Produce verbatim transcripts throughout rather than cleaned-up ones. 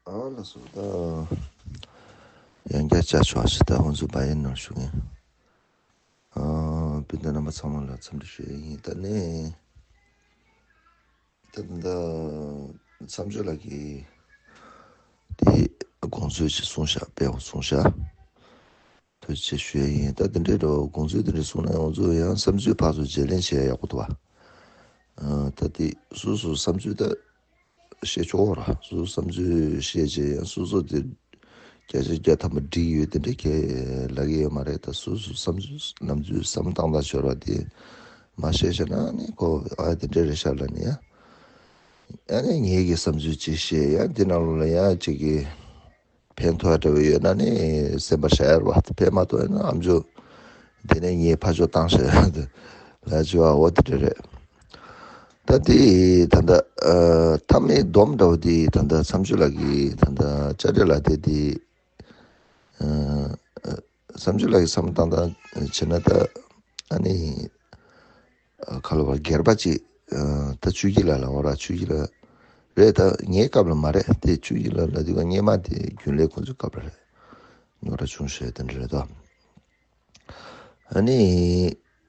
ཨ་ལ་སོ་ད། ཡང་བསྐྱར་བཅར་ཆོག་ཞེས་ད་ཁོང་ཚོ་བ་ཡིན་ནོར་ཞུ་ངེས། ཨ་སྤུན་ཟླ་རྣམ་པ་ཚང་མ་ལ་འཚམས་འདྲི་ཞུ་ཡས་ཡིན། ད་ནི། ད་ད་མཚམས་སྦྱོར་ལགས་ཀྱིས་དེ་དགོངས་ཚུལ་ཞིག་གསུངས་ཤག་དཔེ་ཡང་གསུངས་ཤག་ཐུགས་རྗེ་ཆེ་ཞུ་ཡས་ཡིན། ད་དེ་འདྲའི་འགྲོ་དགོངས་ཚུལ་དེ་འདྲ་གསུངས་ན་ཡོངས་རྫོགས་ཡང་བསམ་ཚུལ་ཕར་ཚུར་བརྗེ་ལེན་བྱེད་ཡག་ཡག་པོ་འདུག་བ། ཨ་ད་དེ་སོ་སོ་བསམ་ཚུལ་ད་བཤད་ཆོག་ར། སོ་སོ་བསམ་ཚུལ་བཤད་བྱས་ཡང་སོ་སོ་དེ་བརྒྱ་ཆ་བརྒྱ་ཐམ་པ་འགྲིག་ཡོད་དེ་འདྲ་གས་ལབ་ཀྱི་ཡོད་མ་རེད། ད་སོ་སོ་བསམ་ཚུལ་ནམ་ཚུལ་བསམ་སྟངས་དང་འབྱོར་བ་དེ་མ་བཤད་བྱས་ན་ནི་ཁོ་ཨ་དེ་འདྲ་རེད་ཤག་ལབ་ནི་ཡ། ཡང་ནི་ངེད་ཀྱི་བསམ་ཚུལ་ཅིག་བཤད་ཡང་དེ་ནང་ལོགས་ལ་ཡང་ཅིག་གི་ཕན་ཐོགས་འདྲ་བོ་ཡོད་ན་ནི་སེམས་པ་ཧྲལ་བ། ཕན་མ་ཐོགས་ན་ཨམ་ཅོག་དེ་ནས་ངས་ཕར་ཕྱོགས་བཏང་ཤག་ཡང་དུ་ལ་ཅི་བ་འོ་དེ་འདྲ་རེད། ད་དེ་ད་ལྟ་ཨ་མཐའ་མའི་སྡོམ་འདྲ་བོ་དེ་ད་ལྟ་མཚམས་སྦྱོར་ལགས་ཀྱིས་ད་ལྟ་བཅར་འདྲི་ལ་དེ་དེ་ཨ་ཨ་མཚམས་སྦྱོར་ལགས་ཀྱིས་བསམ་བློ་བཏང་སྟངས་བྱས་ན་ད་ཨ་ནི། ཨ་ཁ་ལོ་བ་སྒེར་པ་ཅིག་ཨ་ད་ཆོས་སྐྱིད་ལགས་ལ་འོ་ར་ཆོས་སྐྱིད་ལགས་རེད། ད་ངའི་སྐབས་ལ་མ་རེད། དེ་ཆོས་སྐྱིད་ལགས་ལ་དུས་སྐབས་སྔས་མ་དེ་རྒྱུན་ལས་ཁོང་ཚོའི་སྐབས་ལ་རེད། ནོར་བ་བྱུང་ཤག་དེ་འདྲ་རེད་དོ། ཨ་ནི་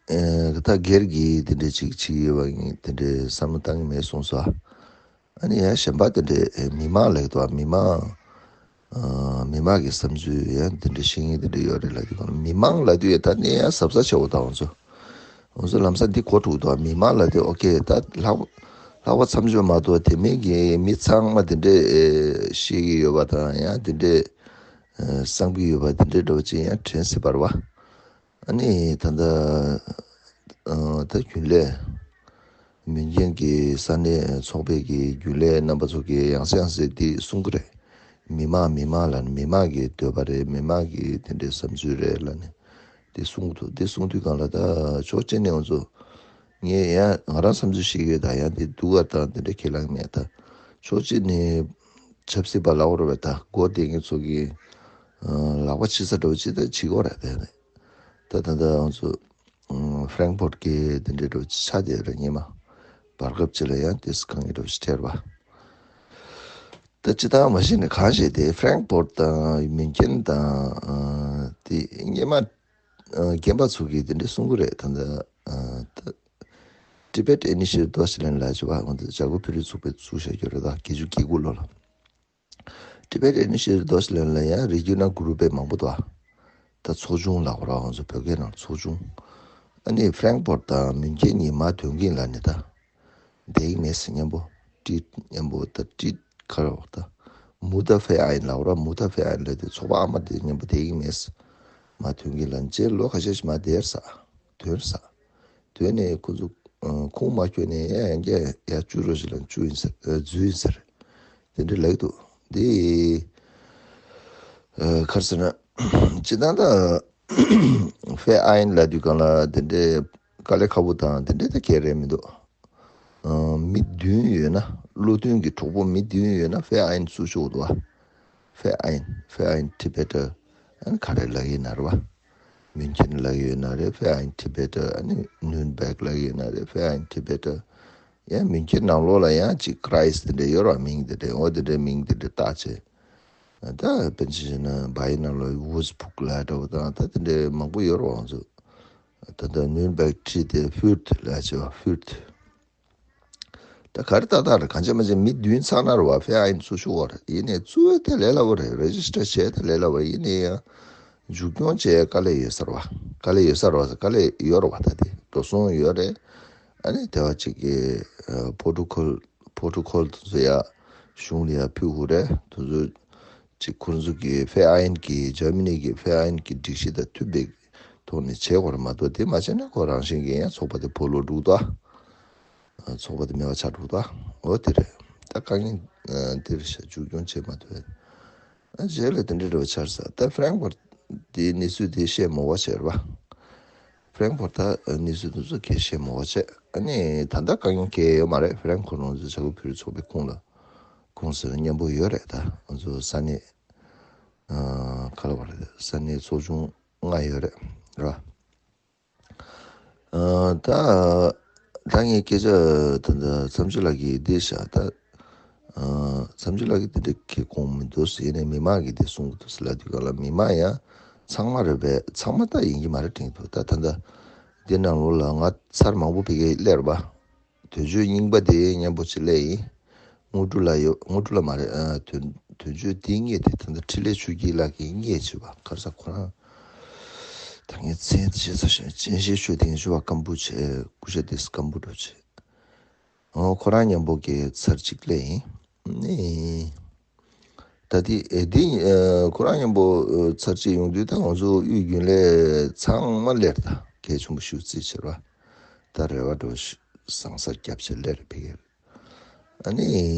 ཨ་ད་སྒེར་གྱི་དེ་འདྲ་ཅིག་བྱེད་ཀྱི་ཡོད་པ་ཡིན་དེ་འདྲའི་བསམ་བློ་བཏང་གི་མེད་གསུངས་སོ། ཨ་ནི་ཡང་གཞན་པ་དེ་འདྲའི་མི་མང་ལེགས་དོ་མི་མང་། ཨ་མི་མང་གི་བསམ་ཚུལ་ཡང་དེ་འདྲའི་ཤེས་མཁན་དེ་འདྲ་ཡོད་རེད་ལབ་དུས་གང་མི་མང་ལབ་དུས་ཡང་ད་ནི་ཡང་གཟབ་གཟབ་བྱེད་དགོས་ད་ང་ཚོ། ང་ཚོ་ལམ་སང་འདི་གོ་ཐུག་དོ་མི་མང་ལབ་དུས་ཨོ་ཁེ་ད་ལྷག་ལྷག་པ་མཚམས་སྦྱོར་མ་གཏོགས་དེ་མིན་གྱི་མི་ཚང་མ་དེ་འདྲའི་ཤེས་ཀྱི་ཡོད་པ་དང་ཡང་དེ་འདྲའི་བསམ་གྱི་ཡོད་པ་དེ་འདྲའི་འདྲ་བོ་ཅིག་ཡང་དྲན་སྲིད་པ་རེད་བ། ཨ་ནི་ད་ལྟ་ཨ་ད་རྒྱུན་ལས་མུན་རྒྱན་གྱི་ས་གནས་ཚོགས་པའི་གི་རྒྱུན་ལས་རྣམ་པ་ཚོ་གིས་ཡང་སེ་ཡང་སེ་འདི་གསུང་གི་རེད། མི་མང་མི་མང་ལ་ནི་མི་མང་གི་འདོད་པ་རེད། མི་མང་གི་དེ་འདྲའི་བསམ་ཚུལ་རེད་ལ་ནི་འདི་གསུང་གི་འདུག་འདི་གསུང་དུས་སྒང་ལ་ད་ཕྱོགས་གཅིག་ནས་ང་ཚོ་ངས་ཡང་ང་རང་བསམ་ཚུལ་བཤད་ཀྱི་ཡོད། ད་ཡང་འདི་སྡུག་ག་དང་དེ་འདྲ་ཁས་ལེན་མེད། ད་ཕྱོགས་གཅིག་ནས་ཆབ་སྲིད་པ་ལབ་དགོས་རེད་པས། ད་མགོ་བསྟན་མཁན་ཚོ་གིས་ལག་པ་ཕྱི་ས་འདྲ་བོ་ཅིག་ད་བྱེད་དགོས་རེད། དེ་ནས་ད་ད་ལྟ་ང་ཚོ་ཨ་ཧྥ་རེང་ཕོར་ཊི་གི་དེ་འདྲའི་འདྲ་བོ་ཅིག་ཆགས་བསྡད་ཡོད་རེད། སྔོན་མ་བར་སྐབས་ཅིག་ལ་ཡང་དེ་སི་ཁང་གི་འདྲ་བོ་ཅིག་སྤྲད་པ། ད་ཅི་ལྟར་མ་གཞི་ནས་གང་བྱས་ཏེ་ཧྥ་རེང་ཕོར་ཊི་དང་མིན་ཀེན་དང་ཨ་དེ་སྔོན་མ་ཨ་རྒན་པ་ཚོ་གིས་དེ་འདྲ་གསུང་གི་རེད། ད་ལྟ་ཨ་ད་Tibet Initiative Deutschland ལབ་བྱས་པ་ང་ཚོ་བྱ་རྒོད་བོད་རིགས་ཚོགས་པས་བཙུགས་བཞག་རྒྱུ་རེད། ད་བརྒྱད་ཅུ་གྱ་དགུ་ལོ་ལ། Tibet Initiative Deutschland ལ་ཡང་རི་ཇི་ནལ་གུ་རུབ་པའི་མང་པོ་འདུག་ད་ཚོགས་ཆུང་ལབ་དགོས་ར། ང་ཚོ་བོད་སྐད་ནང་ཚོགས་ཆུང་། ཨ་ནི་ཧྥ་རེང་ཕོར་ཊི་དང་མིན་ཀེན་གཉིས་མར་ཐོན་གྱིན་ལ་ནི་ད་བསྡད་ཀྱི་མེད་ཟེར། མཉམ་པོ་ཀྲིད་མཉམ་པོ་ད་ཀྲིད་ཁ་ར་བ་ད་མུ་ད་ཧྥེ་ཨ་ཡིན་ལབ་དགོས་ར། མུ་ད་ཧྥེ་ཨ་ཡིན་ལབ་དེ་ཚོགས་པ་ཨ་མ་དེ་མཉམ་པོ་བསྡད་ཀྱི་མེད་ཟེར། མར་ཐོན་གྱིན་ལ་ནི་རྗེས་ལོ་ཁ་ཤས་ཤིག་མར་བསྡད་ས་ཐོན་ས། དོན་ནས་ཁོ་ཚོ་ཨ་ཁུངས་མ་འཁྱོལ་ནས་ཡང་ཡང་བསྐྱར་ཡར་བཅུག་རོགས་ཞེས་ལབ་བཅུག་ཡིན་ཟེར། ཨ་འཛུལ་ཡིན་ཟེར། དེ་འདྲ་ལབ་ཀྱི་འདུག་འདི་ཨ་ག་རེ་ཟེར་ན་སྤྱིར་བཏང་ད་ཧྥེ་ཨ་ཡིན་ལབ་དུས་སྒང་ལ་དེ་འདྲའི་དཀའ་ལས་ཁག་པོ་དང་དེ་འདྲའི་ད་གང་ཡང་རེད་མི་འདུག་ཨ་མི་བདུན་ཡོད་ན་བློ་མཐུན་གྱི་གྲོགས་པོ་མི་བདུན་ཡོད་ན་ཧྥེ་ཨ་ཡིན་བཙུགས་ཆོག་འདུག་བ། ཧྥེ་ཨ་ཡིན། ཧྥེ་ཨ་ཡིན་ཊི་བེ་ཊར། ཨ་ནི་ག་རེ་ལབ་ཀྱི་ཡིན་ན་རེད་བ། མུན་ཀེན་ལབ་ཀྱི་ཡོད་ན་རེད། ཧྥེ་ཨ་ཡིན་ཊི་བེ་ཊར། ཨ་ནི་ནུན་བེག་ལབ་ཀྱི་ཡོད་ན་རེད། ཧྥེ་ཨ་ཡིན་ཊི་བེ་ཊར། ཡང་མུན་ཀེན་ནང་ལོགས་ལ་ཡང་ཅིག་ཀྲའིས་དེ་འདྲ་ཡོད་རེད་བ། མིང་དེ་འདྲ་འོ་དེ་འདྲའི་མིང་དེ་འདྲ་བཏགས་བྱས། ད་དཔེར་ན་བྱས་ན་བ་ཡི་ནང་ལོགས་ཝུ་ཛི་བུག་ལབ་འདྲ་བོ་དང་ད་དེ་འདྲའི་མང་པོ་ཡོད་རེད་བ། ང་ཚོ་ད་ལྟ་ནུན་བེག་ཁྲིད་དེ་ཧྥུར་ཐི་ལབ་བྱས་བ། ཧྥུར་ཐི། ད་ག་རེ་ཏག་ཏག་རེད། གང་བྱས་མ་བྱས་མི་བདུན་ཚང་ན་རེད་བ། ཧྥེ་ཨ་ཡིན་བཙུགས་ཆོག་གི་རེད། ཡིན་ནའི་བཙུགས་ཡ་དེ་ལས་སླ་པོ་རེད། རེ་ཇི་སི་ཊར་བྱས་དེ་ལས་སླ་པོ་རེད། ཡིན་ནའི་ཡང་མཇུག་སྐྱོང་བྱས་དཀའ་ལས་ཡོད་ས་རེད་བ། དཀའ་ལས་ཡོད་ས་རེད་བ། དཀའ་ལས་ཡོད་རེད་བ། ད་དེ་འགྲོ་སོང་ཡོད་རེད། ཨ་ནི་དེ་བ་གཅིག་གི་ཨ་པོ་རོ་ཊོ་ཀོལ་པོ་རོ་ཊོ་ཀོལ་དེ་ཚོ་ཡ་གཞུང་ལ་ཡ་ཕུལ་དགོས་རེད། དེ་ཚོ་གཅིག་ཁོང་ཚོ་གི་ཧྥེ་ཨ་ཡིན་གྱི་འཇར་མ་ནི་གི་ཧྥེ་ཨ་ཡིན་གྱི་སྒྲིག་གཞི་དང་མཐུན་པའི་ཐོག་ནས་བྱེད་དགོས་རེད་མ་གཏོགས། དེ་མ་བྱས་ན་ཁོ་རང་བཞིན་གྱིས་ཡང་ཚོགས་པ་དེ་སྦོ་ལོག་འགྲོ་གི་འདུག་ཨ། ཚོགས་པ་དེ་མེད་པ་ཆགས་འགྲོ་གི་འདུག་ཨ། འོ་དེ་རེད། ད་དཀའ་ངལ་ཨ་དེ་རེད་ཤག་མཇུག་སྐྱོང་བྱེད་མ་ཐུབ་པ། ཨ་རྗེས་ལ་དེ་འདྲ་འདྲ་བོ་ཆགས་ས། ད་ཧྥ་རེང་ཕོར་ཊི་དེའི་གནས་ཚུལ་དེ་བཤད་མ་དགོས་པ་བྱས་རེད་བ། ཧྥ་རེང་ཕོར་ཊི་ད་གནས་ཚུལ་དེ་ཚོ་གས་བཤད་མ་དགོས་པ་བྱས། ཨ་ནི་ད་ལྟ་དཀའ་ངལ་གང་ཡང་ཡོད་མ་རེད། ཧྥ་རེང་ཕོར་ཊི་ང་ཚོ་བྱ་རྒོད་བོད་རིགས་ཚོགས་པའི་ཁོངས་ལ་ཁོངས་སུ་མཉམ་པོ་ཡོད་རེད། ད་ང་ཚོ་ས་གནས་ཨ་ག་ལབ་དགོས་རེད། ས་གནས་ཚོགས་ཆུང་ལྔ་ཡོད་རེད། རེད་བ། ཨ་ད་ད་ངས་སྐད་ཆ་ད་ད་མཚམས་སྦྱོར་ལགས་ཀྱིས་འདི་བཤད། ད་ཨ་ དམ་ཆོས་ལགས་ཀྱིས་དེ་འདྲ་གི་དགོངས་མི་འདུག་ཟེར་ནས་མི་མང་གིས་དེ་གསུང་གི་འདུག་ཟེར་ལབ་དུས་ག་ལ། མི་མང་ཡང་ཚང་མ་རེད་པས། ཚང་མ་ད་ཡིན་གྱི་མ་རེད་དྲན་གྱི་འདུག་ད་ད་ལྟ་འདི་ནང་ལོགས་ལ་ང་ཚར་མང་པོ་ཕ་གིར་སླེབས་པ། དོན་གཅོད་རྙིང་པ་དེ་མཉམ་པོ་ཅིག་སླེབས་ཡིན། དངོས་གྲུབ་ལགས་ཡོད། དངོས་གྲུབ་ལགས་མ་རེད། ཨ། དོན་དོན་གཅོད་དེ་རྙེད་དེ། ད་ལྟ་འཕྲིན་ལས་ཆོས་སྐྱིད་ལགས་ཀྱིས་རྙེད་བྱས་པ། ག་རེ་ཟེར། ཁོ་རང་ད་ངས་མཚན་བརྗེད་ཚར་ཤག་སྤྱན་ཤེལ་ཆོས་སྡིངས་ཞུ་བ་སྐམ་པོ་བྱས། སྐུ་ཞབས་ཏིས་སྐམ་པོ་འགྲོ་བྱས། ཨོ། ཁོ་རང་མཉམ་པོ་གི་ཚར་གཅིག་སླེབས་ཡིན། ནི། ད་དེ་ཨེ་དེ་ཨ་ཁོ་རང་མཉམ་པོ་ཨ་ཚར་གཅིག་ཡོང་དུས་ད་ང་ཚོ་དབུས་རྒྱུན་ལས་ཚང་མ་སླེབས། ད་གལ་ཆེན་པོ་ཞེ་པོ་ཅིག་བྱས་པ། ད་རེ་བ་འདྲ་བོ་ཞིག་བཟང་ས་བརྒྱབ་བྱས་སླེབས་རེད་ཕ་གིར། ཨ་ནི་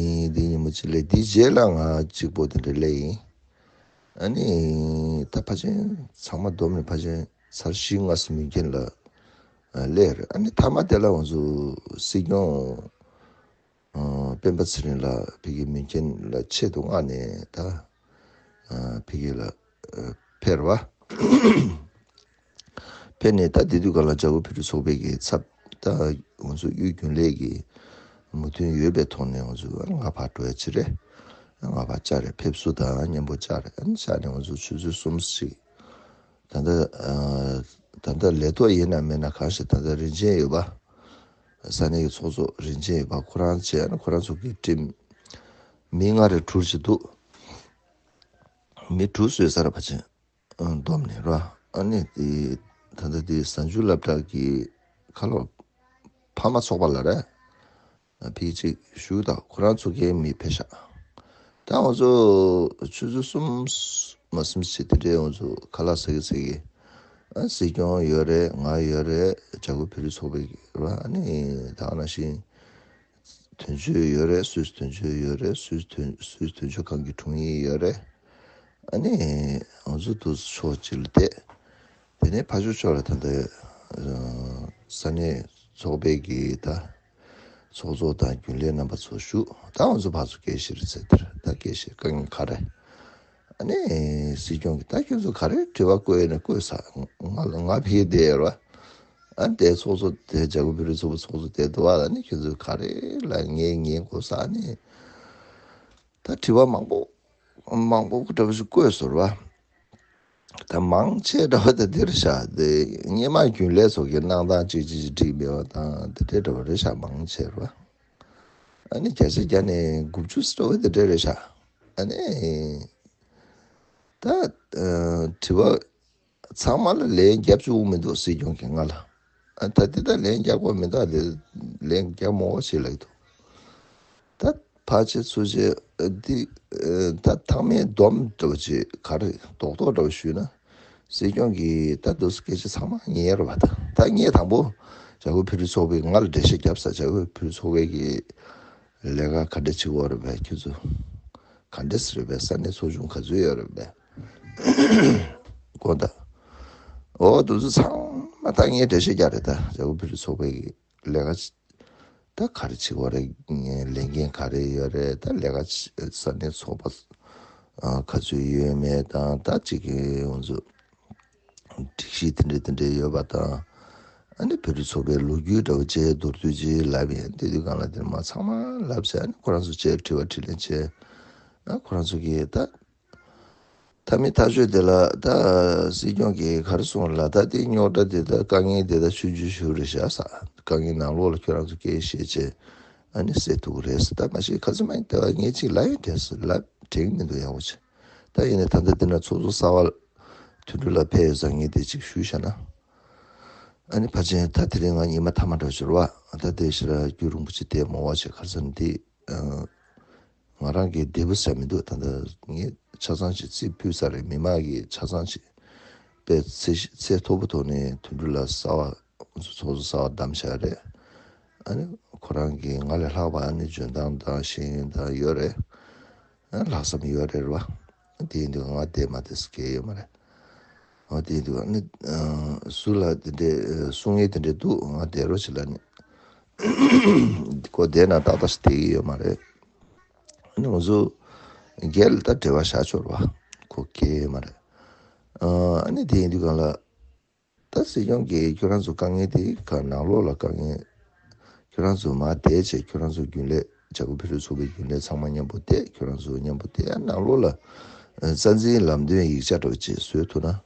དེ་ཉིན་མོ་གཅིག་སླེབས། དེའི་རྗེས་ལ་ང་གཅིག་པོ་དེ་འདྲ་སླེབས་ཡིན། ཨ་ནི་ད་ཕལ་ཆེར་ཚང་མ་བསྡོམས་ནས་ཕལ་ཆེར་ཚར་བཞི་ལྔ་ཙམ་མུན་ཁྱེད་ལ་ཨ་སླེབས་རེད། ཨ་ནི་མཐའ་མ་དེ་ལ་ང་ཚོ་སྲིད་སྐྱོང་ཨ་སྤེན་པ་ཚེ་རིང་ལགས་ཕ་གིར་མུན་ཁྱེད་ལ་ཆེད་དུ་མངགས་ནས་ད་ཨ་ཕ་གི་ལ་ཨ་ཕེབས་པ། ཕེབས་ནས་ད་དེ་དུས་ག་ལ་བྱ་རྒོད་བོད་རིགས་ཚོགས་པའི་གི་ཚབ་ད་ང་ཚོ་དབུས་རྒྱུན་ལས་ཀྱི་མོས་མཐུན་ཡོད་པའི་ཐོག་ནས་ང་ཚོ་ང་ཕར་འགྲོ་ཡ་ཅིག་རེད། ང་ཕར་བཅར་རེད། ཕེབས་བསུ་དང་མཉམ་པོ་བཅར་རེད། ཨ་ནི་བཅར་ནས་ང་ཚོ་ཆུ་ཚོད་གསུམ་ཞིག་ད་ལྟ་ཨ་ད་ལྟ་ལས་ཐོག་ཡིན་ན་མིན་ན་གང་ཞིག་ད་ལྟ་རིན་ཆེན་ཡོད་པ། ས་གནས་ཀྱི་ཚོགས་གཙོ་རིན་ཆེན་ཡོད་པ་ཁོ་རང་བྱས་ན། ཁོ་རང་ཚོ་གི་ཊིམ་མི་ལྔ་རེ་དྲུག་ཅིག་འདུག་མི་དྲུག་བཟོས་ཚར་བ་ཅན་བསྡོམས་ནས་ར། ཨ་ནི་དེ་ད་ལྟ་དེ་གཟའ་མཇུག་སློབ་གྲྭ་གི་ཁ་ལོ་ཕ་མ་ཚོགས་པ་ལ་ར། ཕི་གཅིག་ཞུ་དང་ཁོ་རང་ཚོ་གའི་མི་ཕེབས་ཤག་ད་ང་ཚོ་ཆུ་ཚོད་གསུམ་མ་གསུམ་ཞིག་དེ་འདྲའི་ང་ཚོ་ཁ་ལག་ཟ་གི་ཟ་གི། ཨ་སྲིད་སྐྱོང་ཡོད་རེད། ང་ཡོད་རེད། བྱ་རྒོད་བོད་རིགས་ཚོགས་པའི་ར། ཨ་ནི་ད་ག་ནང་བཞིན་དོན་གཅོད་ཡོད་རེད། སུད་སི་དོན་གཅོད་ཡོད་རེད། སུད་སི་དོན་སུད་སི་དོན་གཅོད་ཁང་གི་དྲུང་ཡིག་ཡོད་རེད། ཨ་ནི་ང་ཚོ་དུ་ཕྱོགས་གཅིག་ལ་བསྡད། དེ་ནས་ཕར་ཕྱོགས་ཕྱོགས་ལ་ད་ལྟ་ས་གནས་ཚོགས་པའི་གི་ད་ཚོགས་གཙོ་དང་རྒྱུན་ལས་རྣམ་པ་ཚོ་བཞུགས། ད་ང་ཚོ་ཕར་ཚུར་སྐད་བཤད་རེད་ཟེར། དེར་ད་སྐད་བཤད་དཀའ་ངལ་ག་རེ། ཨ་ནི་སྲིད་སྐྱོང་གིས་ད་ཁྱོད་ཚོ་ག་རེ་དྲི་བ་བཀོད་ན་བཀོད་ས། ང་ལ་ང་ཕེབས་བསྡད་ཡོད་ར། ཨ་ནི་དེ་ཚོགས་གཙོ་དེ་བྱ་རྒོད་བོད་རིགས་ཚོགས་པ་ཚོགས་གཙོ་དེ་འདུག་བ། ཨ་ནི་ཁྱོད་ཚོ་ག་རེ་ལ་ངས་ཉན་དགོས་ས། ཨ་ནི་ད་དྲི་བ་མང་པོ་མང་པོ་འདྲ་བོ་ཞིག་བཀོད་སོང་ར། ད་མང་ཆེ་འདྲ་བ་ད་འདིར་བཞག་དེ་སྔོན་མ་རྒྱུན་ལས་ཚོ་གི་གནང་སྟངས་གཅིག་གཅིག་གཅིག་འགྲིག་མེད་པ་དང་དེ་འདྲ་འདྲ་བ་རེད་ཤག་མང་ཆེ་ར། ཨ་ནི་བརྒྱ་ཆ་བརྒྱ་ནས་དགུ་བཅུ་ཙམ་འདྲ་བ་དེ་འདྲ་རེད་ཤག་ཨ་ནི་ད་ཨ་དྲི་བ་ཚང་མ་ལ་ལན་རྒྱབ་བཅུག་མི་འདུག་སྲིད་སྐྱོང་གིས་ང་ལ། ཨ་ད་དེ་ད་ལན་རྒྱག་དགོས་མི་འདུག་དེ་ལན་རྒྱག་མོ་བ་ཞིག་ལབ་ཀྱི་འདུག་ད་ཕར་བྱས་ཚུར་བྱས་འདི་ད་ཐང་མའི་སྡོམ་འདྲ་བ་ཅིག་ག་རེ་རྡོག་རྡོག་འདྲ་བ་ཞུས་ན། སྲིད་སྐྱོང་གིས་ད་དུ་སྐད་ཆ་ཚང་མ་ཉན་རེད་བ། ད་ད་ངས་དང་པོ་བྱ་རྒོད་བོད་རིགས་ཚོགས་པས་ང་ལ་འགྲེལ་བཤད་བརྒྱབ་ས། བྱ་རྒོད་བོད་རིགས་ཚོགས་པའི་གི་ལས་ཀ་ག་འདྲ་བྱེད་དགོས་རེད་པས། ཁྱོད་ཚོ་ག་འདྲ་ཟེར་རེད་པས། ས་གནས་ཚོགས་ཆུང་ག་ཚོད་ཡོད་རེད་པས། དགོངས་དག་ཨོ་དུ་ཚོ་ཚང་མ་ད་ངས་འགྲེལ་བཤད་རྒྱག་རེད། ད་བྱ་རྒོད་བོད་རིགས་ཚོགས་པའི་གི་ལས་ཀ་ད་ག་རེ་བྱེད་དགོས་རེད། ལས་འགན་ག་རེ་ཡོད་རེད། ད་ལས་ཀ་ས་གནས་ཚོགས་པ་ག་ཚོད་ཡོད་མེད་དང་། ད་གཅིག་གི་ང་ཚོ་སྒྲིག་གཞི་དེ་འདྲ་དེ་འདྲ་ཡོད་པ་དང་། ཨ་ནི་བོད་རིགས་ཚོགས་པའི་ལོ་རྒྱུས་འདྲ་བོ་བཅས་མདོར་བསྡུས་ཅིག་ལབ་ཡིན། དེ་དུས་གང་ལ་དེ་མ་ཚང་མ་ལབ་ཚེ། ཨ་ནི་ཁོ་རང་ཚོ་བཅས་དྲི་བ་དྲིས་ལན་བྱས། ཨ་ཁོ་རང་ཚོ་གིས་ད་མཐའ་མའི་ཐག་གཅོད་དེ་ལ་ད་སྲིད་སྐྱོང་གིས་ག་རེ་གསུངས་ལ། ད་དེ་རྙོག་དྲ་དེ་ད་དཀའ་ངལ་དེ་ད་ཆུང་ཆུང་ཞིག་རེད་ཤག་ཟེར། དཀའ་ངལ་ནང་ལོགས་ལ་ཁྱོད་རང་ཚོ་སྐད་བཤད་བྱས་ཨ་ནི་སེལ་ཐུབ་ཀྱི་རེད་ཟེར། ད་མ་གཞི་ཁ་སང་མ་ཡིན་ད་ངས་ཅིག་ལབ་ཡོད་དྲན་སོང་། ལབ་དྲན་གྱི་མི་འདུག་ཡག་པོ་བྱས། ད་ཡིན་ནའི་ད་ལྟ་འདི་ན་ཚོགས་གཙོ་གསར་པ་དོན་གྲུབ་ལགས་ཕེབས་ཡོད་ཙང་ངས་དེ་ཅིག་ཞུས་བཞག་ན། ཨ་ནི་ཕལ་ཆེར་ད་དེ་རིང་ང་ཉི་མ་མཐའ་མ་འདྲ་བྱུང་བ། ད་དེ་ཕྱིར་རྒྱུན་རིང་པོ་ཅིག་བསྡད་མ་བ་བྱས། ཁ་སང་འདི་ང་རང་གི་འདས་པོ་ཟེར་མི་འདུག་ད་ལྟ་ངས་ཆ་ཚང་ཞིག་རྩིས་ཕུལ་ཚར་རེད། མི་མང་གིས་ཆ་ཚང་ཞིག་དཔེ་ཚད་ཚད་མཐོ་པོ་ཐོག་ནས་དོན་གྲུབ་ལགས་གསར་པ་ཚོགས་གཙོ་གསར་པ་བདམས་བཞག་རེད། ཨ་ནི་ཁོ་རང་གིས་ང་ལས་ལྷག་པ་ཨ་ནི་འཇོན་ཐང་དང་ཤེས་ཡོན་དང་ཡོད་རེད། ཨ་ལྷག་བསམ་ཡོད་རེད་བ། དེ་ཡིན་དུས་ང་བསྡད་མ་བསྡད་ཟེར་གྱི་ཡོད་མ་རེད། ཨ་དེ་ཡིན་དུས་ཨ་ནི་ཨ་སུ་ལ་དེ་འདྲའི་ཨ་གསུང་ཡས་དེ་འདྲའི་འདུག་ང་བསྡད་རོགས་བྱེད་ལབ་ནས་ཁོ་བསྡད་ན་ཏག་ཏག་ཞིག་བསྡད་ཀྱི་ཡོད་མ་རེད། ཨ་ནི་ང་ཚོ་སྒེར་ལ་ད་འབྲེལ་བ་བཞག་ཆོག་རེད་བ། ཁོ་སྐྱེལ་ཡོད་མ་རེད། ཨ་ནི་དེ་ཡིན་དུས་གང་ལ། ད་སྲིད་སྐྱོང་གིས་ཁྱོད་རང་ཚོ་དཀའ་ངལ་དེ་ག་ནང་ལོགས་ལ་དཀའ་ངལ། ཁྱོད་རང་ཚོ་མར་བསྡད་བྱས་ཁྱོད་རང་ཚོ་རྒྱུན་ལས་ བྱ་རྒོད་ཕེབས་རེས་ཚོགས་པའི་རྒྱུན་ལས་ཚང་མ་མཉམ་པོ་བལྟས། ཁྱོད་རང་ཚོ་མཉམ་པོ་བལྟས། ཡང་ནང་ལོགས་ལ་རྩ་འཛིན་ལམ་སྟོན་ཡིག་ཆ་འདྲ་བོ་ཅིག་བཟོས་ཐུབ་ན།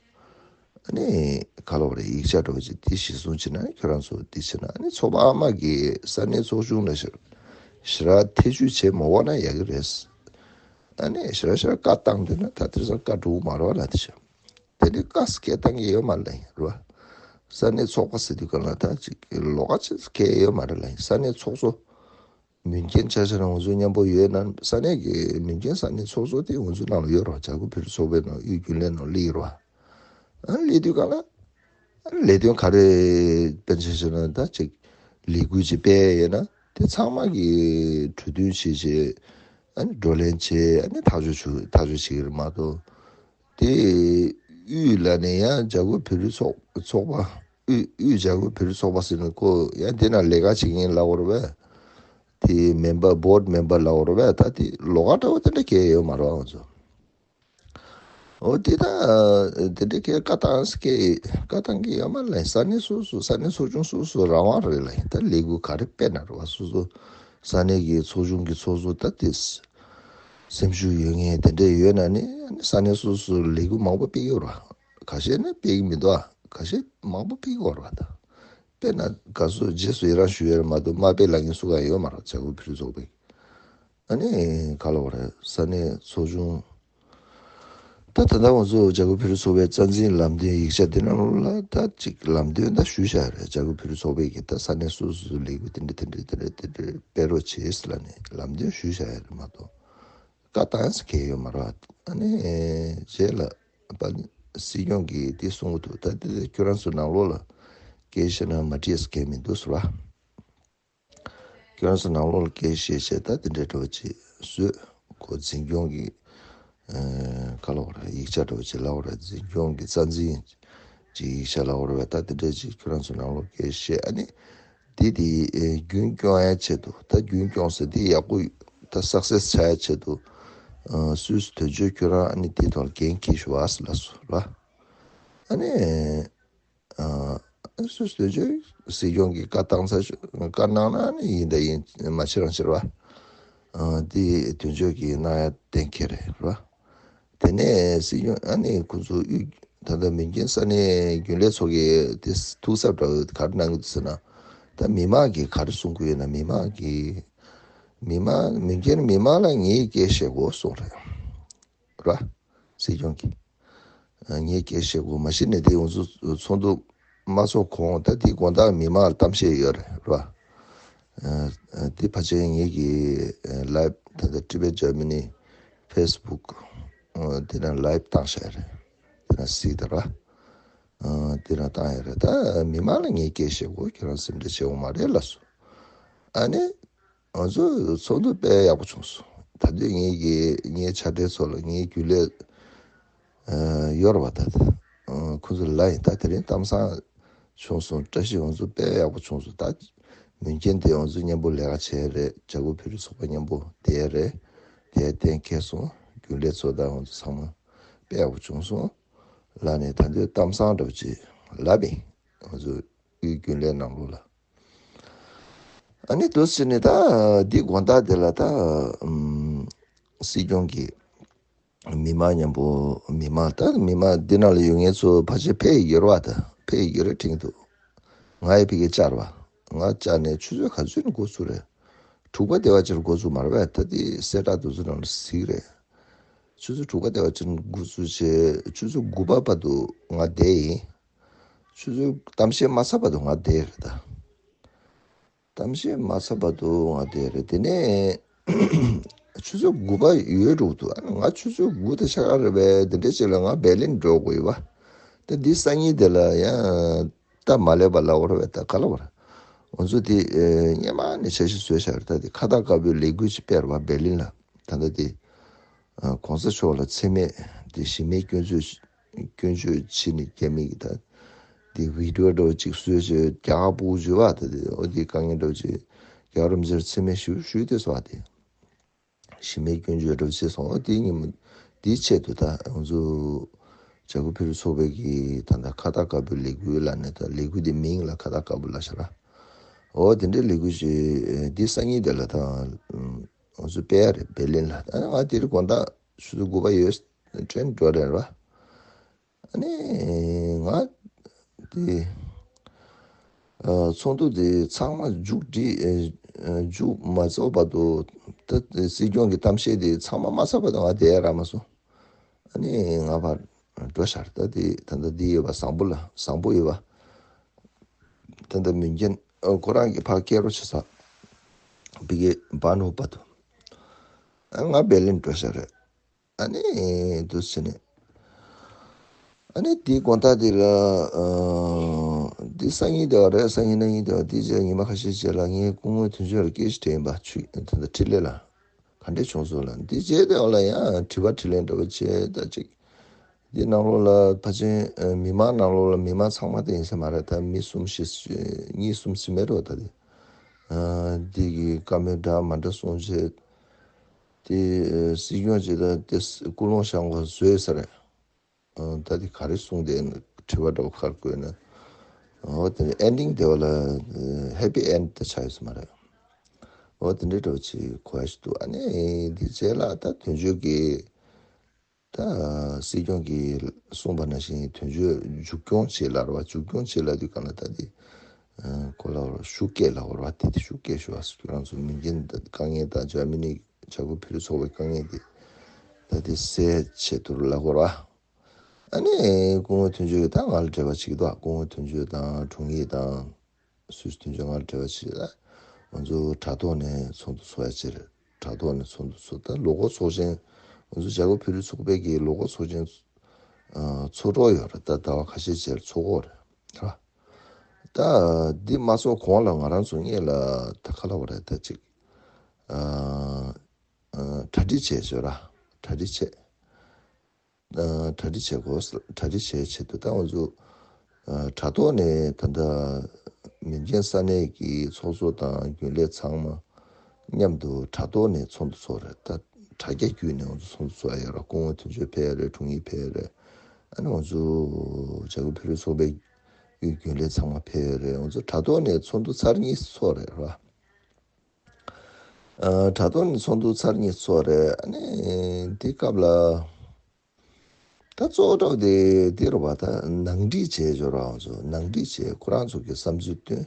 ཨ་ནི་ག་ལབ་དགོས་རེད། ཡིག་ཆ་འདྲ་བོ་ཅིག་དེ་གཞི་བཟུང་བྱས་ན། ཁྱོད་རང་ཚོ་དེ་བྱས་ན། ཨ་ནི་ཚོགས་པ་ཨ་མ་གི་ས་གནས་ཚོགས་ཆུང་ལ་ཞེ་དྲག་ཐེ་བྱུས་བྱེད་མ་འོས་ན་ཡག་གི་རེད། ཨ་ནི་ཞེ་དྲག་ཞེ་དྲག་བཀའ་བཏང་འདོད་ན་ད་དེང་སང་བཀའ་འགྲོ་གི་མ་རེད་བ་ལབ་དེ་བྱས། དེ་འདྲའི་བཀའ་སྐད་བཏང་གི་ཡོད་མ་རེད་ལབ་ཡིན་རེད་བ། ས་གནས་ཚོགས་པ་ཟེར་དུས་གང་ལ་ད་ཅིག་ལོགས་ཀ་ཅིག་གལ་ཡོད་མ་རེད་ལབ་ཡིན། ས་གནས་ཚོགས་གཙོ་མུན་རྐྱེན་ཆ་ཆ་ན་ང་ཚོ་མཉམ་པོ་ཡོད་ན། ས་གནས་ཀྱི་མུན་རྐྱེན་ས་གནས་ཚོགས་གཙོ་དེ་ང་ཚོ་ནང་ལ་ཡོད་རེད་བ། བྱ་རྒོད་ཕེབས་རེས་ཚོགས་པའི་ནང་དབུས་རྒྱུན་ལས་ནང་སླེབས་ཡོད་རེད་བ། ཨ་སླེབས་དུས་གང་ལ་ཨ་ལས་དོན་ག་རེ་དཔེ་ཆ་བཞག་ན་ད་ཅིག་ལས་འགུལ་ཅིག་སྤེལ་ཡོད་ན་དེ་ཚང་མ་གིས་གྲོས་བསྟུན་བྱས་བྱས། ཨ་ནི་བགྲོ་གླེང་བྱས། ཨ་ནི་ཐག་གཅོད་བྱུ་ཐག་གཅོད་བྱེད་ཀྱི་རེད་མ་གཏོགས། དེ་དབུས་ལ་ནས་ཡང་བྱ་རྒོད་ཕེབས་རེས་ཚོགས་ཚོགས་པ། དབུས་དབུས་བྱ་རྒོད་ཕེབས་རེས་ཚོགས་པ་ཟེར་ནས་ཁོ་ཡང་དེ་ན་ལས་ཀ་བྱེད་མཁན་ལབ་དགོས་རེད་པས། དེ་མེམ་བར་བོར་ཌི་མེམ་བར་ལབ་དགོས་རེད་པས། ད་དེ་ལོགས་ཀ་འདྲ་བོ་དེ་འདྲ་གལ་ཡོད་མ་རེད་བ་ང་ཚོ། འོ་དེ་ད་དེ་འདྲ་གལ་བཀའ་བཏང་གལ་བཀའ་བཏང་གི་ཡོད་མ་རེད་ལབ་ཡིན། ས་གནས་སོ་སོ་ས་གནས་ཚོགས་ཆུང་སོ་སོ་རང་དབང་རེད་ལབ་ཡིན། ད་ལས་འགུལ་ག་རེ་སྤེལ་ན་རེད་བ། སོ་སོ་ས་གནས་ཀྱི་ཚོགས་ཆུང་གི་ཚོགས་གཙོ་ད་དེ་སེམས་ཤུགས་ཡོད་མཁན་དེ་འདྲ་ཡོད་ན་ནི། ཨ་ནི་ས་གནས་སོ་སོ་ལས་འགུལ་མང་པོ་སྤེལ་གྱི་ཡོད་རེད་བ། ཁ་ཤས་ནི་སྤེལ་གྱི་མི་འདུག་ཨ་ཁ་ཤས་མང་པོ་སྤེལ་གྱི་ཡོད་རེད་བ། ད་དཔེར་ན་ག་ཚོད་རྗེས་སུ་ཡི་རང་ཞུ་ཡ་རེད་མ་གཏོགས་མ་སྤེལ་ལབ་མཁན་སུ་གང་ཡོད་མ་རེད། བྱ་རྒོད་ཕེབས་རེས་ཚོགས་པའི། ཨ་ནི་ག་ལབ་དགོས་རེད། ས་གནས་ཚོགས་ཆུང་། ད་ད་ལྟ་ང་ཚོ་བྱ་རྒོད་ཕེབས་རེས་ཚོགས་པའི་རྩ་འཛིན་ལམ་སྟོན་ཡིག་ཆ་འདི་ནང་ལ་ད་ཅིག་ལམ་སྟོན་ད་ཞུས་བཞག་ཡོད་རེད། བྱ་རྒོད་ཕེབས་རེས་ཚོགས་པའི་གི་ད་ས་གནས་སོ་སོ་སོའི་ལས་འགུལ་དེ་འདྲ་དེ་འདྲ་དེ་འདྲ་དེ་འདྲ་སྤེལ་རོགས་བྱེད་ཟེར་ལབ་ནས་ལམ་སྟོན་ཞུས་བཞག་ཡོད་རེད་མ་གཏོགས། བཀའ་བཏང་ས་གང་ཡང་ཡོད་མ་རེད། ཨ་ནི་རྗེས་ལ་པ་སྲིད་སྐྱོང་གིས་དེ་གསུང་གི་འདུག་ད་དེ་ཁྱོད་རང་ཚོ་ནང་ལོགས་ལ་སྐད་བཤད་ན་མ་འགྲིག་ས་གང་ཡང་མི་འདུག་ཟེར་བ། ཁྱོད་རང་ཚོ་ནང་ལོགས་ལ་སྐད་བཤད་བྱས། ད་དེ་འདྲ་འདྲ་བོ་ཅིག་བཟོས། ཁོ་འཛིན་སྐྱོང་གི་ཨ་ག་ལབ་དགོས་རེད། ཡིག་ཆ་འདྲ་བོ་ཅིག་ལབ་དགོས་རེད། འཛིན་སྐྱོང་གི་རྩ་འཛིན་གྱི་ཡིག་ཆ་ལབ་དགོས་རེད་པས། ད་དེ་འདྲ་ཅིག་ཁྱོད་རང་ཚོ་ནང་ལོགས་སྐད་བཤད། ཨ་ནི་འདི་དེ་ཨ་རྒྱུན་སྐྱོང་ཡ་ཆེད་དུ། ད་རྒྱུན་སྐྱོང་ཟེར་འདི་ཡག་པོ་ད་སག་སེ་སི་ཆགས་ཡ་ཆེད་དུ། ཨ་སུད་སི་དོན་གཅོད་ཁྱོད་རང་ཨ་ནི་དེའི་ཐོག་ལ་འགན་འཁྱེར་ཤོག་ཨ་ཟེར་ལབ་སོང་ར། ཨ་ནི། ཨ་སུད་སི་དོན་གཅོད་སྲིད་སྐྱོང་གིས་བཀའ་བཏང་ཚར་ཤོག་བཀའ་གནང་ན་ནི་ཡིན་ད་ཡིན། མ་བྱེད་རང་བྱེད་ར། ཨ་དེ་དོན་གཅོད་ཀྱིས་གནང་ཡ་གཏན་འཁེལ་རེད་ར། དེ་ནས་སྲིད་སྐྱོང་ཨ་ནི་ཁོ་ཚོ་དབུས་ད་ལྟ་མུན་རྐྱེན་ས་གནས་རྒྱུན་ལས་ཚོ་གིས་དེ་ཐུགས་གཟབ་འདྲ་བོ་ག་རེ་གནང་གི་འདུག་ཟེར་ན། ད་མི་མང་གིས་ག་རེ་གསུང་གི་ཡོད་ན། མི་མང་གིས་མི་མང་མུན་རྐྱེན་མི་མང་ལ་ངས་སྐད་བཤད་དགོས་གསུངས་རེད། ར། སྲིད་སྐྱོང་གིས། ཨ་ངས་སྐད་བཤད་དགོས། མ་གཞི་ནས་དེ་ང་ཚོ་ཚོགས་འདུ་མ་ཚོགས་གོང་ད་དེའི་དགོང་དག་མི་མང་ལ་གཏམ་བཤད་ཡོད་རེད་ར། ཨ་ཨ་དེ་ཕལ་ཆེར་ངེད་ཀྱི་ཨ་ལའིབ་ད་ལྟ་ཊི་བེཊ་ཇར་མ་ནི་ཕེ་སི་བུག་ཨ་དེ་ན་ལའིབ་བཏང་བཞག་རེད། དེ་ན་གཟིགས་དང་ར། ཨ་དེ་ན་བཏང་ཡོད་རེད། ད་མི་མང་ལ་ངས་སྐད་བཤད་དགོས། ཁྱོད་རང་སེམས་ཁྲལ་བྱེད་དགོས་མ་རེད་ལབ་སོང་། ཨ་ནི། ང་ཚོ་ཚོགས་འདུ་དཔེ་ཡག་པོ་བྱུང་སོང་། ད་དུང་ངེད་ཀྱི་ངའི་ཕྱག་སྦྲེལ་ཚོ་ལ་ངའི་རྒྱུན་ལས་ཨ་ཡོད་རེད་པ། ད་ཨ་ཁོ་ཚོ་ལ་ཡིན། ད་དེ་རིང་གཏམ་བཟང་བྱུང་སོང་། བཀྲ་ཤིས། ང་ཚོ་དཔེ་ཡག་པོ་བྱུང་སོང་། ད་མུན་རྐྱེན་དེ་ང་ཚོ་མཉམ་པོ་ལས་ཀ་བྱས་རེད། བྱ་རྒོད་ཕེབས་རེས་ཚོགས་པ་མཉམ་པོ་བསྡད་རེད། དེ་གཏན་འཁེལ་སོང་། རྒྱུན་ལས་ཚོ་དང་ང་ཚོ་ཚང་མ་དཔེ་ཡག་པོ་བྱུང་སོང་ལབ་ནས་ད་དུང་གཏམ་བཟང་འདྲ་པོ་ཅིག་ལབ་ཡིན། ང་ཚོ་དབུས་རྒྱུན་ལས་ནང་ལོགས་ལ། ཨ་ནི་འདུག་སེ་བྱས་ནས་ད་འདི་དགོང་དག་དེ་ལ་ད་ཨམ་སྲིད་སྐྱོང་གིས་མི་མང་མཉམ་པོ་མི་མང་ད་མི་མང་འདི་ནང་ལ་ཡོད་མཁན་ཚོ་ཕལ་ཆེར་ཕེབས་ཡི་ཡོད་རེད་པ། ད་ཕེབས་ཡི་ཡོད་རེད་དྲན་འདུག་ང་ཡི་ཕ་གིར་བཅར་བ། ང་བཅར་ནས་ཆུ་ཚོད་ག་ཚོད་ནས་འགོ་ཚུགས་རེད། དྲུག་པ་དེ་བ་ཅིག་འགོ་ཚུགས་མ་རེད་པས། ད་དེ་གསལ་བསྒྲགས་དེ་ཚོ་ནང་ལ་གཟིགས་རེད། ཆུ་ཚོད་དྲུག་པ་དེ་བ་ཅིག་འགོ་ཚུགས་བྱས་ཆུ་ཚོད་དགུ་པ་བར་དུ་ང་བསྡད་ཡིན། ཆུ་ཚོད་གཏམ་བཤད་མ་ཚར་བར་དུ་ང་བསྡད་རེད་ད། གཏམ་བཤད་མ་ཚར་བར་དུ་ང་བསྡད་རེད། དེ་ནས་ཆུ་ཚོད་དགུ་པ་ཡོལ་འགྲོ་གི་འདུག་ཨ་ནི་ང་ཆུ་ཚོད་དགུ་དང་ཕྱེད་ཀ་རེད་པས། དེ་འདྲ་ཅིག་ལ་ང་བར་ལིན་འགྲོ་དགོས་ཡོད་པ། ད་འདི་སང་ཉིན་དེ་ལ་ཡང་སྟབས་མ་ལེགས་པ་ལབ་དགོས་རེད་པས། ད་ག་ལབ་དགོས་རེད། ང་ཚོ་དེ་ཨེ་སྔོན་མ་ནས་འཆར་གཞི་བཟོས་བཞག་རེད། ད་དེ་ཁ་བཏགས་དཀར་པོའི་ལས་འགུལ་ཅིག་སྤེལ་བ་བར་ལིན་ལ། ད་ལྟ་དེ་ཨ་གོང་ས་མཆོག་ལ་མཚན་སྨད་དེ་གཞི་མེད་སྐྱོན་བརྗོད་སྐྱོན་བརྗོད་བྱས་ནས་རྒྱ་མི་གི་ད་དེ་བི་ཌི་ཡོ་འདྲ་བོ་ཅིག་བཟོས་བྱས་རྒྱ་གར་སྤོ་བོ་བརྗོད་པ། ད་དེ་ཨོ་དེ་དཀའ་ངལ་འདྲ་བོ་ཅིག་རྒྱ་གར་རིམ་འཛེར་མཚན་སྨད་ཞུ་ཞུས་ཏེ་སོང་བ། དེ་གཞི་མེད་སྐྱོན་བརྗོད་འདྲ་བོ་བྱས་སོང་། ཨོ་དེ་ཉིན་མོ་དེའི་ཆེད་དུ་ད་ང་ཚོ་བྱ་རྒོད་ཕེབས་རེས་ཚོགས་པའི་གི་ད་ད་ཁ་བཏགས་དཀར་པོའི་ལས་འགུལ་ལབ་ནས། ད་ལས་འགུལ་དེ་མིང་ལ་ཁ་བཏགས་དཀར་པོ་ལབ་བཞག་ར། འོ་དེ་འདྲའི་ལས་འགུལ་ཞིག་འདི་སང་ཉིན་དེ་ལ་ད་ང་ཚོ་སྤེལ་ཡ་རེད། བྷེར་ལིན་ལ། ཨ་ནི་ང་དེ་རིང་དགོང་དག་ཆུ་ཚོད་དགུ་པ་ཡོལ་ཏྲེན་འགྲོ་རན་ར། ཨ་ནི་ང་དེ་ཚོགས་འདུ་དེ་ཚང་མ་མཇུག་སྒྲིལ་མཇུག་མ་རྫོགས་བར་དུ་ད་སྲིད་སྐྱོང་གི་གཏམ་བཤད་དེ་ཚང་མ་མ་ཚར་བར་དུ་ང་བསྡད་ཡ་རག་མ་སོང་། ཨ་ནི་ང་ཕར་འགྲོ་ཤར། ད་དེ་ད་ལྟ་འདི་ཡོད་པ་བཟང་པོ་ལ་བཟང་པོ་ཡོད་པ། ད་ལྟ་མུན་རྒྱན་ཁོ་རང་གི་ཕར་སྐད་རོགས་བྱེད་ས་བི་གེ་བ་ནོ་བ་དུ། ཨ་ང་བྷེར་ལིན་འགྲོ་ཤར་རེད། ཨ་ནི་འདུག་ཟེར་ནས། ཨ་ནི་དེའི་དགོང་དག་དེ་ལ་འདི་སང་ཉིན་དེ་བ་རེད། སང་ཉིན་གནངས་ཉིན་དེ་བ་དེའི་རྗེས་ཉི་མ་ཁ་ཤས་རྗེས་ལ་ངས་སྐུ་ངོ་དོན་གཅོད་ལ་སྐད་ཞིག་དྲིས་ཡིན་པ། ཆུ་ད་ལྟ་འཕྲིན་ལས་ལ། ག་འདྲས་བྱུང་སོང་ལ། འདི་རྗེས་དེ་བ་ལ་ཡང་དྲི་བ་དྲིས་ལན་འདྲ་བོ་བྱས་ད་ཅིག་འདི་ནང་ལོགས་ལ་ཕལ་ཆེར་མི་མང་ནང་ལོགས་ལ་མི་མང་ཚང་མ་དེ་ཡིན་ས་མ་རེད། ད་མི་གསུམ་བཞི་གཉིས་གསུམ་ཟིན་མེད་རོགས་ད་དེ། འདི་གི་བཀའ་མོལ་འདྲ་མ་འདྲ་གསུང་བྱས། དེ་སྲིད་སྐྱོང་ཅིག་ད་དེ་ཀུན་སློང་བཞག་འགོ་བཟོས་ས་རེད། ད་དེ་ག་རེ་གསུངས་དེ་དྲི་བ་འདྲ་བོ་ཁར་བཀོད་ན། འོ་དེ་ཨེན་ཌིང་དེ་བ་ལ་ཧེ་པི་ཨེན་ཌི་དེ་ཆགས་ཡོད་ས་མ་རེད། འོ་དེ་འདྲའི་འདྲ་བོ་ཅིག་གོ་ཡ་ཞིག་འདུག་ཨ་ནི་དེ་རྗེས་ལ་ད་དོན་གཅོད་ཀྱིས་ད་སྲིད་སྐྱོང་གིས་གསུངས་པ་ནང་བཞིན་དོན་གཅོད་མཇུག་སྐྱོང་བྱེད་ལབ་རེད་བ། མཇུག་སྐྱོང་བྱེད་ལབ་དུས་གང་ལ་ད་དེ་ཁོ་ལ་ཤུགས་སྐྱེད་ལབ་རེད་བ། དེ་དེ་ཤུགས་སྐྱེད་ཞུ་བ། ཁྱོད་རང་ཚོ་མུན་རྒྱན་དཀའ་ངལ་དང་འཇར་མ་ནི་བྱ་རྒོད་བོད་རིགས་ཚོགས་པའི་དཀའ་ངལ་དེ་ད་དེ་སེལ་ཆེད་དུ་ལབ་རེད་བ། ཨ་ནི་སྐུ་ངོ་དོན་གཅོད་ཀྱིས་ད་ང་ལ་འབྲེལ་བ་བྱེད་ཀྱི་འདུག་སྐུ་ངོ་དོན་གཅོད་དང་དྲུང་ཡིག་དང་སུད་སི་དོན་གཅོད་ང་ལ་འབྲེལ་བ་བྱེད་ཀྱི་འདུག་ང་ཚོ་དྲ་ཐོག་ནས་ཚོགས་འདུ་ཚོགས་ཡ་ཅིག་རེད། དྲ་ཐོག་ནས་ཚོགས་འདུ་ཚོགས། ད་ལོ་འཁོར་ཚོགས་ཆེན། ང་ཚོ་བྱ་རྒོད་བོད་རིགས་ཚོགས་པའི་གི་ལོ་འཁོར་ཚོགས་ཆེན་ཚོགས་འགྲོ་ཡོད་རེད། ད་ཟླ་བ་ཁ་ཤས་རྗེས་ལ་ཚོགས་ཀྱི་ཡོད་རེད། ད་འདི་མ་ཚོགས་གོང་ལ་ང་རང་ཚོ་སྔོན་ལ་ད་ག་ལབ་དགོས་རེད། ད་ཅིག་གྲ་སྒྲིག་བྱས་བྱས་ར། གྲ་སྒྲིག་བྱས། གྲ་སྒྲིག་བྱེད་དགོས། གྲ་སྒྲིག་བྱེད་ཆེད་དུ་ད་ང་ཚོ་དྲ་ཐོག་ནས་ད་ལྟ་མིང་ཅན་ས་གནས་ཀྱི་ཚོགས་གཙོ་དང་རྒྱུན་ལས་ཚང་མ་མཉམ་དུ་དྲ་ཐོག་ནས་ཚོགས་འདུ་ཚོགས་རེད། ད་དྲ་རྒྱ་བརྒྱུད་ནས་ང་ཚོ་ཚོགས་འདུ་ཚོགས་ཡ་ཡོད་ར། སྐུ་ངོ་དོན་གཅོད་ཕེབས་ཡ་རེད། དྲུང་ཡིག་ཕེབས་ཡ་རེད། ཨ་ནི་ང་ཚོ་བྱ་རྒོད་བོད་རིགས་ཚོགས་པའི་རྒྱུན་ལས་ཚང་མ་ཕེབས་ཡ་རེད། ང་ཚོ་དྲ་ཐོག་ནས་ཚོགས་འདུ་ཚར་གཉིས་ཚོགས་རེད་ར། དྲ་ཐོག་ནས་ཚོགས་འདུ་ཚར་གཉིས་ཚོགས་རེད། ཨ་ནི་འདི་སྐབས་ལ་ད་གཙོ་བོ་འདྲ་བོ་དེ་འདི་རེད་བ། ད་ནང་འགྲིག་བྱས་འབྱོར་བ། ང་ཚོ་ནང་འགྲིག་བྱས། ཁོ་རང་ཚོ་གི་བསམ་ཚུལ་བཏོན།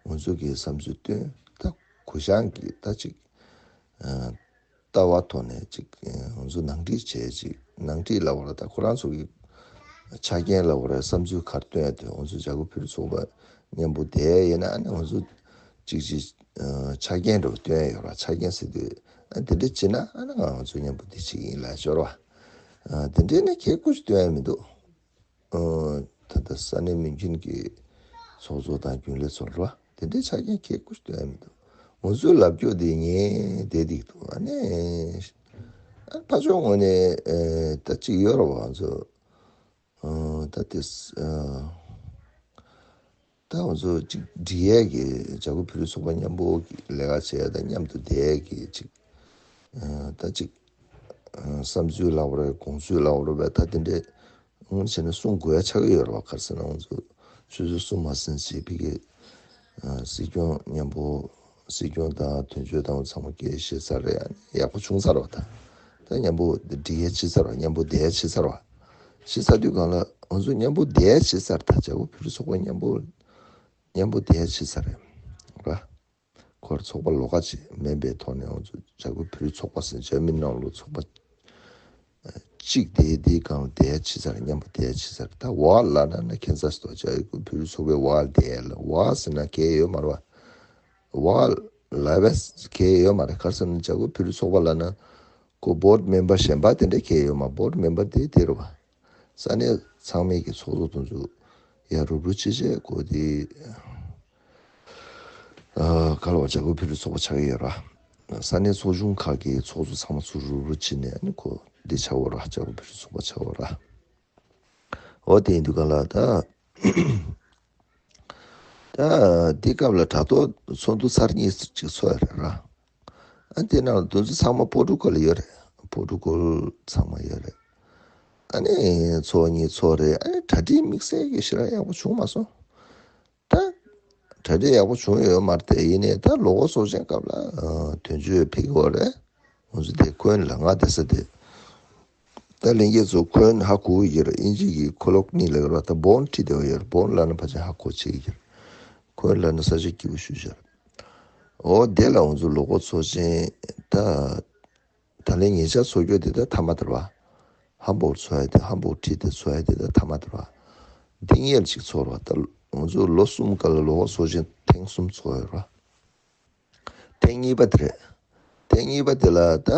ང་ཚོ་གི་བསམ་ཚུལ་བཏོན། ད་གུ་ཤང་གི་ད་ཅིག་ལྟ་བ་ཐོག་ནས་ཅིག་ང་ཚོ་ནང་འགྲིག་བྱས། ཅིག་ནང་འགྲིག་ལབ་དགོས་རེད། ད་ཁོ་རང་ཚོ་གི་ཆ་རྐྱེན་ལབ་དགོས་རེད། བསམ་ཚུལ་ག་རེ་བཏོན་ཡ་དེ་ང་ཚོ་བྱ་རྒོད་བོད་རིགས་ཚོགས་པ་མཉམ་པོ་བསྡད་ཡ་ཡིན་ན། ཨ་ནི་ང་ཚོ་ཅིག་ཅིག་ཆ་རྐྱེན་འདྲ་བོ་བཏོན་ཡ་ཡོད་ར། ཆ་རྐྱེན་ཟེར་དུས་ཨ་དེ་འདྲ་བྱེད་ན་ཨ་ནི་ང་ཚོ་མཉམ་པོ་འདི་བྱེད་ཀྱི་ཡིན་ལབ་འབྱོར་བ། དེ་འདྲས་ནས་ཁྱད་ཁུར་ཞིག་བཏོན་ཡ་མི་འདུག་ད་ལྟ་ས་གནས་མི་འགྱུར་གྱི་ཚོགས་གཙོ་དང་རྒྱུན་ལས་ཚོ་རེད་བ། དེ་འདྲའི་ཆ་རྐྱེན་ཁྱད་ཁུར་ཞིག་བཏོན་ཡ་མི་འདུག་ང་ཚོའི་ལབ་རྒྱུ་དེ་ངས་བསྡད་འདུག་ཨ་ནི་ཕར་ཕྱོགས་ངོས་ནས་ད་ཅིག་ཡོད་རེད་བ། ང་ཚོ་ད་དེ་ད་ང་ཚོ་ཅིག་སྒྲིག་ཡས་ཀྱི་བྱ་རྒོད་བོད་རིགས་ཚོགས་པ་མཉམ་པོ་གི་ལས་ཀ་བྱེད་ཡ་དང་མཉམ་དུ་བསྡད་ཡས་ཀྱི་ཅིག་ད་ཅིག་བསམ་ཚུལ་ལབ་དགོས་རེད། དགོངས་ཚུལ་ལབ་དགོས་རེད་པས། ད་དེ་འདྲས་སྔོན་བྱས་ནས་གསུང་དགོས་ཡ་ཆགས་ཀྱི་ཡོད་རེད་བ། ག་རེ་ཟེར་ན་ང་ཚོ་ཆུ་ཚོད་གསུམ་མ་ཟིན་ཙམ་ཅིག་གི་སྲིད་སྐྱོང་མཉམ་པོ་སྲིད་སྐྱོང་དང་དོན་གཅོད་དང་ཚང་མ་སྐད་བཤད་ཚར་རེད། ཡག་པོ་བྱུང་ཚར་བ། ད་ད་མཉམ་པོ་སྒྲིག་ཡས་བྱས་ཚར་བ། མཉམ་པོ་བསྡད་ཡས་བྱས་ཚར་བ། བྱས་ཚར་དུས་གང་ལ་ང་ཚོ་མཉམ་པོ་བསྡད་ཡས་བྱས་ཚར། ད་བྱ་རྒོད་བོད་རིགས་ཚོགས་པ་མཉམ་པོ་མཉམ་པོ་བསྡད་ཡས་བྱས་ཚར་རེད་ར། ཁོར་ཚོགས་པ་ལོགས་ཀ་ཅིག་མིན་པའི་ཐོག་ནས་ང་ཚོ་བྱ་རྒོད་བོད་རིགས་ཚོགས་པ་ཟེར་འཇར་མ་ནི་ནང་ལོགས་ཚོགས་པ་གཅིག་དེ་དེའི་སྒང་ལ་བསྡད་ཡས་བྱས་ཚར། མཉམ་པོ་བསྡད་ཡས་བྱས་ཚར། ད་ཝ་ལབ་ན་ན་ཁྱད་མཚར་ཞིག་འདུག་བྱ་རྒོད་བོད་རིགས་ཚོགས་པའི་ཝ་ལ་བསྡད་ཡས་ལ་ཝ་ཟེར་ན་གལ་ཡོད་མ་རེད་བ། ཝ་ལབ་པས་གལ་ཡོད་མ་རེད། ག་རེ་ཟེར་ན་བྱ་རྒོད་བོད་རིགས་ཚོགས་པ་ལབ་ན་ཁོ་བོར་ཌི་མེམ་བར་གཞན་པ་དེ་འདྲ་གལ་ཡོད་མ། བོར་ཌི་མེམ་བར་དེ་དེ་རེད་བ། ས་གནས་ཚང་མའི་གི་ཚོགས་གཙོ་དེ་ཚོ་ཡར་རུབ་རུབ་བྱས་བྱས་ཁོ་དེ་ག་ལ་བ་བྱ་རྒོད་བོད་རིགས་ཚོགས་པ་ཆགས་ཀྱི་ཡོད་ར། ས་གནས་ཚོགས་ཆུང་ཁག་གི་ཚོགས་གཙོ་ཚང་མ་ཚུར་རུབ་རུབ་བྱས་ནས་ཨ་ནི་ཁོ་འདི་ཆགས་ཡོད་ར། བྱ་རྒོད་བོད་རིགས་ཚོགས་པ་ཆགས་ཡོད་ར། འོ་དེ་ཡིན་དུས་ག་ལ་ད་ད་འདི་སྐབས་ལ་དྲ་ཐོག་ཚོགས་འདུ་ཚར་གཉིས་ཅིག་ཚོགས་ཡོད་རེད་ར། ཨ་དེ་ནང་ལ་འདུ་འཛི་ཚང་མ་པོར་ཊུ་གལ་ལ་ཡོད་རེད། པོར་ཊུ་གལ་ཚང་མ་ཡོད་རེད། ཨ་ནི་ཚོགས་གཉིས་ཚོགས་རེད། ཨ་ནི་གྲ་སྒྲིག་དམིགས་བསལ་གྱི་ཞེ་དྲག་ཡག་པོ་བྱུང་མ་སོང་། ད་ གྲ་སྒྲིག་ཡག་པོ་བྱུང་ཡོད་མ་རེད་དེ། ཡིན་ནའི་ད་ལོ་འཁོར་ཚོགས་ཆེན་སྐབས་ལ་དོན་གཅོད་ཕེབས་ཀྱི་ཡོད་རེད། ང་ཚོ་དེ་ཁོན་ལ་ང་དེ་ས་དེ། ད་ལྷན་རྒྱས་ཚོ་ཁོན་ཧ་གོ་གི་ཡོད་རེད། ཨིན་ཇི་གི་ཁོ་ལོག་ནི་ལབ་ཡོད་རེད། ད་བོན་ཁྲིད་བསྡད་ཡོད་རེད། བོན་ལབ་ན་ཕལ་ཆེར་ཧ་གོ་བྱེད་ཀྱི་ཡོད་རེད། ཁོན་ལབ་ན་ས་ཆ་སྐྱིད་པོ་ཞུ་བྱ་རེད། འོ་དེ་ལ་ང་ཚོ་ལོ་འཁོར་ཚོགས་ཆེན་ད། ད་ལན་ཉེ་ཆར་ཚོགས་རྒྱུ་དེ་ད་ཐ་མ་དེ་རེད་བ། ཧམ་སྦུག་ཚོགས་ཡ་དེ་ཧམ་སྦུག་ཁྲིད་དེ་ཚོགས་ཡ་དེ་ད་ཐ་མ་དེ་རེད་བ། འདི་སྔོན་ལ་ཅིག་ཚོགས་རེད་བ། ད་ང་ཚོ་ལོ་གསུམ་སྐབས་ལ་ལོ་འཁོར་ཚོགས་ཆེན་ཐེངས་གསུམ་ཚོགས་ཡོད་རེད་བ། ཐེངས་གཉིས་པ་དེ་རེད། ཐེངས་གཉིས་པ་དེ་ལ་ད་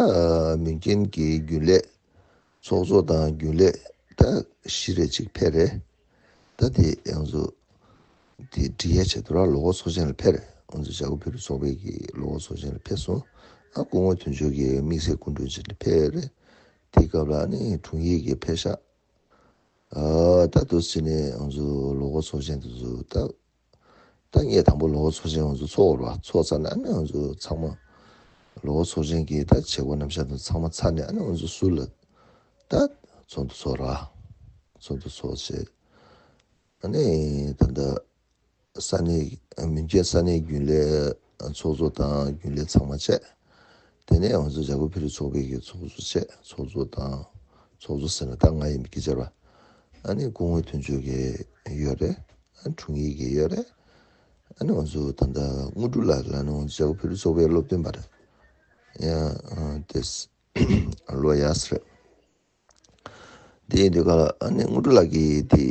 མུན་རྐྱེན་གྱི་རྒྱུན་ལས་ཚོགས་གཙོ་དང་རྒྱུན་ལས་ད་བཞི་རེ་ཅིག་ཕེབས་རེད། ད་དེ་ང་ཚོ་དེ་འགྲིག་ཡ་ཆེད་དུ་ར་ལོ་འཁོར་ཚོགས་ཆེན་ལ་ཕེབས་རེད། ང་ཚོ་བྱ་དགའ་ཕུལ་རུ་ཚོགས་པའི་གི་ལོ་འཁོར་ཚོགས་ཆེན་ལ་ཕེབས་སོང་། ཨ་སྐུ་ངོ་དོན་གཅོད་ཀྱི་དམིགས་བསལ་སྐུ་མགྲོན་ཅིག་ལ་ཕེབས་རེད། དེ་སྐབས་ལ་ནི་དྲུང་ཡིག་གི་ཕེབས་ཤག་ཨ་ད་དུ་ཕྱིན་ནས་ང་ཚོ་ལོ་འཁོར་ཚོགས་ཆེན་དེ་ཚོ་ད། ད་ངས་དང་པོ་ལོ་འཁོར་ཚོགས་ཆེན་ང་ཚོ་ཚོགས་ར་ཚོགས་ཚར་ནས་ཨ་ནི་ང་ཚོ་ཚང་མ་ལོ་འཁོར་ཚོགས་ཆེན་གྱི་ད་བྱེད་སྒོ་རྣམ་གཞག་དང་ཚང་མ་ཚར་ནས་ཨ་ནི་ང་ཚོ་ཟུར་ལ་ད་ཚོགས་འདུ་ཚོགས་ར། ཚོགས་འདུ་ཚོགས་བྱས། ཨ་ནི་ད་ལྟ་ས་གནས་མུན་རྐྱེན་ས་གནས་རྒྱུན་ལས་ཚོགས་གཙོ་དང་རྒྱུན་ལས་ཚང་མ་བྱས། དེ་ནས་ང་ཚོ་བྱ་དགའ་ཕུལ་རུ་ཚོགས་པའི་གི་ཚོགས་གཙོ་བྱས། ཚོགས་གཙོ་དང་ཚོགས་གཙོ་ཟེར་ན་ད་ང་ཡིན་པའི་སྐད་ཆ་ར། ཨ་ནི་སྐུ་ངོ་དོན་གཅོད་ཀྱི་ཡོད་རེད། ཨ་དྲུང་ཡིག་གི་ཡོད་རེད། ཨ་ནི་ང་ཚོ་ད་ལྟ་དངོས་གྲུབ་ལགས་ལ་ནི་ང་ཚོ་བྱ་དགའ་ཕུལ་རུ་ཚོགས་པའི་སློབ་སྟོན་པ་རེད། ཡང་དེ་ལོ་ཡག་རེད། དེ་ཡིན་དུས་ག་ལ་ཨ་ནི་དངོས་གྲུབ་ལགས་ཀྱིས་དེ་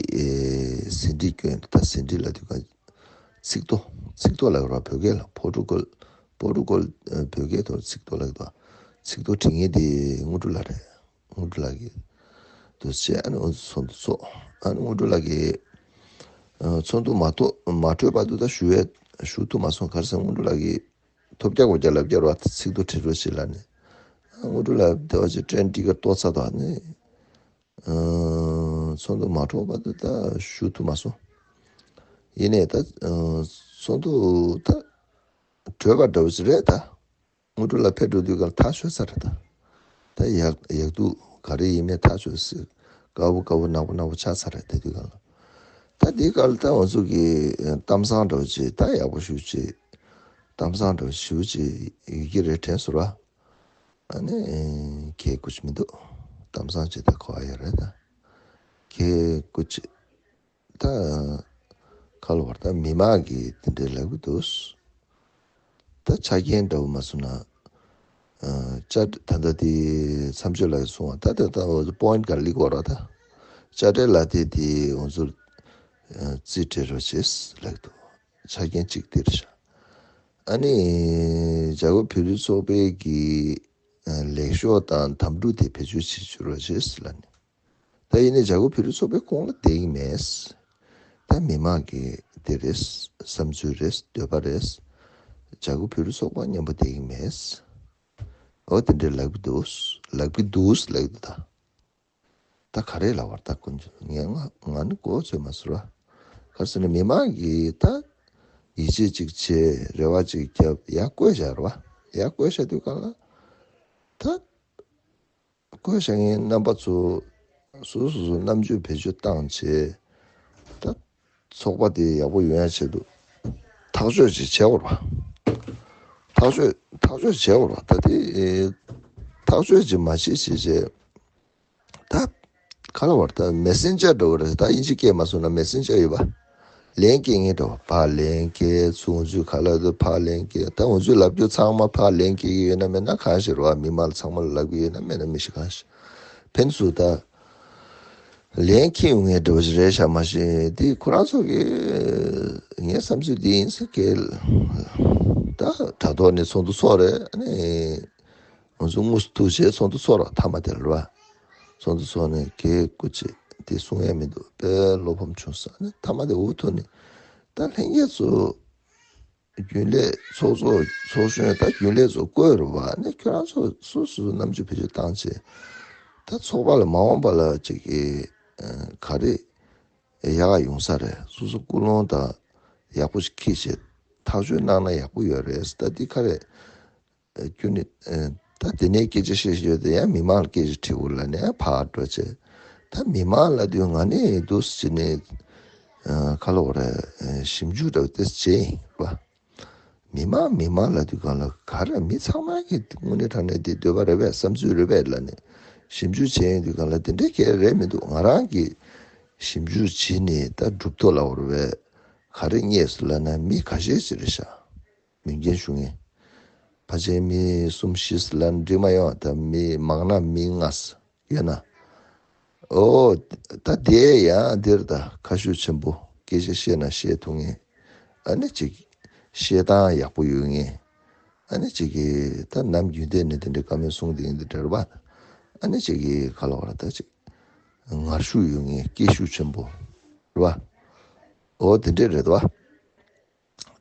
ཟིན་བྲིས་བསྐྱོན། ད་ཟིན་བྲིས་ལ་དུས་ག་ཚིག་ཐོ་ཚིག་ཐོ་ལ་ར་བོད་སྐད་ལ་པོ་ཊུ་གལ་པོ་ཊུ་གལ་བོད་སྐད་ཐོག་ཚིག་ཐོ་ལ་ད་ཚིག་ཐོ་བྲིས་མཁན་དེ་དངོས་གྲུབ་ལགས་རེད། དངོས་གྲུབ་ལགས་ཀྱིས་དུ་བྱས། ཨ་ནི་ཚོགས་འདུ་ཚོགས། ཨ་ནི་དངོས་གྲུབ་ལགས་ཀྱིས་ཚོགས་འདུ་མ་ཐོ་མ་གྲོལ་བར་དུ་ད་ཞུ་བའི་ཞུ་ཐུབ་མ་སོང་། ག་རེ་ཟེར་དངོས་གྲུབ་ལགས་ཀྱིས་ཐོབ་རྒྱག་གོ་རྒྱག་ལབ་རྒྱག་ར་ཚིག་ཐོ་བྲིས་རོགས་བྱེད་ལབ་ནས། དངོས་གྲུབ་ལགས་དེ་བ་ཅིག་ཊེན་ཊི་ཀེ་ཊི་གཏོར་ཚར་དང་ནི། ཚོགས་འདུ་མ་གྲོལ་བར་དུ་ད་ཞུ་ཐུབ་མ་སོང་། ཡིན་ནའི་ད་ཚོགས་འདུ་ད་གྲོལ་བ་འདྲ་བོ་ཞིག་རེད་ད། དངོས་གྲུབ་ལགས་ཕེབས་འགྲོ་དུས་སྒང་ཐག་ཆོད་ཚར་རེད་ད། ད་ཡག་ཡག་སྡུག་ག་རེ་ཡིན་མིན་ཐག་ཆོད་ཟེར། དཀར་པོ་དཀར་པོ་ནག་པོ་ནག་པོ་ཆགས་ཚར་རེད་དེ་དུས་སྒང་ལ། ད་དེའི་སྐབས་ལ་ད་ང་ཚོ་གི་གཏམ་བཟང་འདྲ་བོ་ཅིག་ད་ཡག་པོ་ཞེ་པོ་ཅིག་གཏམ་བཟང་འདྲ་བོ་ཞེ་པོ་ཅིག་ཡོད་ཀྱི་རེད་དྲན་སོང་ར། ཨ་ནི་ཁྱད་ཀུ་ཅི་མི་འདུག་གཏམ་བཟང་ཅིག་ད་གོ་བ་ཡོད་རེད་ད། ཁྱད་ཀུ་ཅི་ད་ག་ལ་བར་ད་མི་མང་གིས་དེ་འདྲའི་ལབ་གི་འདུག་ད་ཆ་རྐྱེན་འདྲ་བོ་མ་སོང་ན། ཨ་ཅ་ད་ལྟ་དེ་མཚམས་གཅོད་ལ་གསུང་བ་ད་ད་ད་པོ་ཡིན་ཊི་ག་ལི་གོ་ར་ད། དཔྱ་ཁྲལ་ལ་དེ་དེ་ང་ཚོར་རྩིས་སྤྲད་རོགས་བྱེད་ལབ་འདུག་ཆ་རྐྱེན་གཅིག་དེ་རེད་ཤག་ཨ་ནི་བྱ་དགའ་ཕུལ་རུ་ཚོགས་པའི་གི་ལེགས་ཤོག་དང་དམ་ཕྲུག་དེ་བེད་སྤྱོད་བྱེད་བཅུག་རོགས་བྱེད་ལབ་ནས། ད་ཡིན་ནའི་བྱ་དགའ་ཕུལ་རུ་ཚོགས་པའི་ཁོངས་ལ་བསྡད་ཀྱི་མེད། ད་མི་མང་གི་དེ་རེད། བསམ་ཚུལ་རེད། འདོད་པ་རེད། བྱ་དགའ་ཕུལ་རུ་ཚོགས་པ་མཉམ་པོ་བསྡད་ཀྱི་མེད། འོ་དེ་འདྲའི་ལབ་ཀྱི་འདུག་ལབ་ཀྱི་འདུག་ལབ་ཀྱི་འདུག་ད། ད་ག་རེ་ལབ་པར་ད་དཀོན་མཆོག་ངས་ང་ང་ནི་གོ་ཚོད་མ་ཟུར་བ། ག་རེ་ཟེར་ན་མི་མང་གིས་ད་ཡིད་ཆེས་གཅིག་བྱས། རེ་བ་གཅིག་བརྒྱབ། ཡར་བསྐོས་བཞག་རེད་བ། ཡར་བསྐོས་བཞག་དུས་གང་ལ་ད་བསྐོས་བཞག་མཁན་རྣམ་པ་ཚོ་སོ་སོ་སོ་རྣམ་དཔྱོད་བེད་སྤྱོད་བཏང་བྱས། ད་ཚོགས་པ་དེ་ཡག་པོ་ཡོང་ཡ་ཆེད་དུ་ཐག་གཅོད་ཅིག་བྱས་པ་རེད་བ། ཐག་གཅོད་ཐག་གཅོད་བྱས་པ་རེད་བ། ད་དེ་ཐག་གཅོད་ཅིག་མ་བྱེད་བྱེད་བྱས། ད་ག་ལ་བར་ད་མེ་སེན་ཇར་འདྲ་བོ་རེད། ད་དབྱིན་ཇི་སྐད་མ་སོང་ན་མེ་སེན་ཇར་ཡོད་པ། ལན་སྐྱེལ་མཁན་འདྲ་བོ། ཕར་ལན་སྐྱེལ། ཚུར་ང་ཚོས་ག་ལ་ད་ཕར་ལན་སྐྱེལ། ད་ང་ཚོས་ལབ་རྒྱུ་ཚང་མ་ཕར་ལན་སྐྱེལ་གྱི་ཡོད་ན་མེད་ན་གང་ཞིག་རེད་བ། མི་མང་ལ་ཚང་མ་ལ་ལབ་ཀྱི་ཡོད་ན་མེད་ན་མི་ཤེས། གང་ཞིག་ཕན་ཚུན་ད་ལན་འཁྱེར་ཡོང་མཁན་འདྲ་བོ་ཞིག་རེད་ཤག་མ་གཞི་དེ་ཁོ་རང་ཚོ་གི་ངའི་བསམ་ཚུལ་འདི་ཡིན་ཟེར་གི། ད་དྲ་ཐོག་ནས་ཚོགས་འདུ་ཚོགས་རེད། ཨ་ནི། ང་ཚོ་དངོས་སུ་ཐུག་བྱས་ཚོགས་འདུ་ཚོགས་ར་མཐའ་མ་དེ་ལ་ར། ཚོགས་འདུ་ཚོགས་ནས་གལ་སྐུ་ཅི་དེ་གསུང་ཡ་མི་འདུག་དཔེ་བློ་ཕམ་བྱུང་ས་ནི་མཐའ་མ་དེ་འུ་ཐུག་ནས་ད་ལྷན་རྒྱས་ཚོ་རྒྱུན་ལས་ཚོགས་གཙོ་ཚོགས་གཞོན་ད་རྒྱུན་ལས་ཚོ་བསྐོས་རུ་བ་ནས་ཁྱོད་རང་ཚོ་སོ་སོ་སོ་རྣམ་དཔྱོད་བེད་སྤྱོད་བཏང་བྱས་ད་ཚོགས་པ་ལ་མ་འོངས་པ་ལ་ཅིག་གི་ག་རེ་ཡག་ཡོང་ས་རེད། སོ་སོ་ཀུན་སློང་དང་ཡག་པོ་ཞིག་འཁྱེར་བྱས་ཐག་གཅོད་གནང་ན་ཡག་པོ་ཡོད་རེད། ད་འདི་ག་རེ། ཁྱོད་ནི་ད་དེ་ནས་སྐད་ཆ་བཤད་བཤད་དེ་ཡང་མི་མང་ལ་སྐད་ཆ་དྲི་བ་ལ་ནས་ཕར་འགྲོ་བྱས། ད་མི་མང་ལ་དུས་ང་ནི་འདུག་སེ་བྱས་ནས་ག་ལ་བ་རེད། ཞིབ་འཇུག་འདྲ་བོ་དེ་བྱས་ཡིན། མི་མང་མི་མང་ལབ་དུས་སྒང་ལ་ག་རེ་མི་ཚང་མ་གི་དངོས་གནས་དྲང་གནས་དེ་འདོད་པ་རེད་པས། བསམ་ཚུལ་རེད་པས་ལབ་ནས་ཞིབ་འཇུག་བྱས་ཡོང་དུས་སྒང་ལ་དེ་འདྲའི་གལ་རེད་མི་འདུག་ང་རང་གི་ཞིབ་འཇུག་བྱས་ནས་ད་གྲུབ་ཐོབ་ལབ་པ་རེད་པས། ག་རེ་རྙེད་སོང་ལབ་ན་མི་ཁ་ཤས་ཤིག་རེད་ཤག་མི་རྒན་ཞུ་མཁན། ཕལ་ཆེར་མི་གསུམ་བཞི་ལབ་ན་འགྲིག་མ་ཡོང་། ད་མི་མང་ན་མི་ལྔ་ཡོད་ན། ཨོ། ད་དེ་ཡང་འདིར་ད་ཁ་ཤུགས་ཆེན་པོ་སྐད་ཆ་བཤད་ན་བཤད་ཐུབ་མཁན། ཨ་ནི་ཅིག་བཤད་སྟངས་ཡག་པོ་ཡོད་མཁན། ཨ་ནི་ཅིག་གིས་ད་ནམ་རྒྱུན་ལྡན་ནས་དེ་འདྲའི་བཀའ་མོལ་གསུང་དེ་འདི་འདྲ་རེད་པ། ཨ་ནི་ཅིག་གིས་ག་ལ་བར་ད་ཅིག་ངར་ཤུགས་ཡོད་མཁན། སྐད་ཤུགས་ཆེན་པོ་རེད་པ། ཨོ་དེ་འདྲས་རེད་པ།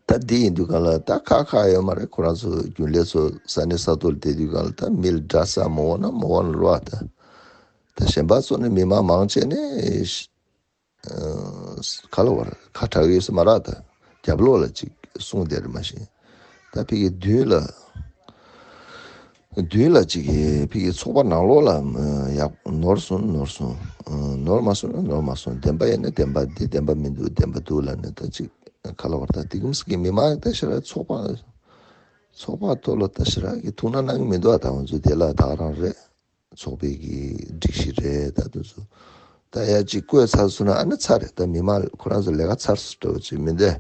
ད་འདི་ཡིན་དུས་སྒང་ལ་ད་ཁག་ཁག་ཡོད་མ་རེད། ཁོ་རང་ཚོ་རྒྱུན་ལས་ཚོ་ས་གནས་ས་ཐོག་ལ་བསྡད་དུས་སྒང་ལ་ད་མི་ལ་དགྲ་ཟ་མ་འོང་ན་མ་འོང་ན་རོ། ད་ད་གཞན་པ་ཚོ་ནི་མི་མང་མང་ཆེ་ནས་ཨ་ག་ལ་བར་ཁ་གྲག་ཡོད་ས་མ་རེད། ད་རྒྱབ་ལོགས་ལ་ཅིག་གསུང་བསྡད་རེད་མ་གཞི། ད་ཕ་གི་མདུན་ལ། མདུན་ལ་ཅིག་གིས་ཕ་གི་ཚོགས་པ་ནང་ལོགས་ལ་ཡག་ནོར་སོང་ནོར་སོང་། ནོར་མ་སོང་ན་ནོར་མ་སོང་། བདེན་པ་ཡིན་ན་བདེན་པ་འདི། བདེན་པ་མི་འདུག་བདེན་པ་འདུག་ལབ་ནས་ད་ཅིག་ག་ལ་བར་ད་དེ་གུམ་སི་གི་མི་མང་ད་ཞེ་དྲག་ཚོགས་པ་ཚོགས་པ་ཐོག་ལ་ད་ཞེ་དྲག་གི་ཐུགས་སྣང་གནང་གི་མི་འདུག་ཨ་ད་ང་ཚོ་དེ་ལ་ད་ག་རང་རེད། ཚོགས་པའི་གི་སྒྲིག་གཞི་རེད། ད་དུ་ཚོ་ད་ཡ་ཅིག་བཀོད་ཚར་སོང་ན་ཨ་ནི་ཚར་རེད། ད་མི་མང་ཁོ་རང་ཚོ་ལས་ཀ་ཚར་སོང་འདྲ་བོ་ཅིག་མི་འདུག་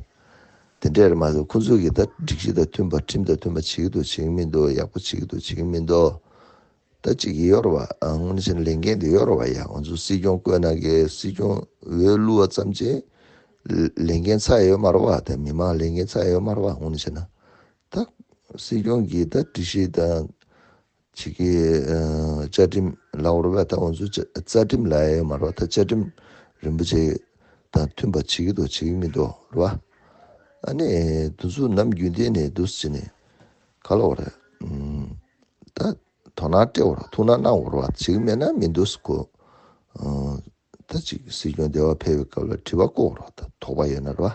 དེ་འདྲས་རེད་མ་གཏོགས་ཁོ་ཚོས་གི་ད་སྒྲིག་གཞི་དང་མཐུན་པ་ཁྲིམས་དང་མཐུན་པ་བྱེད་ཀྱི་འདུག་བྱེད་ཀྱི་མི་འདུག་ཡག་པོ་བྱེད་ཀྱི་འདུག་བྱེད་ཀྱི་མི་འདུག་ད་ཅིག་ཡོད་རེད་བ། ཨ་དངོས་གནས་བྱས་ན་ལས་འགན་དེ་ཡོད་རེད་བ། ཡ་ང་ཚོ་སྲིད་སྐྱོང་བསྐོས་ན་གི་སྲིད་སྐྱོང་འོས་བླུགས་པ་ཙམ་གྱིས་ལས་འགན་ཚར་ཡོད་མ་རེད་བ། ད་མི་མང་ལས་འགན་ཚར་ཡོད་མ་རེད་བ། དངོས་གནས་བྱས་ན་ད་སྲིད་སྐྱོང་གི་ད་སྒྲིག་གཞི་དང་ཅིག་གི་ཨ་བཅའ་ཁྲིམས་ལབ་དགོས་རེད་བ། ད་ང་ཚོ་བཅའ་རྩ་ཁྲིམས་ལབ་ཡ་ཡོད་མ་རེད་བ། ད་བཅའ་ཁྲིམས་རིན་པོ་ཆེ་དང་མཐུན་པ་བྱེད་ཀྱི་འདུག་བྱེད་ཀྱི་མི་འདུག་རེད་བ། ཨ་ནི་དེ་ཚོ་ནམ་རྒྱུན་ལྡན་ནས་འདུག་སེ་བྱས་ནས་ག་ལ་བ་རེད། ཨུམ། ད་དོ་སྣང་སྤྲད་དགོས་རེད། ཐུགས་སྣང་གནང་དགོས་རེད་བ། བྱེད་ཀྱི་མེད་ན་མི་འདུག་སེ་གོ། ཨ། ད་ཅིག་སྲིད་སྐྱོང་སྡེ་བ་ཕེབས་པའི་སྐབས་ལ་དྲི་བ་བཀོད་རོགས། ད་དོགས་པ་ཡོད་ན་རེད་བ།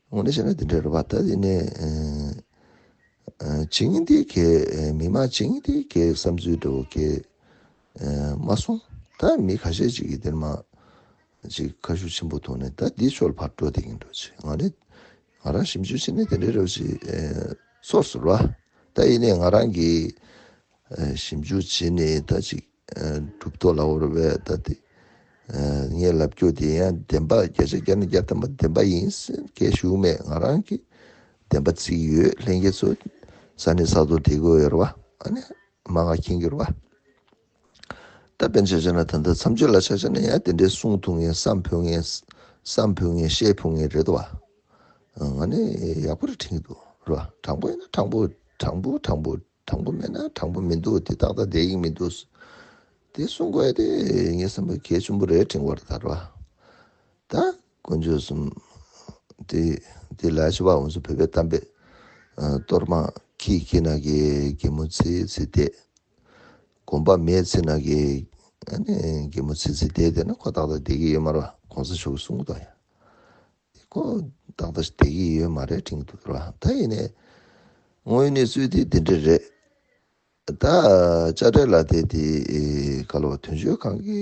དངོས་གནས་བྱས་ན་དེ་འདྲ་རེད་བ། ད་དེ་ནས་ཨ་ཨ་བྱེད་མཁན་དེ་གའི་མི་མང་བྱེད་མཁན་དེ་གའི་བསམ་ཚུལ་འདྲ་བོ་གའི་ཨ་མ་སོང་། ད་མི་ཁ་ཤས་ཅིག་གིས་དེར་མ་ཅིག་ཁ་ཤུགས་ཆེན་པོ་ཐོག་ནས་ད་འདི་ཕྱོགས་ལ་ཕར་འགྲོ་བསྡད་མཁན་འདྲ་བོ་ཅིག་ང་ནི་ང་རང་ཞིབ་འཇུག་བྱས་ནས་དེ་འདྲ་རེད་བ་ཅིག་ཨ་ཚོར་སོང་རེད་བ། ད་ཡིན་ནའི་ང་རང་གིས་ཨ་ཞིབ་འཇུག་བྱས་ནས་ད་ཅིག་ཨ་གྲུབ་ཐོབ་ལབ་དགོས་རེད་པས། ད་དེ་ཨ་ངས་ལབ་རྒྱུ་དེ་ཡང་བདེན་པ་བརྒྱ་ཆ་བརྒྱ་ནས་བརྒྱ་ཐམ་པ་བདེན་པ་ཡིན་ཟེར་གང་ཞུ་མེད། ང་རང་གིས་བདེན་པ་བརྩི་གི་ཡོད། ལྷན་རྒྱས་ཚོ་ས་གནས་ས་ཐོག་བསྡད་ཀྱི་ཡོད་རེད་བ། ཨ་ནི་མ་ང་མཁྱེན་གྱི་རེད་བ། ད་དཔེར་ན་ཆ་བཞག་ན་ད་ལྟ་མཚམས་གཅོད་ལ་ཆ་བཞག་ན་ཡང་དེ་འདྲའི་གསུང་ཐུབ་མཁན། བསམ་ཕོད་མཁན། བསམ་ཕོད་མཁན། བཤད་ཕོད་མཁན་རེད་དོ། ང་ནི་ཡག་པོ་རེད་དྲན་གྱི་འདུག་རེད་བ། དྲང་པོ་ཡིན་ན་དྲང་པོ། དྲང་པོ་དྲང་པོ། དྲང་པོ་མེད་ན་དྲང་པོ་མི་འདུག་དེ་ཏག་ཏག་བསྡད་ཀྱི་མི་འདུག་དེ་གསུང་དགོས་ཡ་དེ་ངའི་བསམ་པར་གལ་ཆེན་པོ་རེད་དྲན་གྱི་ཡོད་རེད་ད་རེད་བ། ད་དཀོན་མཆོག་གསུམ་དེ་དེ་ལ་ཞུ་བ་འོང་སོང་། བོད་པའི་གཏམ་དཔེ་ཨ་གཏོར་མ་ཁྱི་ཁྱི་ནག་གི་རྒན་མོ་ཚེ་ཚེ་བསྡད། གོམ་པ་མེད་ཚེ་ན་གི་ཨ་ནི་རྒན་མོ་ཚེ་ཚེ་བསྡད་བསྡད་ན་ཁོ་ཏག་ཏག་བསྡད་ཀྱི་ཡོད་མ་རེད་བ། གོང་ས་མཆོག་གིས་གསུང་གི་འདུག་ཡ། ཁོ་ཏག་ཏག་བསྡད་ཀྱི་ཡོད་མ་རེད་དྲན་གྱི་འདུག་ར། ད་ཡིན་ནའི་དངོས་ཡོད་གནས་ཚུལ་དེ་དེ་འདྲ་རེད། ད་དཔྱ་ཁྲལ་ལག་དེབ་དེ་ག་ལ་བ་དོན་གཅོད་ཁང་གི་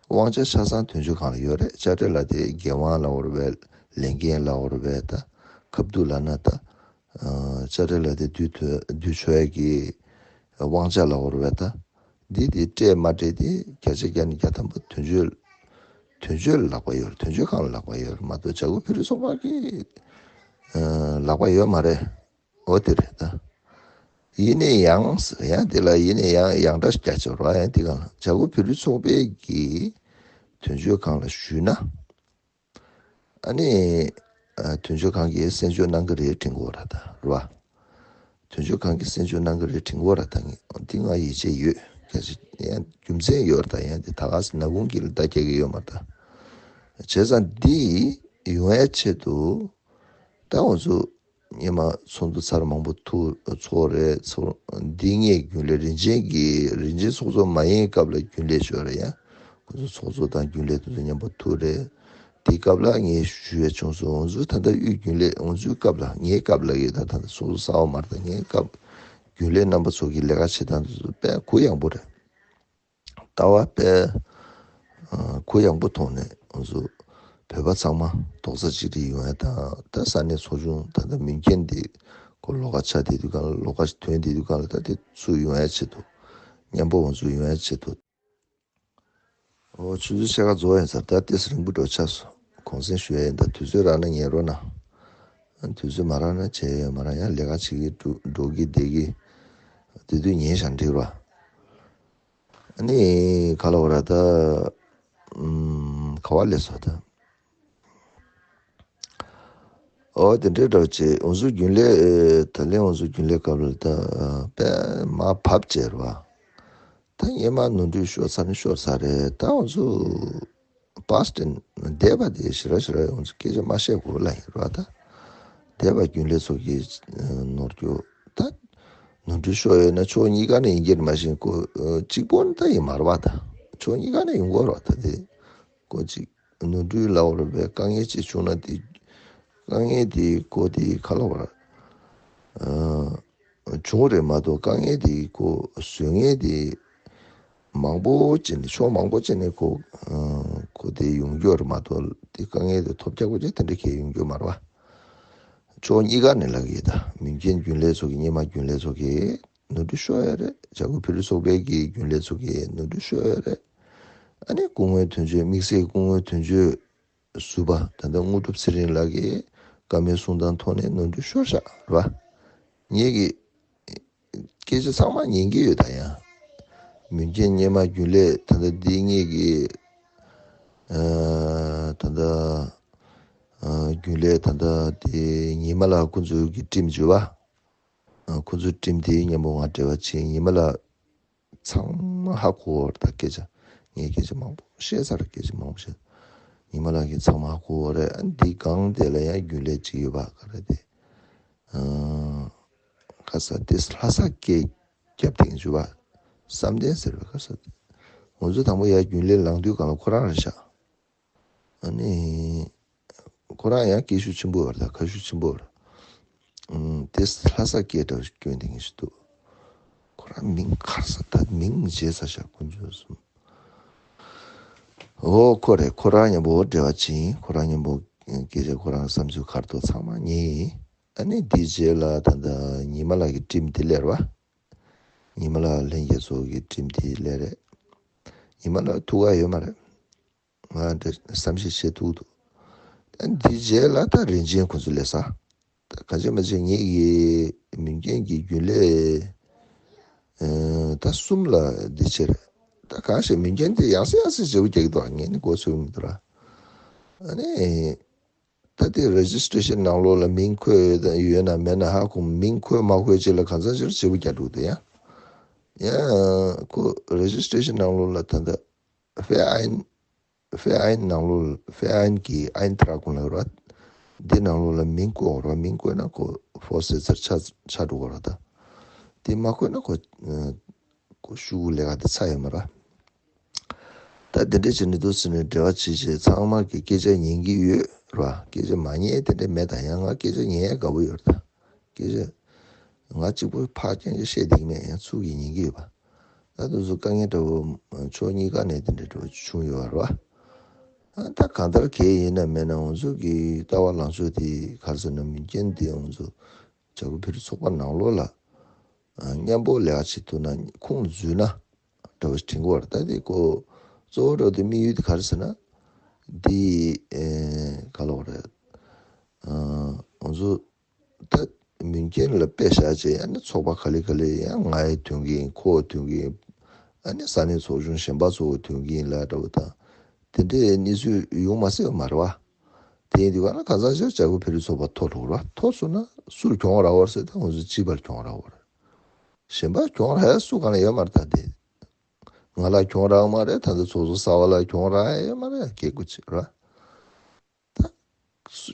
དབང་ཆ་ཆ་ཚང་དོན་གཅོད་ཁང་ལ་ཡོད་རེད། དཔྱ་ཁྲལ་ལག་དེབ་འགན་དབང་ལབ་དགོས་རེད་པས། ལས་འགན་ལབ་དགོས་རེད་པས། ད་ཁ་བསྡུ་ལབ་ན་ད་ཨ་དཔྱ་ཁྲལ་ལག་དེབ་བསྡུ་ཐུབ་བསྡུ་ཆོག་ཡ་གི་དབང་ཆ་ལབ་དགོས་རེད་པས། ད་འདི་དེ་སྤྲད་མ་སྤྲད་དེ་བརྒྱ་ཆ་བརྒྱ་ནས་བརྒྱ་ཐམ་པ་དོན་གཅོད་དོན་གཅོད་ལ་ལག་པ་ཡོད་རེད། དོན་གཅོད་ཁང་ལ་ལག་པ་ཡོད་རེད་མ་གཏོགས་བྱ་རྒོད་བོད་རིགས་ཚོགས་པ་གི་ཨ་ལག་པ་ཡོད་མ་རེད། འོ་དེ་རེད་ད། ཡིན་ནའི་ཡང་ཡང་དེ་ལ་ཡིན་ནའི་ཡང་ཡང་འདྲ་རྒྱག་ཆོག་ར། ཡང་དེ་གང་ལ་བྱ་རྒོད་བོད་རིགས་ཚོགས་པའི་གི་དོན་གཅོད་ཁང་ལ་ཞུས་ན། ཨ་ནི་ཨ་དོན་གཅོད་ཁང་གིས་གསན་བརྗོད་གནང་གི་རེད་དྲན་གྱི་ཡོད་ར་ད་རེད་བ། དོན་གཅོད་ཁང་གིས་གསན་བརྗོད་གནང་གི་རེད་དྲན་གྱི་ཡོད་ར་ད། ངས་འདི་ང་ཡིད་ཆེས་ཡོད། གལ་སྲིད་ཡང་རྒྱུ་མཚན་ཡོད་ར་ད། ཡང་དེ་ད་ག་སེ་ནག་ཁུང་གི་ལ་ད་རྒྱག་གི་ཡོད་མ་རེད་ད། བྱས་ཙང་འདི་ཡོང་ཡ་ཆེད་དུ་ད་ང་ཚོ་སྔོན་མ་ཚོགས་འདུ་ཚར་མང་པོ་ཐུག་ཚོགས་རེད། ཚོགས་འདི་ངས་རྒྱུན་ལས་རིན་ཆེན་གྱི་རིན་ཆེན་ཚོགས་གཙོ་མ་ཡིན་སྐབས་ལ་རྒྱུན་ལས་ཞུས་རེད་ཡ། ཁོ་ཚོ་ཚོགས་གཙོ་དང་རྒྱུན་ལས་དེ་ཚོ་མཉམ་པོ་ཐུག་རེད། དེའི་སྐབས་ལ་ངས་ཞུ་ཡ་བྱུང་སོང་། ང་ཚོའི་ད་ལྟ་དབུས་རྒྱུན་ལས་ང་ཚོའི་སྐབས་ལ་ངའི་སྐབས་ལ་ཡོད་ད། ད་ལྟ་ཚོགས་གཙོ་གསར་པ་མ་རེད་ད། ངའི་སྐབས་རྒྱུན་ལས་རྣམ་པ་ཚོ་གི་ལས་ཀ་བྱེད་སྟངས་དེ་ཚོ་དཔེ་གུ་ཡངས་པོ་རེད། ལྟ་བ་དཔེ་ཨ་གུ་ཡངས་པོ་ཐོག་ནས་ང་ཚོ་བོད་པ་ཚང་མ་རྡོག་རྩ་གཅིག་སྒྲིལ་ཡོང་ཡ་དང་། ད་ས་གནས་ཚོགས་ཆུང་ད་ལྟ་མུན་ཁན་དེ་ ཁོ་ལོགས་ཀ་ཆགས་བསྡད་དུས་གང་ལ་ལོགས་ཀ་ཐོན་བསྡད་དུས་གང་ལ་ད་དེ་ཚུར་ཡོང་ཡ་ཆེད་དུ། མཉམ་པོ་འོང་ཚུར་ཡོང་ཡ་ཆེད་དུ། ཨོ་ཆུ་ཚོད་ཕྱེད་ཀ་རྫོགས་ཡིན་ས་རེད། ད་ཏོག་ཙམ་རིང་པོ་འགྲོ་ཆགས་སོང་། གུང་སེང་ཞུ་ཡ་ཡིན། ད་དུས་ཚོད་རག་ན་ཉན་རོགས་གནང་། དུས་ཚོད་མ་རག་ན་བྱས་ཡོད་མ་རག་ཡང་ལས་ཀ་བྱེད་ཀྱི་འགྲོ་འགྲོ་གི་བསྡད་ཀྱི། དེ་དུས་ཉན་བཞག་འགྲིག་རོགས། ཨ་ནི་ག་ལ་བ་ར་ད། ཨུམ། ག་བ་ལས་སོ་ད། ཨོ་དེ་འདྲའི་འདྲ་བ་བྱས་འོང་ཚུར་རྒྱུན་ལས། ད་ལན་འོང་ཚུར་རྒྱུན་ལས་སྐབས་ལ་ད་དཔེ་མ་བབ་བྱས་ར་བ། ད་སྔོན་མ་ནོར་འཁྲུལ་ཤོར་ཚར་ནི་ཤོར་ཚར་རེད། ད་འོང་ཚུར་པ་སི་ཊི་འདས་པ་དེ་ཞེ་དྲག་ཞེ་དྲག་འོང་ཚུར་སྐད་ཆ་མ་བཤད་དགོས་ལ་ཡིན་ར་བ། ད་འདས་པ་རྒྱུན་ལས་ཚོ་གི་ནོར་རྒྱུ་ད་ནོར་འཁྲུལ་ཤོར་ཡོད་ན་ཕྱོགས་གཉིས་ཀ་ནས་ཡིན་གྱི་རེད། མ་གཞི་ཁོ་གཅིག་པོ་ནི་ད་ཡིན་མ་རེད་བ། ད་ཕྱོགས་གཉིས་ཀ་ནས་ཡོང་གི་རེད་བ། ད་དེ་ཁོ་གཅིག་ནོར་འཁྲུལ་ལབ་པ་རེད་པས། དཀའ་ངལ་ཅིག་བྱུང་ན་དེ་དཀའ་ངལ་དེ་ཁོ་དེ་ག་ལབ་པ་རེད། ཨ། བྱུང་རེད་མ་གཏོགས་དཀའ་ངལ་དེ་ཁོ་བཟོ་མཁན་དེ་མང་པོ་ཅིག་ནས་ཕྱོགས་མང་པོ་ཅིག་ནས་ཁོ་ཨ་ཁོ་དེ་ཡོང་རྒྱུ་རེད་མ་གཏོགས་དེ་དཀའ་ངལ་དེ་ཐོབ་རྒྱག་པོ་ཅིག་དེ་འདྲ་གས་ཡོང་རྒྱུ་མ་རེད་བ། ཕྱོགས་གཉིས་ཀ་ནས་ལབ་ཀྱི་ད་མུན་རྐྱེན་རྒྱུན་ལས་ཚོ་གི་སྔོན་མ་རྒྱུན་ལས་ཚོ་གི་ནོར་འཁྲུལ་ཤོར་ཡ་རེད། བྱ་རྒོད་བོད་རིགས་ཚོགས་པའི་གི་རྒྱུན་ལས་ཚོ་གི་ནོར་འཁྲུལ་ཤོར་ཡ་རེད། ཨ་ནི་སྐུ་ངོ་དོན་གཅོད་དམིགས་བསལ་སྐུ་ངོ་དོན་གཅོད་ཟུར་པ་ད་ལྟ་དངོས་གྲུབ་ཚེ་རིང་ལགས་ཀྱིས་བཀའ་མོལ་གསུང་སྟངས་ཐོག་ནས་ནོར་འཁྲུལ་ཤོར་ཤག་རེད་བ། ངེད་ཀྱི་སྐད་ཆ་ཚང་མ་ཉན་གྱི་ཡོད་ད་ཡང་། མུན་རྐྱེན་སྔོན་མ་རྒྱུན་ལས་ད་ལྟ་འདི་ངེད་ཀྱི་ཨ་ད་ལྟ་ཨ་རྒྱུན་ལས་ད་ལྟ་དེ་ཉི་མ་ལགས་ཁོ་ཚོའི་གི་ཊིམ་བརྗོད་པ། ཨ་ཁོ་ཚོའི་ཊིམ་དེའི་མཉམ་པོ་ང་འབྲེལ་བ་བྱས། ཉི་མ་ལགས་ཚང་མ་ཧ་གོ་བ་རེད་ད་སྐད་ཆ། ངས་སྐད་ཆ་མང་པོ་བཤད་ཚར། སྐད་ཆ་མང་པོ་བཤད། ཉི་མ་ལགས་ཀྱིས་ཚང་མ་ཧ་གོ་བ་རེད། ཨ་འདི་སྒང་དེ་ལ་ཡང་རྒྱུན་ལས་ཅིག་ཡོད་པ་ག་རེ་དེ། ཨ་ག་ས་དེ་ལྷ་ས་སྐད་རྒྱབ་སྟེང་བྱུ་བ་བསམ་གཏན་ཟེར་བའི་ག་ས་དེ། ང་ཚོ་དང་པོ་ཡར་རྒྱུན་ལས་ལངས་དུས་སྒང་ལ་ཁོ་རང་རེད་ཤག་ཨ་ནི། ཁོ་རང་ཡང་སྐད་ཤུགས་ཆེན་པོ་ཡོད་རེད་ད། ཁ་ཤུགས་ཆེན་པོ་ཡོད་རེད། ཨུམ། དེ་ལྷ་ས་སྐད་འདྲ་བོ་ཞིག་སྐྱོན་དེ་ངེས་ཤིག་འདུག་ཁོ་རང་མིང་ག་རེ་ཟེར་ད་མིང་བརྗེད་ཚར་ཤག་དཀོན་མཆོག་གསུམ། འོ་ཁོ་རེད། ཁོ་རང་མཉམ་པོ་འབྲེལ་བ་བྱིན། ཁོ་རང་མཉམ་པོ་སྐད་ཆ་ཁོ་རང་བསམ་ཚུལ་ག་རེ་འདུག་ཚང་མ་ཉན། ཨ་ནི་དེའི་རྗེས་ལ་ད་ལྟ་ཉི་མ་ལགས་ཀྱི་ཊིམ་དེ་སླེབས་རེད་བ། ཉི་མ་ལགས་ལྷན་རྒྱས་ཚོ་གི་ཊིམ་དེ་སླེབས་རེད། ཉི་མ་ལགས་ཐུག་ག་ཡོད་མ་རེད། ང་འདྲ་བསམ་ཤེས་བྱེད་ཐུབ་འདུག་ཨ་འདི་རྗེས་ལ་ད་རིན་ཆེན་ཁོ་ཚོ་སླེབས་ས། ད་ག་ཅི་མ་ཅི་ངེད་ཀྱི་མུན་རྐྱེན་གྱི་རྒྱུན་ལས་ཨ་ད་གསུམ་ལ་འདི་ཕྱིར། ད་གང་ཞིག་མུན་རྐྱེན་དེ་ཡང་སེ་ཡང་སེ་བརྗེ་པོ་རྒྱག་གི་འདུག་ངས་ནི་མགོ་ཚོས་མི་འདུག་ར། ཨ་ནི་ད་དེ་རེ་ཇི་སི་ཊེ་ཤན་ནང་ལོགས་ལ་མིང་འཁོད་ཡོད་ན་མེད་ན་ཧ་གོ། མིང་འཁོད་མ་འཁོད་ཅིག་ལ་གང་ཟག་ཅིག་བརྗེ་པོ་རྒྱག་འདུག་དེ་ཡང་ཡང་ཁོ་རེ་ཇི་སི་ཊེ་ཤན་ནང་ལོགས་ལ་ད་ལྟ་ཧྥེ་ཨན། ཧྥེ་ཨན་ནང་ལོགས་ཧྥེ་ཨན་གྱི་ཨན་ཏྲ་ཀུན་ལ་ར། འདི་ནང་ལོགས་ལ་མིང་བཀོད་ར། མིང་བཀོད་ན་ཁོ་ཧྥོ་སི་ཚར་ཆ་ཆ་འགྲོ་གི་ར་ད། དེ་མ་བཀོད་ན་ཁོ་ཁོ་ཤུ་གུ་ལས་ཀ་དེ་ཚ་ཡོད་མ་ར། ད་དེ་འདྲ་བྱས་ནས་འདུག་ཟེར་ནས་འབྲེལ་བ་བྱེད་བྱེད་ཚང་མ་གི་སྐད་ཆ་ཉན་གྱི་ཡོད་ར། སྐད་ཆ་མ་ཉན་དེ་འདྲ་མེད་ད། ཡང་ང་སྐད་ཆ་ཉན་ཡ་དགའ་པོ་ཡོད་ར་ད། སྐད་ཆ་ང་གཅིག་པུ་ཕར་རྐྱང་རྐྱང་བཤད་བསྡད་ཀྱི་མེད། ཡང་ཚུར་གི་ཉན་གྱི་ཡོད་པ། ད་དུང་ཚོ་དཀའ་ངལ་འདྲ་བོ་ཕྱོགས་གཉིས་ཀ་ནས་དེ་འདྲ་འདྲ་བོ་བྱུང་ཡོད་རེད་བ། ཨ་ད་གང་ལྟར་གལ་ཡིན་ན་མེད་ན་ང་ཚོ་གི་ལྟ་བ་ལངས་ཕྱོགས་དེ་ག་རེ་ཟེར་ན་མུན་རྐྱེན་དེ་ང་ཚོ་བྱ་རྒོད་བོད་རིགས་ཚོགས་པ་ནང་ལོགས་ལ་ཨ་མཉམ་པོ་ལས་ཀ་བྱེད་ཐུབ་ན་ཁུངས་འཛུལ་ན་འདྲ་བོ་ཞིག་དྲན་གྱི་ཡོད་རེད། ད་དེ་ཁོ་གཙོ་བོ་འདྲ་བོ་དེ་དམིགས་ཡུལ་དེ་ག་རེ་ཟེར་ན་དེ་ཨེ་ག་ལབ་དགོས་རེད། ཨ་ང་ཚོ་ད་མུན་རྐྱེན་ལ་དཔེ་བཞག་བྱས་ཨ་ནི་ཚོགས་པ་ག་ལེ་ག་ལེ་ཡང་ང་ཡི་དོན་གྱིན་ཁོ་བོ་དོན་གྱིན་ཨ་ནི་ས་གནས་ཚོགས་ཆུང་གཞན་པ་ཚོ་བོ་དོན་གྱིན་ལ་འདྲ་བོ་དང་དེ་འདྲའི་གནས་ཚུལ་ཡོང་མ་སྲིད་པ་མ་རེད་བ། དེ་ཡིན་དུས་ག་ན་གང་ཟག་ཆེར་བྱ་རྒོད་བོད་རིགས་ཚོགས་པ་ཐོར་འགྲོ་ར། ཐོར་སོང་ན་སུར་གྱོང་རག་བར་ཟེར་ད་ང་ཚོ་གཅིག་པར་གྱོང་རག་བར། གཞན་པ་གྱོང་རག་ཡ་སུ་གང་ལ་ཡོད་མ་རེད་ད་དེ། ང་ལ་གྱོང་རག་མ་རེད། ད་ལྟ་ཚོགས་གཙོ་གསར་པ་ལ་གྱོང་རག་ཡ་ཡོད་མ་རེད། སྐད་དགུ་ཅིག་ར། ད་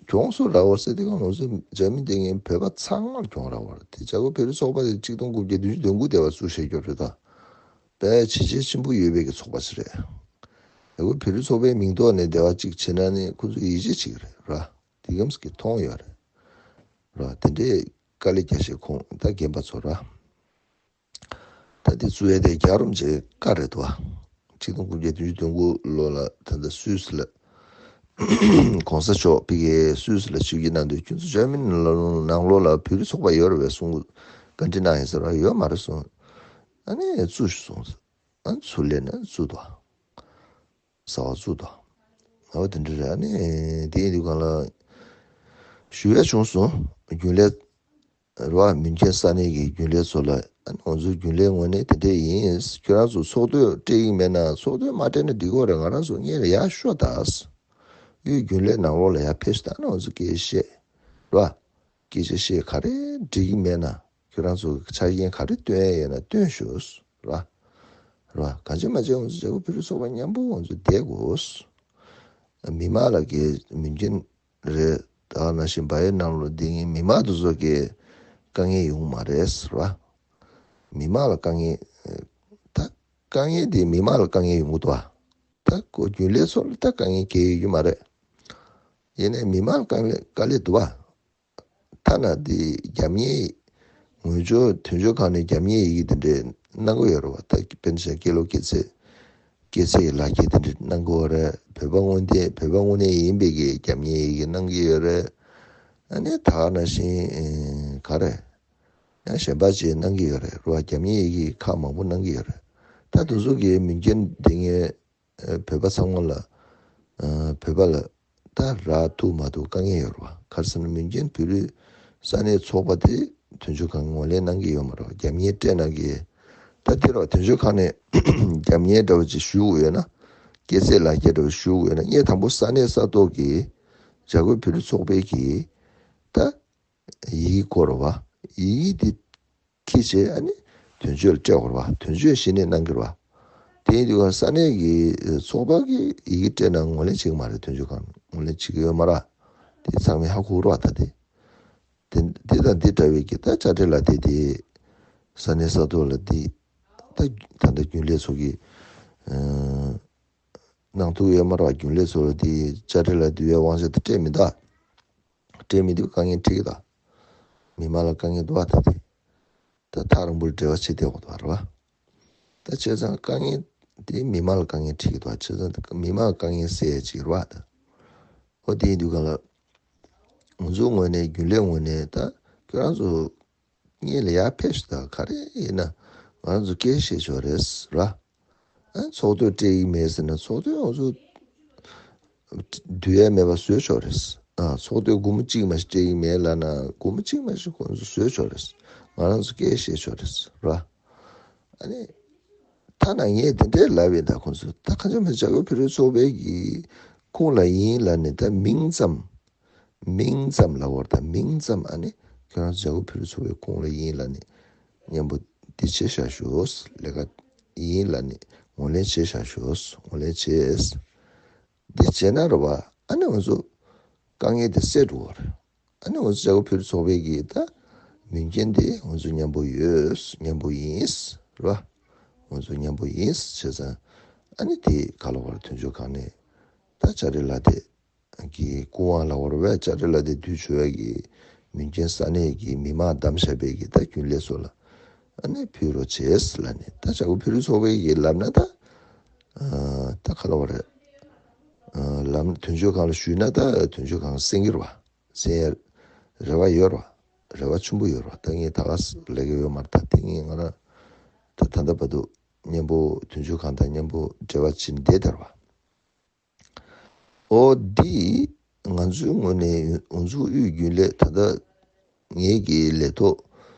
གྱོང་སུ་རག་བར་ཟེར་དེ་ག་ང་ཚོ་རྒྱ་མི་དེ་ངའི་བོད་པ་ཚང་མར་གྱོང་རག་བར་དེ་བྱ་རྒོད་བོད་རིགས་ཚོགས་པ་དེ་གཅིག་སྟོང་དགུ་བརྒྱ་བདུན་ཅུ་དོན་དགུ་དེ་བ་སུ་ཞེས་སྐྱོར་རེད་ད། དཔེ་བྱས་རྗེས་ཆེན་པོ་ཡོད་པའི་གི་ཚོགས་པ་ཞིག་རེད། བྱ་རྒོད་བོད་རིགས་ཚོགས་པའི་མིང་ཐོག་ནས་དེ་བ་གཅིག་བྱས་ན་ནི་ཁོ་ཚོ་ཡིད་ཆེས་བྱེད་ཀྱི་རེད་ར། དེ་གམ་སྐད་མཐོང་ཡོད་རེད་ར། དེ་འདྲའི་དཀའ་ལས་རྒྱག་བཞིན་ཁོང་ད་རྒན་པ་ཚོ་ར། ད་དེ་བཙུགས་ཡས་དེ་རྒྱལ་རོམ་གྱི་བཀའ་རེད་དོ། ཆིག་སྟོང་དགུ་བརྒྱ་བདུན་ཅུ་དོན་དགུ་ལོ་ལ་ད་ལྟ་སུད་སི་ལ་ གོང་ས་མཆོག་ཕ་གིའི་སུད་སི་ལ་ཆིབས་བསྒྱུར་གནང་དུས་ཁྱོད་ཚོ་འཇར་མ་ནི་ནང་ལོགས་ལ་བོད་རིགས་ཚོགས་པ་ཡོད་རེད་པས་གསུང་གི། བཀའ་འདྲི་གནང་ཡིན་ཟེར་བ། ཡོད་མ་རེད་གསུངས། ཨ་ནི་བཙུགས་ཤིག་གསུངས། ཨ་ཚུར་སླེབས་ནས་བཙུགས་འདུག་གསར་པ་བཙུགས་འདུག་འོ་དེ་འདྲ་རེད། ཨ་ནི་དེ་ཡིན་དུས་སྒང་ལ་ཞུ་ཡས་བྱུང་སོང་། རྒྱུན་ལས་རེད་པ། མུན་ཁན་ས་གནས་ཀྱི་རྒྱུན་ལས་ཚོ་ལ། ཨ་ནི་ང་ཚོའི་རྒྱུན་ལས་ངོས་ནས་དེ་འདྲས་ཡིན། ཁྱོད་རང་ཚོ་ཚོགས་དུས་སྤྲད་ཀྱི་མེད་ན། ཚོགས་དུས་མ་སྤྲད་ན་འགྲིག་གི་རེད། ང་རང་ཚོ་སྔོན་ལ་ཡར་ཤོག་ད། གཡུས་རྒྱུན་ལས་ནང་ལོགས་ལ་ཡར་ཕེབས་ཤིག་ད། ཨ་ནི་ང་ཚོ་སྐད་ཆ་བཤད། རེད་པ། སྐད་ཆ་བཤད། ག་རེ་འགྲིག་གི་མེད་ན། ཁྱོད་རང་ཚོ་ཆ་རྐྱེན་ག་རེ་བཏོན་ཡས་ཡོད་ན་བཏོན་ཤོག་རེད་པ། རེད་པ། གང་བྱེད་མ་བྱེད་ང་ཚོ་བྱ་དགོས། བོད་རིགས་ཚོགས་པ་མཉམ་པོ་ང་ཚོ་བསྡད་དགོས། མི་མང་ལ་གི་མུན་ཁན་རེད། ད་ག་ནང་བཞིན་བལ་ཡུལ་ནང་ལོགས་བསྡད་མཁན་མི་མང་དེ་ཚོ་གི་དཀའ་ངལ་ཡོང་གི་མ་རེད་ཟེར་བ། མི་མང་ལ་དཀའ་ངལ། ད་དཀའ་ངལ་དེ་མི་མང་ལ་དཀའ་ངལ་ཡོང་གི་འདུག་པ། ད་ཁོ་རྒྱུན་ལས་ཚོ་ལ་ད་དཀའ་ངལ་གང་ཡང་ཡོད་ཀྱི་མ་རེད། ཡིན་ནའི་མི་མང་ལ་དཀའ་ངལ་དཀའ་ལས་འདུག་པ། ཐ་ན་དེ་རྒྱབ་གཉེར། ངོས་སྦྱོར་དོན་གཅོད་ཁང་ནས་རྒྱབ་གཉེར་ཡི་གེ་དེ་འདྲས་གནང་གི་ཡོད་རེད་པ། ད་དཔེར་ན་ཆ་བཞག་སྐྱེས་ལོ་སྐྱེས་ཚེས། སྐྱེས་ཚེས་ཀྱི་ལག་འཁྱེར་དེ་འདྲས་གནང་གི་ཡོད་རེད། བོད་པ་དངོས་གནས་བོད་པ་དངོས་གནས་ཡིན་པའི་གི་རྒྱབ་གཉེར་ཡི་གེ་གནང་གི་ཡོད་རེད། ཨ་ནི་ད་ག་ནང་བཞིན་ཨེ་ག་རེ། ཡང་གཞན་པ་ཅིག་གནང་གི་ཡོད་རེད། རེད་པ། རྒྱབ་གཉེར་ཡི་གེ་ཁག་མང་པོ་གནང་གི་ཡོད་རེད། ད་དེ་ཚོ་གི་མུན་ཁན་དེ་ངས་ཨ་བོད་པ་ཚང་མ་ལ། ཨ་བོད་པ་ལ་ད་རག་ཐུབ་མ་ཐུབ་དཀའ་ངལ་ཡོད་རེད་པ། ག་རེ་ཟེར་ན་མུན་ཁན་བོད་རིགས་ས་གནས་ཚོགས་པ་དེ་དོན་གཅོད་ཁང་ངོས་ལེན་གནང་གི་ཡོད་མ་རེད་པ། རྒྱབ་གཉེར་སྤྲད་གནང་གི། ད་དེ་རེད་པ། དོན་གཅོད་ཁང་ནས་རྒྱབ་གཉེར་འདྲ་པོ་ཅིག་ཞུ་དགོས་ཡོད་ན། སྐྱེས་ཚེས་ལག་འཁྱེར་འདྲ་པོ་ཞུ་དགོས་ཡོད་ན། ངས་དང་པོ་ས་གནས་ས་ཐོག་གི་བྱ་དགོས་བོད་རིགས་ཚོགས་པའི་གི་ད་ཡི་གེ་དགོས་རེད་པ། ཡི་གེ་དེ་འཁྱེར་བྱས་ཨ་ནི་དོན་གཅོད་ལ་སྤྲད་དགོས་རེད་པ། དོན་གཅོད་གཞི་ནས་གནང་གི་རེད་པ། དེ་ཡིན་དུས་ཀ་ས་གནས་ཀྱི་ཚོགས་པ་གིས་ཡི་གེ་སྤྲད་ན་ངོས་ལེན་བྱེད་ཀྱི་མ་རེད། དོན་གཅོད་ཁང་ངོས་ལེན་བྱེད་ཀྱི་ཡོད་མ་རེད། དེ་ཚང་མས་ཧ་གོ་རེད་པ། ད་དེ་དེ་དེ་དང་དེ་འདྲ་བའི་གི་ད་དཔྱ་ཁྲལ་ལག་དེབ་དེ་ས་གནས་ས་ཐོག་ལ་དེ་ད་ད་ལྟ་རྒྱུན་ལས་ཚོ་གིས་ཨ་གནང་ཐུབ་ཡོད་མ་རེད་པ། རྒྱུན་ལས་ཚོ་ལ་དེ་དཔྱ་ཁྲལ་ལག་དེབ་ཡོད་པའི་དབང་ཆ་དེ་སྤྲད་མི་འདུག་སྤྲད་མི་འདུག་དཀའ་ངལ་འཕྲད་ཀྱི་འདུག་མི་མང་ལ་དཀའ་ངལ་འདུག་པ། ད་དེ་ད་ཐག་རིང་པོར་འབྲེལ་བ་བྱེད་བསྡད་དགོས་འདུག་པ། རེད་པ། ད་བྱས་ཙང་དཀའ་ངལ་དེ་མི་མང་ལ་དཀའ་ངལ་འཕྲད་ཀྱི་འདུག་པ། བྱས་ཙང་མི་མང་ལ་དཀའ་ངལ་སེལ་ཡས་ཅིག་རེད་པ། ད་འོ་དེ་ཡིན་དུས་སྒང་ལ་ང་ཚོའི་ངོས་ནས་རྒྱུན་ལས་ངོས་ནས་ད་ཁྱོད་རང་ཚོ་སྔོན་ལ་ཡར་ཕེབས་ཤིག་ད། ག་རེ་ཡིན་ན་ང་རང་ཚོ་སྐད་ཆ་བཤད་ཆོག་རེད། རེད་པ། ཨ་ཚོགས་དུས་སྤྲད་ཀྱི་མེད་ཟེར་ན་ཚོགས་དུས་ང་ཚོ་བསྡུ་ཡས་མེད་པ་བཟོས་ཆོག་རེད། ཨ་ཚོགས་དུས་སྒོར་མོ་གཅིག་མ་གཏོགས་སྤྲད་ཀྱི་མེད་ལབ་ན་སྒོར་མོ་གཅིག་མ་གཏོགས་ཁོང་ཚོ་བཟོས་ཆོག་རེད། ང་རང་ཚོ་སྐད་ཆ་བཤད་ཆོག་རེད། རེད་པ། ཨ་ནི་ཐ་ན་ངས་དེ་འདྲས་ལབ་པ་ཡིན་ད། ཁོང་ཚོ་ད་གང་བྱེད་མ་བྱེད་བྱ་དགོས་བོད་རིགས་ཚོགས་པའི་གི་ཁོངས་ལ་ཡིན་ལབ་ནས་ད་མིང་ཙམ། མིང་ཙམ་ལབ་པ་རེད་ད། མིང་ཙམ། ཨ་ནི་ཁྱོད་རང་ཚོ་བྱ་དགོས་བོད་རིགས་ཚོགས་པའི་ཁོངས་ལ་ཡིན་ལབ་ནས་མཉམ་པོ་འདི་བྱས་བཞག་ཤོག་ལས་ཀ་ཡིན་ལབ་ནས་ངོས་ལེན་བྱས་བཞག་ཤོག་ངོས་ལེན་བྱས། འདི་བྱས་ན་རེད་པ། ཨ་ནི་ང་ཚོ་དཀའ་ངལ་དེ་སེལ་འགྲོ་གི་རེད། ཨ་ནི་ང་ཚོ་བྱ་དགོས་བོད་རིགས་ཚོགས་པའི་གི་ད་མིང་ཅན་དེ་ང་ཚོ་མཉམ་པོ་ཡོད། མཉམ་པོ་ཡིན། རེད་པ། ང་ཚོ་མཉམ་པོ་ཡིན། བྱས་ཙང་ཨ་ནི་དེ་ག་ལ་བར་དོན་གཅོད་ཁང་ནས་ད་དཔྱ་ཁྲལ་ལག་དེབ་ཀྱི་སྐུ་དབང་ལ་བར་བའི་དཔྱ་ཁྲལ་ལག་དེབ་བསྡུས་བྱས་པའི་གི་མིང་ཅན་ས་གནས་ཀྱི་མི་མང་བདམས་བཞག་པའི་གི་ད་རྒྱུན་ལས་ཚོ་ལ་ཨ་ནི་ཕུལ་རོགས་བྱས་ལབ་ནས། ད་བྱ་དགོས་བོད་རིགས་ཚོགས་པའི་གི་ལབ་ན་ད་ཨ་ད་ག་ལ་བར་ཨ་ལམ་དོན་གཅོད་ཁང་ལ་ཞུས་ན་ད་དོན་གཅོད་ཁང་གསན་གྱི་རེད་པ། གསན་ཡས་རེ་བ་ཡོད་རེད་པ། རེ་བ་ཆེན་པོ་ཡོད་རེད་པ། ད་ངས་ད་ག་ལས་ཀ་ཡོད་མ་རེད། ད་དེ་ངས་ང་རང་ད་ད་ལྟ་བར་དུ་མཉམ་པོ་དོན་གཅོད་ཁང་དང་མཉམ་པོ་འབྲེལ་བ་བྱས་བསྡད་བསྡད་རེད་པ། འོ་འདི་ང་ཚོའི་ངོས་ནས་ང་ཚོའི་དབུས་རྒྱུན་ལས་ད་ལྟ་ངེད་ཀྱི་ལས་ཐོག་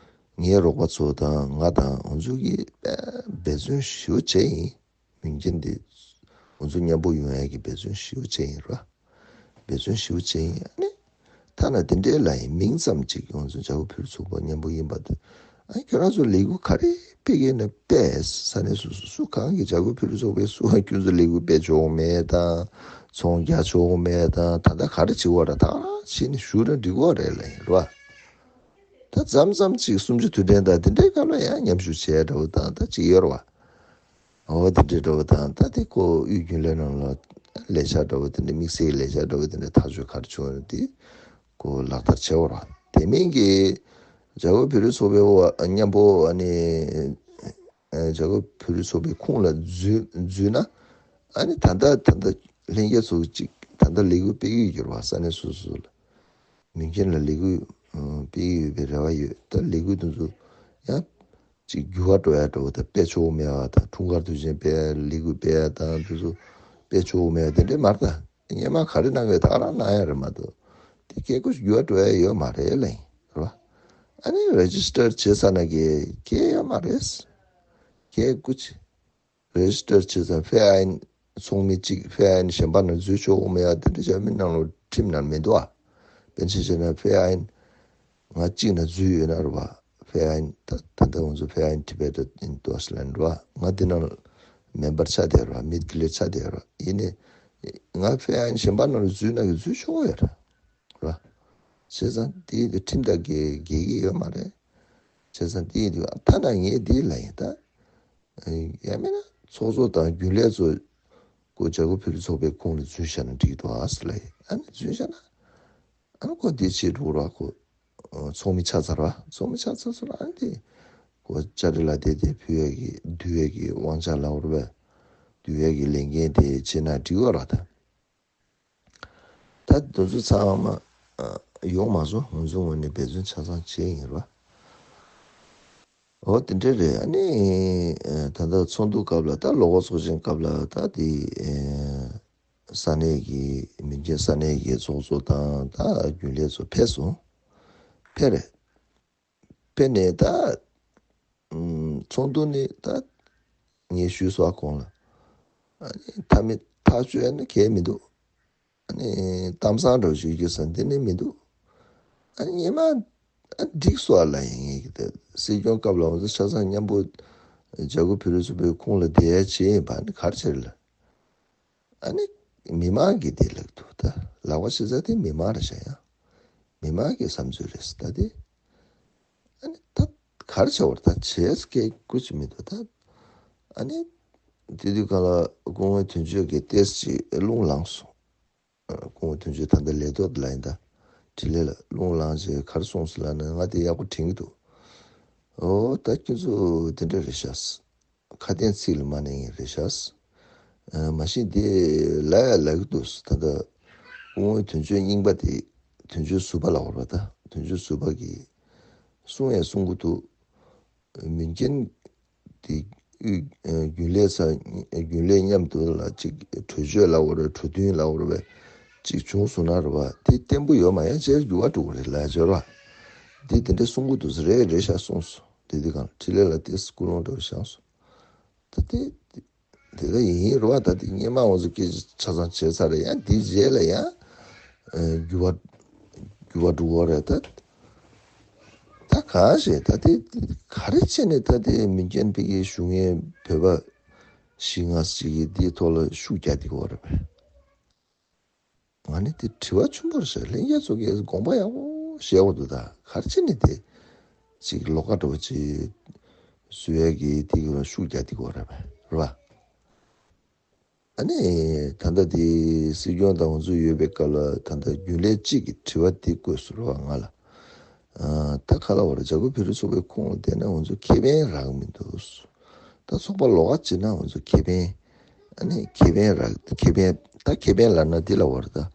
ངའི་རོགས་པ་ཚོ་དང་ང་དང་ང་ཚོ་གིས་དཔེ་འབད་བརྩོན་ཞེ་པོ་བྱས་ཡིན། མིང་ཅན་འདི་ང་ཚོ་མཉམ་པོ་ཡོང་ཡག་གི་འབད་བརྩོན་ཞེ་པོ་བྱས་ཡིན་ར། འབད་བརྩོན་ཞེ་པོ་བྱས་ཡིན། ཨ་ནི་ཐ་ན་དེ་འདྲའི་ལ་ཡིན་མིང་ཙམ་ཅིག་ང་ཚོ་བྱ་དགོས་བོད་རིགས་ཚོགས་པ་མཉམ་པོ་ཡིན་པ་དེ། ཨ་ཁྱོད་རང་ཚོ་ལས་འགུལ་ག་རེ་སྤེལ་གྱི་ཡིན་ན་སྤེལ། ས་གནས་སོ་སོ་སུ་གང་གི་བྱ་དགོས་བོད་རིགས་ཚོགས་པའི་སུ་གང་ཁྱོད་ཚོ་ལས་འགུལ་སྤེལ་ཆོག་མེད་དང་། ཚོང་རྒྱག་ཆོག་མེད་དང་། ད་ལྟ་ག་རེ་བྱེད་དགོས་ར་ད་ག་རང་བྱས་ནས་བཞུགས་ན་འགྲིག་གི་རེད་ལ་ཡིན་ར། ད་མཚམས་མཚམས་ཅིག་གསུམ་བཅུ་དུས་དྲན་དང་དེ་འདྲའི་སྐབས་ལ་ཡང་མཉམ་ཞུགས་བྱས་འདྲ་བོ་དང་ད་ཅིག་ཡོད་ར་བ། འོ་དེ་འདྲའི་འདྲ་བོ་དང་ད་དེ་ཁོ་དབུས་རྒྱུན་ལས་ནང་ལ་ལས་འཆར་འདྲ་བོ་དེ་འདྲ་དམིགས་བསལ་གྱི་ལས་འཆར་འདྲ་བོ་དེ་འདྲ་ཐག་གཅོད་ག་རེ་བྱུང་ཡོད་དེ་ཁོ་ལག་བསྟར་བྱེད་འོ་ར། དེ་མིན་གྱི་བྱ་དགོས་བོད་རིགས་ཚོགས་པའི་འོག་མཉམ་པོ་ཨ་ནི་ཨ་བྱ་དགོས་བོད་རིགས་ཚོགས་པའི་ཁོངས་ལ་འཛུལ་འཛུལ་ན་ཨ་ནི་ད་ལྟ་ད་ལྟ་ལྷན་རྒྱས་ཚོ་གཅིག་ད་ ད་ལྟ་ལས་འགུལ་སྤེལ་གྱི་ཡོད་རེད་བ། ས་གནས་སོ་སོ་ལ་མིང་ཅན་ལ་ལས་འགུལ་ཨ་སྤེལ་གྱི་ཡོད་པའི་རེ་བ་ཡོད། ད་ལས་འགུལ་དེ་ཚོ་ཡང་ཅིག་འགྱུར་བ་འགྲོ་ཡ་འདྲ་བོ་དང་། སྤེལ་ཆོག་མེད་པ་དང་། འཁྲུངས་སྐར་དུས་ཆེན་སྤེལ་ཡ། ལས་འགུལ་སྤེལ་ཡ་དང་དེ་ཚོ་སྤེལ་ཆོག་མེད་པ་དེ་འདྲས་མ་རེད་ད། སྔོན་མ་ག་རེ་གནང་གི་ད་ག་རང་གནང་ཡ་རེད་མ་གཏོགས། དེ་སྐད་ཁུ་འགྱུར་བ་འགྲོ་ཡ་ཡོད་མ་རེད་ལ་ཡིན་རེད་བ། ཨ་ནི་རེ་ཇི་སི་ཊར་བྱེད་ས་ན་གི་སྐད་ཡོད་མ་རེད། སྐད་ཁུ་ཅི། རེ་ཇི་སི་ཊར་བྱེད་ས་ཕེ་ཨ་ཡིན་ཚོགས་མི་གཅིག་ཕེ་ཨ་ཡིན་གཞན་པ་ནང་འཛུལ་ཆོག་མེད་ཡ་དེ་འདྲ་བྱ་མི་ནང་ལོ་ཁྲིམས་ནང་མི་འདུག་ཨ། དཔེར་ན་བྱས་ན་ཕེ་ཨ་ཡིན་ང་གཅིག་ནང་འཛུལ་ཡོད་ན་རེད་བ། ཕེ་ཨ་ཡིན་ད་ད་ལྟ་ང་ཚོ་ཕེ་ཨ་ཡིན་Tibet in Deutschland རེད་བ། ང་འདི་ནང་མེམ་བར་ཆགས་བསྡད་རེད་བ། མིད་གི་ལེད་ཆགས་བསྡད་རེད་བ། ཡིན་ནའི་ང་ཕེ་ཨ་ཡིན་གཞན་པ་ནང་ལ་འཛུལ་ན་གི་འཛུལ་ཆོག་གི་ཡོད་རེད་བ། བྱས་ཙང་དེ་དེ་ཁྲིམས་དང་འགལ་འགལ་གྱི་ཡོད་མ་རེད། བྱས་ཙང་དེ་དེ་ཐ་ན་ངས་དེ་ལ་ཡིན་ད། ཡང་མིན་ན་ཚོགས་གཙོ་དང་རྒྱུན་ལས་ཚོ་ཀོ་ཇ་གུ་ཕི་རི་ཚོགས་པའི་ཁོངས་ལ་འཛུལ་བཞག་ན་འགྲིག་འདུག་ཨ་ཟེར་ལ་ཡིན། ཨ་ནི་འཛུལ་བཞག་ན་ཨ་ནི་ཁོ་དེ་བྱེད་འགྲོ་ར། ཁོ་ཚོགས་མི་ཆགས་ཚར་བ། ཚོགས་མི་ཆགས་ཚར་ཚོ་ཨ་ནི་དེ་ཁོ་ཅ་རི་ལ་དེ་དེ་ཕུལ་ཡ་གི་བསྡུ་ཡ་གི་དབང་ཆ་ལ་བོར་བས་བསྡུ་ཡ་གི་ལས་འགན་དེ་བྱེད་ན་འགྲིག་གི་ར་ད། ད་དེ་ཚོ་ཚང་མ་ཨ་ཡོང་མ་སོང་། ང་ཚོ་ངོས་ནས་འབད་བརྩོན་ཆ་ཚང་བྱས་ཡིན་ར། འོ་དེ་འདྲ་རེད། ཨ་ནི་ཨ་ད་ལྟ་ཚོགས་འདུ་སྐབས་ལ་ད་ལོ་འཁོར་ཚོགས་ཆེན་སྐབས་ལ་ད་དེ་ཨ་ས་གནས་ཀྱི་མིང་ཅན་ས་གནས་ཀྱི་ཚོགས་གཙོ་དང་ད་རྒྱུན་ལས་ཚོ་ཕེབས་སོང་། ཕེབས་རེད། ཕེབས་ནས་ད་ཨུམ་ཚོགས་འདུ་ནི་ད་ངས་ཞུས་སོ་གོང་ལ། ཨ་ནི་མཐའ་མི་ཐག་གཅོད་ཡ་ནི་གལ་མི་འདུག་ཨ་ནི་གཏམ་བཟང་འདྲ་བོ་ཞིག་རྒྱུ་ས་འདི་ནི་མི་འདུག་ཨ་ནི་སྔོན་མ་ཨ་འགྲིག་སོང་ཨ་ལ་ཡིན་ངེས་ཀྱི། ད་སྲིད་སྐྱོང་སྐབས་ལ་འོ་ཚོ་ཆ་ཚང་མཉམ་པོ་ཇ་གུ་ཕི་རི་ཚོགས་པའི་ཁོངས་ལ་བསྡད་ཡ་བྱས་ཡིན་པ་ནི་ག་རེ་བྱེད་ལ། ཨ་ནི་མི་མང་གིས་དེ་ལབ་འདུག་ད་ལག་པ་ཕྱི་ས་དེ་མི་མང་རེད་ཤག་ཡ། མི་མང་གི་བསམ་ཚུལ་རེད་ད་དེ། ཨ་ནི་ད་ག་རེ་བྱ་བར་ད་བྱས་སྐད་ཀུ་ཅི་མི་འདུག་ད་ཨ་ནི་དེ་དུས་གང་ལ་སྐུ་ངོ་དོན་གཅོད་ཀྱིས་ཏེས་ཅིག་རླུང་ལངས་སོང་། སྐུ་ངོ་དོན་གཅོད་ད་ལྟ་ལས་ཐོག་ལ་ཡིན་ད། འཕྲིན་ལས་ལ་རླུང་ལངས་རྗེས་ག་རེ་གསུངས་སོང་ལབ་ན། ང་དེ་ཡག་པོ་དྲན་གྱི་འདུག་འོ་ད་ཁྱོད་ཚོ་དེ་འདྲ་རེད་ཤག་ཁ་དན་ཚིག་ལ་མ་གནས་ངེས་རེད་ཤག་ཨ་མ་གཞི་འདི་ལབ་ཡ་ལབ་ཀྱི་འདུག་ད་ལྟ་སྐུ་ངོ་དོན་གཅོད་རྙིང་པ་དེ་དོན་གཅོད་ཟུར་པ་ལབ་དགོས་རེད་པ། ད་དོན་གཅོད་ཟུར་པ་གིས་གསུང་ཡ་གསུང་གི་འདུག་མིང་ཅན་དེ་དབུས་རྒྱུན་ལས་ཚ་རྒྱུན་ལས་མཉམ་དུ་ལ་ཅིག་གྲོས་ཆོད་ལབ་དགོས་རེད། གྲོས་མཐུན་ལབ་དགོས་རེད་པ། ཅིག་བྱུང་སོང་ན་རེད་པ། དེ་བརྟན་པོ་ཡོད་མ་ཡིན་ན་འགྱུར་བ་འགྲོ་གི་རེད་ལབ་ཡ་ཅིག་ཡོད་རེད་པ། འདི་དེ་འདྲ་གསུང་གི་འདུག་ཟེར། རེད་རེད་ཤག་གསུངས་སོང་། དེ་དུས་གང་ལ་འཕྲིན་ལས་ལགས་དེ་སྐུ་རླུང་འདྲ་བོ་བཞེངས་སོང་། ད་དེ་དེ་ལ་ཡིན་རེད་པ། ད་དེ་སྔོན་མ་ང་ཚོ་སྐད་ཆ་ཆ་ཚང་བྱས་ཚར་རེད། ཡང་དེའི་རྗེས་ལ་ཡང་ཨ་འགྱུར་བ་འགྱུར་བ་འགྲོ་གི་རེད་ད། ད་གང་ཞིག་ད་དེ་ག་རེ་བྱས་ནས་ད་དེ་མིང་ཅན་ཕ་གིའི་ཞུ་མཁན་བོད་པ་བཞི་ལྔ་ཞིག་གིས་དེའི་ཐོག་ལ་ཤུགས་རྒྱག་བསྡད་ཀྱི་ཡོད་རེད་པས། ང་ནི་དེ་དྲི་བ་ཆེན་པོ་རེད་ཤག་ལྷན་རྒྱས་ཚོ་གིས་དགོངས་པ་ཡག་པོ་བཞེས་དགོས་འདུག་ད་ག་རེ་བྱས་ནས་དེ་ཅིག་ལོགས་ཀ་འདྲ་བོ་ཅིག་བཟོ་ཡ་གི་དེ་གི་ཤུགས་རྒྱག་བསྡད་ཀྱི་ཡོད་རེད་པས། རེད་པ། ཨ་ནི་ད་ལྟ་དེ་སྲིད་སྐྱོང་དང་ང་ཚོ་ཡོད་པའི་སྐབས་ལ་ད་ལྟ་རྒྱུན་ལས་གཅིག་གིས་དྲི་བ་དེ་བཀོད་སོང་རེད་པ་ང་ལ། ཨ་ད་ག་ལབ་དགོས་རེད། ཇ་གུ་ཕི་རི་ཚོགས་པའི་ཁོངས་ལ་བསྡད་ན་ང་ཚོ་ཁེ་ཕན་རག་གི་མི་འདུག་ད་ཚོགས་པ་ལོགས་ཀ་བྱེད་ན་ང་ཚོ་ཁེ་ཕན། ཨ་ནི་ཁེ་ཕན་རག་ཁེ་ཕན་ད་ཁེ་ཕན་ལབ་ན་འདི་ལབ་དགོས་རེད་ད།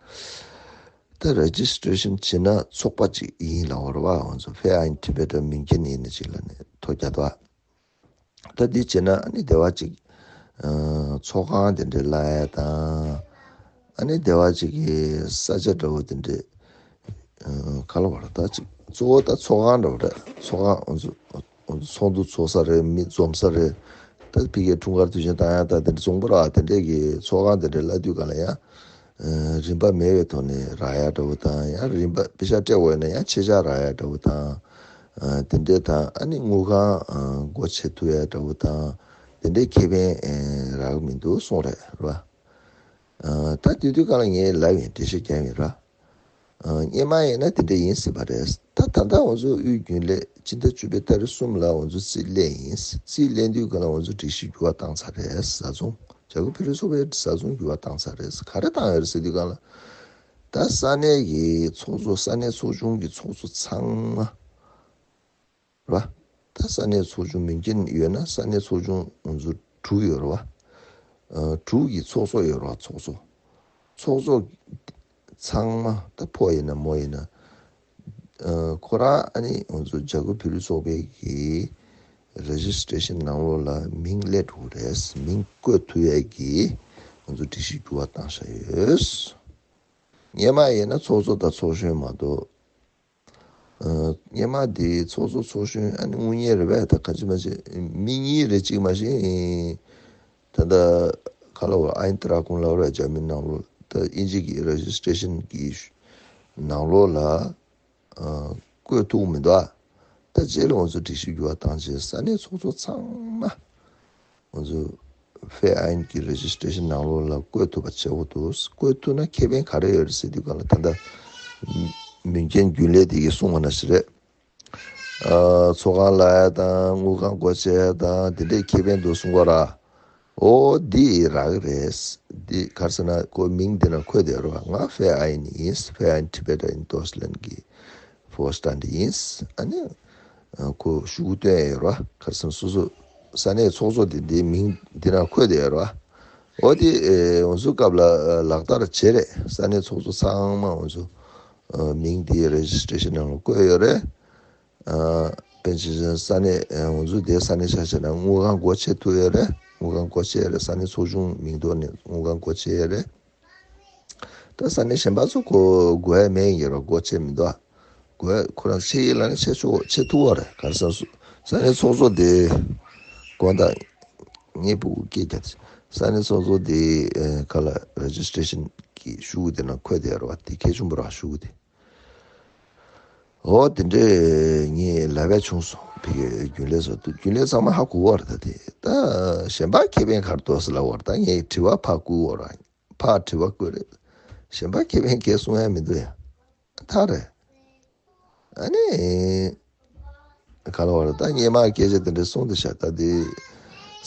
ད་རེ་ཇི་སི་ཊེ་རེ་ཤན་བྱེད་ན་ཚོགས་པ་གཅིག་ཡིན་ལབ་དགོས་རེད་པ། ང་ཚོ་ཕེ་ཨ་ཡིན་ཊི་བེ་ཊན་མིང་ཅན་ཡིན་ན་གཅིག་ལབ་ནས་ཐོ་རྒྱག་ཐོ། ད་འདི་བྱས་ན་ཨ་ནི་སྡེ་བ་གཅིག་ཨ་ཚོགས་ཁང་དེ་འདྲའི་གླ་ཡ་དང་། ཨ་ནི་སྡེ་བ་གཅིག་གི་ས་ཆ་འདྲ་བོ་དེ་འདྲའི་ཨ་ག་ལབ་དགོས་རེད། ད་གཅིག་གཙོ་བོ་ད་ཚོགས་ཁང་འདྲ་བོ་རེད། ཚོགས་ཁང་ང་ཚོ་ང་ཚོ་ཚོགས་འདུ་ཚོགས་ས་རེད། མི་འཛོམས་ས་རེད། ད་ཕ་གིའི་འཁྲུངས་སྐར་དུས་ཆེན་བཏང་ཡ་ད་དེ་འདྲ་རྫོང་པོ་ར་དེ་འདྲའི་གི་ཚོགས་ཁང་དེ་འདྲའི་གླ་དུས་གང་ལ་ཡང་ཨ་རིན་པ་མེད་པའི་ཐོག་ནས་རག་ཡ་འདྲ་བོ་དང་། ཡང་རིན་པ་པེ་ཤག་སྤྲད་དགོས་ན་ཡང་ཕྱེད་ཀ་རག་ཡ་འདྲ་བོ་དང་། ཨ་དེ་འདྲའི་དང་། ཨ་ནི་དངུལ་ཁང་ཨ་སྒོ་ཕྱེ་ཐུབ་ཡ་འདྲ་བོ་དང་། དེ་འདྲའི་ཁེ་ཕན་ཨ་རག་གི་མི་འདུག་གསུངས་རེད། རེད་པ། ཨ་ད་དེ་དུས་གང་ལ་ངས་ལབ་ཡིན། འགྲེལ་བཤད་རྒྱབ་ཡིན་ར། ཨ་སྔོན་མ་ཡིན་ན་དེ་འདྲ་ཡིན་སྲིད་པ་རེད། ད་ད་ལྟ་ང་ཚོ་དབུས་རྒྱུན་ལས་སྤྱི་ཟླ་བཅུ་པའི་ཏ་རིག་གསུམ་ལ་ང་ཚོ་རྩིས་ལེན་ཡིན། རྩིས་ལེན་དུས་གང་ལ་ང་ཚོ་སྒྲིག་གཞི་འགྱུར་བ་བཏང་ཚར་རེད། བཟའ་ཚང་ཇ་གུ་ཕི་རི་ཚོགས་པའི་བཟའ་ཚང་འགྱུར་བ་བཏང་ཚར་རེད། ག་རེ་བཏང་ཡོད་རེད་ཟེར་དུས་གང་ལ། ད་ས་གནས་ཀྱི་ཚོགས་གཙོ། ས་གནས་ཚོགས་ཆུང་གི་ཚོགས་གཙོ་ཚང་མ་རེད་པ། ད་ས་གནས་ཚོགས་ཆུང་མིང་ཅན་ཡོད་ན་ས་གནས་ཚོགས་ཆུང་ང་ཚོ་དྲུག་ཡོད་རེད་པ། ཨ་དྲུག་གི་ཚོགས་གཙོ་ཡོད་རེད་པ། ཚོགས་གཙོ། ཚོགས་གཙོ་ཚང་མ་ད་ཕོ་ཡིན་ན་མོ་ཡིན་ན། ཨ་ཁོ་རང་ཨ་ནི་ང་ཚོ་བྱ་རྒོད་བོད་རིགས་ཚོགས་པའི་གི་རེ་ཇི་སི་ཊེ་ཤན་ནང་ལོགས་ལ་མིང་སླེབས་འགྲོ་གི་རེད། མིང་བཀོད་ཐུབ་ཡས་ཀྱི་ང་ཚོ་སྒྲིག་གཞི་འགྱུར་བ་བཏང་བཞག་ཡོད། སྔོན་མ་ཡིན་ན་ཚོགས་གཙོ་དང་ཚོགས་གཞོན་མ་གཏོགས། ཨ་སྔོན་མ་དེ་ཚོགས་གཙོ་ཚོགས་གཞོན་ཨ་ནི་དངུལ་གཉེར་རེད་པས། ད་ག་ཅི་མ་བྱེད་མི་གཉིས་རེད། གཅིག་མ་གཞི་ད་ལྟ་ག་ལ་བ་ཨ་ཡིན་ཏི་ར་ཀུན་ལ་བ་ར་འཇར་མན་ནང་ལོགས་ད་དབྱིན་ཇི་གི་རེ་ཇི་སི་ཊེ་ཤན་གི་ནང་ལོགས་ལ་ཨ་བཀོད་ཐུབ་མི་འདུག་ད་རྗེས་ལ་ང་ཚོ་སྒྲིག་གཞི་འགྱུར་བ་བཏང་རྗེས་ས་གནས་ཚོགས་གཙོ་ཚང་མ་ང་ཚོ་ཧྥེ་ཨ་ཡིན་གྱི་རེ་ཇི་སི་ཊེ་ཤན་ནང་ལོགས་ལ་བཀོད་ཐུབ་པ་བྱེད་དགོས་འདུག་བཀོད་ཐུབ་ན་ཁེ་ཕན་ག་རེ་ཡོད་རེད་ཟེར་དུས་ག་ལ་ད་ལྟ་མུན་རྐྱེན་རྒྱུན་ལས་དེ་གིས་གསུངས་པ་ནང་བཞིན་རེད། ཨ་ཚོགས་ཁང་གླ་ཡ་དང་དངུལ་ཁང་སྒོ་ཕྱེ་ཡ་དང་དེ་འདྲའི་ཁེ་ཕན་འདུག་གསུང་གི་ར། ཨོ་འདི་རག་གི་རེད། འདི་ག་རེ་ཟེར་ན་ཁོ་མིང་འདི་ན་འཁོད་བསྡད་ཡོད་རེད་བ། ང་ཧྥེ་ཨ་ཡིན་ཡིན། ཧྥེ་ཨ་ཡིན་ཊི་བེ་ཊན་ཌོ་ཆི་ལན་གྱི་ཕོར་སི་ཊན་ཌི་ཡིན། ཨ་ནི་ཨ་ཁོ་ཤོག་གུ་བཏོན་ཡོད་རེད་བ། ག་རེ་ཟེར་ན་སོ་སོ་ས་གནས་ཚོགས་གཙོ་དེ་འདིའི་མིང་འདི་ན་འཁོད་བསྡད་ཡོད་རེད་བ། ཨོ་དེ་ཨེ་ང་ཚོ་སྐབས་ལ་ཨ་ལག་བསྟར་བྱས་རེད། ས་གནས་ཚོགས་གཙོ་ཚང་མ་ང་ཚོ་ཨ་མིང་དེ་རེ་ཇི་སི་ཊེ་ཤན་ནང་ལ་བཀོད་ཡོད་རེད། ཨ་དཔེ་ཆ་བཞག་ས་གནས་ཨ་ང་ཚོ་དེ་ས་གནས་ཆ་བཞག་ན་དངུལ་ཁང་སྒོ་ཕྱེ་ཐུབ་ཡོད་རེད། དངུལ་ཁང་སྒོ་ཕྱེ་ཡོད་རེད། ས་གནས་ཚོགས་ཆུང་མིང་ཐོག་ནས་དངུལ་ཁང་སྒོ་ཕྱེ་ཡོད་རེད། ད་ས་གནས་གཞན་པ་ཚོ་ཁོ་དགོས་ཡ་མེད་ཡིན་རོགས། སྒོ་ཕྱེ་མི་འདུག་ཨ། དགོས་ཡ་ཁོ་རང་ཕྱེ་ཡིན་ལབ་ན་ཕྱེ་ཆོག་ཕྱེ་ཐུབ་པ་རེད། ག་རེ་ཟེར་ན་ས་གནས་ཚོགས་གཙོ་དེ་དགོངས་དག་ངས་སྤུ་གུ་སྐད་རྒྱག་ས་གནས་ཚོགས་གཙོ་དེ་ཨ་ག་ལ་རེ་ཇི་སི་ཊེ་ཤན་གྱི་ཤོག་གུ་དེ་ནང་འཁོད་བསྡད་ཡོད་རེད་བ། དེ་གལ་ཆེན་པོ་རེད་བ། ཤོག་གུ་དེ། ཨོ་དེ་འདྲས་ངས་ལབ་ཡ་བྱུང་སོང་། ཕ་གིའི་རྒྱུན་ལས་ཚོ་རྒྱུན་ལས་ཚང་མ་ཧ་གོ་བ་རེད། ད་དེ་ད་གཞན་པ་ཁེ་ཕན་ག་རེ་འདུག་ཟེར་ལབ་པ་རེད། ད་ངས་དྲི་བ་ཕར་བསྐུར་བ་རེད། ཕར་དྲི་བ་བསྐུར་རེད། གཞན་པ་ཁེ་ཕན་གས་གསུང་ཡ་མི་འདུག་ཡ། ཐག་རེད། ཨ་ནི་ག་ལ་བ་རེད། ད་སྔོན་མ་སྐད་ཆ་དེ་འདྲས་གསུངས་བསྡད་ཤག་ད་དེ་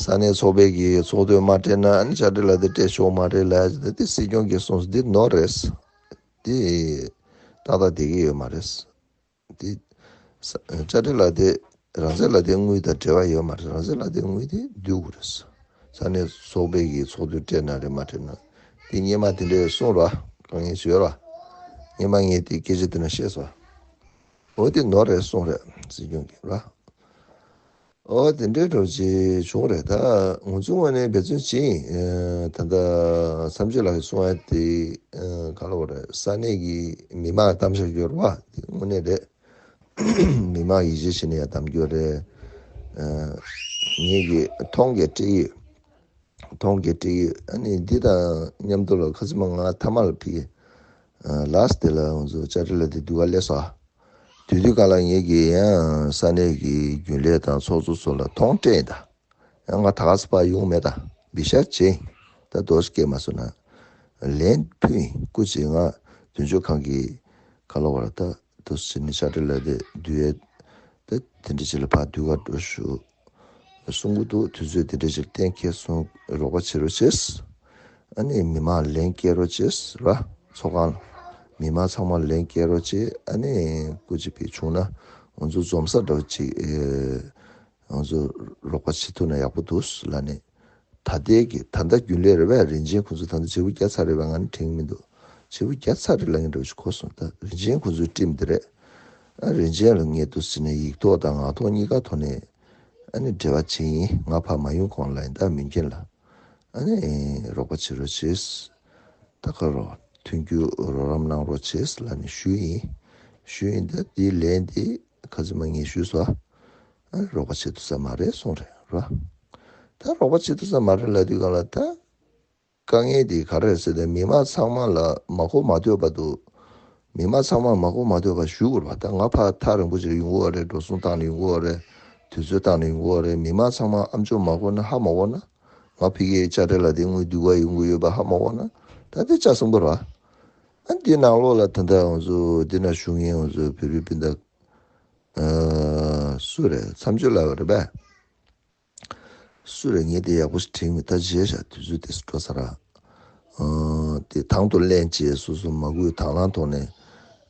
ས་གནས་ཚོགས་པའི་གི་ཚོགས་དུས་མ་སྤྲད་ན་ཨ་ནི་དཔྱ་ཁྲལ་ལ་དེ་སྤྲད་ཆོག་མ་རེད་ལབ་ཡ་ཅིག་ད་དེ་སྲིད་སྐྱོང་གིས་གསུངས་སོང་། འདི་ནོར་རེད། དེ་ཏག་ཏག་བསྡད་ཀྱི་ཡོད་མ་རེད། དེ་ས་དཔྱ་ཁྲལ་ལ་དེ་རང་བཙན་ལ་དེ་དངུལ་དང་འབྲེལ་བ་ཡོད་མ་རེད། རང་བཙན་ལ་དེ་དངུལ་དེ་བསྡུ་དགོས་རེད། ས་གནས་ཚོགས་པའི་གི་ཚོགས་དུས་སྤྲད་ན་རེད་མ་སྤྲད་ན། དེ་སྔོན་མ་དེ་འདྲས་གསུངས་ར། དཀའ་ངལ་ཡོད་ར། སྔོན་མ་ངས་དེ་སྐད་ཆ་དེ་འདྲ་བཤད་སོང་། འོ་དེ་ནོར་རེད་གསུངས་རེད། སྲིད་སྐྱོང་གིས་ར། ཨོ་དེ་འདྲའི་འགྲོ་ཅིག་བྱུང་རེད། ད་ང་ཚོ་ངོས་ནས་འབད་བརྩོན་བྱེད་ཡིན། ཨ་ད་ལྟ་བསམ་སྤྱོད་ལགས་ཀྱིས་གསུང་ཡ་དེ་ཨ་ག་ལ་བ་རེད། ས་གནས་ཀྱི་མི་མང་གཏམ་བཤད་ཡོད་རེད་བ། དེ་དངོས་གནས་རེད། མི་མང་ཡིད་ཆེས་བྱེད་ནས་ཡ་གཏམ་རྒྱུ་རེད། ཨ་ངེད་ཀྱི་མཐོང་གི་སྤྲད་ཡོད། མཐོང་གི་སྤྲད་ཡོད། ཨ་ནི་འདི་དང་མཉམ་དུ་ལ་ཁ་ཚིག་མ་ང་ཐ་མ་ལ་ཕི་ཨ་ལཱ་སི་ཊི་དེ་ལ་ང་ཚོ་དཔྱ་ཁྲལ་ལ་དེ་བསྡུ་ག་སླེབས་སོང་། དུས་དུས་ག་ལ་ངེད་ཀྱིས་ཡང་ས་གནས་ཀྱི་རྒྱུན་ལས་དང་ཚོགས་གཙོ་ཚོ་ལ་མཐོང་སྤྲད་ཡིན་ད། ཡང་ང་ད་ག་ས་ཕར་ཡོང་མེད་ད། བི་ཤ་ཅེ། ད་དོ་སི་སྐད་མ་སོང་ན། ལན་ཕུལ་ཡིན། སྐུ་མཁྱེན་ང་དོན་གཅོད་ཁང་གི་ག་ལ་བ་ར་ད་དོ་སི་ནི་དཔྱ་ཁྲལ་ལ་དེ་བསྡུ་ཡས་ད་དེ་འདྲ་ཅིག་ལ་ཕར་བསྡུ་ག་འགྲོ་ཞུ། གསུང་གི་འདུག་དུས་ཚོད་དེ་འདྲ་ཞིག་གཏན་འཁེལ་སོང་། རོགས་པ་བྱེད་རོགས་བྱེད། ཨ་ནི་མི་མང་ལན་སྐྱེལ་རོགས་བྱེད་ར། ཚོགས་ཁང་ལ་མི་མང་ཚང་མ་ལན་སྐྱེལ་རོགས་བྱེད། ཨ་ནི་སྐུ་མཁྱེན་ཕེབས་བྱུང་ན་ང་ཚོ་འཛོམས་ས་འདྲ་བོ་ཅིག་ཨེ་ང་ཚོ་རོགས་པ་བྱེད་ཐུབ་ན་ཡག་པོ་འདུག་ལབ་ནས། ད་ལྟའི་གི་ད་ལྟ་རྒྱུན་ལས་རེད་པས། རིན་ཆེན་ཁོང་ཚོ་ད་ལྟ་བྱེད་པོ་བརྒྱབ་ཚར་རེད་པས། ང་ནི་དྲན་གྱི་མི་འདུག་བྱེད་པོ་བརྒྱབ་ཚར་རེད་ལབ་མཁན་འདྲ་བོ་ཞིག་གོ་སོང་། ད་རིན་ཆེན་ཁོང་ཚོའི་ཊིམ་དེ་རེད། ཨ་རིན་ཆེན་ལ་ངས་འདུག་སེ་བྱས་ནས་ཡིག་ཐོག་དང་ངག་ཐོག་གཉིས་ཀ་ཐོག་ནས་ཨ་ནི་འབྲེལ་བ་བྱས་ཡིན། ང་ཕར་མ་ཡོང་གོང་ལ་ཡིན་ད་མུན་རྐྱེན་ལ། ཨ་ནི་རོགས་པ་བྱེད་རོགས་བྱེད། ད་ག་རོགས་མཐུན་འགྱུར་རོགས་རམ་གནང་རོགས་བྱེད་ལབ་ནས་ཞུས་ཡིན། ཞུས་ཡིན་ད་དེའི་ལན་དེ་ཁ་ཚིག་མ་ངས་ཞུས་སོང་། ཨ་རོགས་པ་བྱེད་ཐུབ་ས་མ་རེད་གསུངས་རེད་ར། ད་རོགས་པ་བྱེད་ཐུབ་ས་མ་རེད་ལབ་དུས་ག་ལ་ད། དཀའ་ངལ་དེ་ག་རེ་རེད་ཟེར་ཏེ་མི་མང་ཚང་མ་ལ་མ་གོ་མ་ཐོས་པ་འདུག་མི་མང་ཚང་མ་མ་གོ་མ་ཐོས་པ་ཞུ་དགོས་རེད་པ། ད་ང་ཕར་ཐག་རིང་པོ་ཅིག་ཡོང་གི་ཡོད་རེད། འགྲོ་སོང་བཏང་ནས་ཡོང་གི་ཡོད་རེད། དུས་ཚོད་བཏང་ནས་ཡོང་གི་ཡོད་རེད། མི་མང་ཚང་མ་ཨ་མཆོག་མ་གོ་ན་ཧ་མ་གོ་ན། ང་ཕ་གིའི་དཔྱ་ཁྲལ་ལ་དེ་དངུལ་བསྡུ་ག་ཡོང་གི་ཡོད་པ་ཧ་མ་གོ་ན། ད་དེ་ལྕགས་སྲིན་པོ་རེད་པ། ཨ་འདི་ནང་ལོགས་ལ་ད་ལྟ་ང་ཚོ་འདི་ན་བཞུགས་མཁན་ང་ཚོ་བོད་རིགས་སྤུན་ཟླ་ཨ་སུ་རེད། མཚམས་གཅོད་ལབ་པ་རེད་པས། སུ་རེད། ངས་དེ་ཡག་པོ་ཞིག་དྲན་མི་ད་བརྗེད་བཞག་དུས་ཚོད་དེ་འགྲོ་ཚར་ར། ཨ་དེ་དང་དུ་ལེན་བྱས་སོ་སོ་མ་གུས་དང་བླངས་ཐོག་ནས་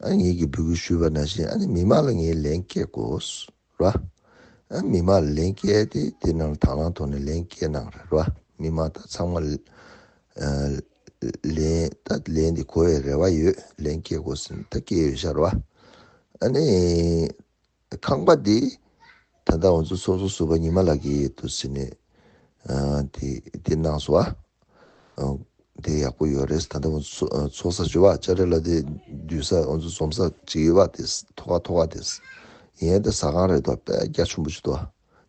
ཨ་ངེད་ཀྱིས་འབོད་སྐུལ་ཞུས་པ་ནང་བཞིན་ཨ་ནི་མི་མང་ལ་ངས་ལན་སྐྱེལ་དགོས་ར། ཨ་མི་མང་ལ་ལན་སྐྱེལ་ཏེ་དེ་ནང་དང་བླངས་ཐོག་ནས་ལན་སྐྱེལ་གནང་རེད་ར། མི་མང་ད་ཚང་མ་ཨ་ ལན་ད་ལན་འདི་གོ་བའི་རེ་བ་ཡོད། ལན་སྐྱེལ་དགོས་ཟེར་ནས་ད་སྐྱེལ་ཡོད་ཤག་ར་བ། ཨ་ནི་ཁང་པ་འདི་ད་ལྟ་ང་ཚོ་ཚོགས་གཙོ་ཟུར་པ་ཉི་མ་ལགས་ཀྱིས་འདུག་ཟེར་ནས་ཨ་དེ་དེ་གནང་སོང་བ། ཨ་དེ་ཡག་པོ་ཡོད་རེད། ད་ལྟ་ང་ཚོ་ཚོགས་ས་བྱོས་པ་ལྕགས་རི་ལ་དེ་སྡོད་ས་ང་ཚོ་འཛོམས་ས་ཅིག་ཡོད་པ། དེ་ཐོག་ཁ་ཐོག་ཁ་དེ་ཡིན་ཡང་དེ་ཟ་ཁང་རེད་དོ། དཔེ་རྒྱ་ཆེན་པོ་ཞིག་འདུག་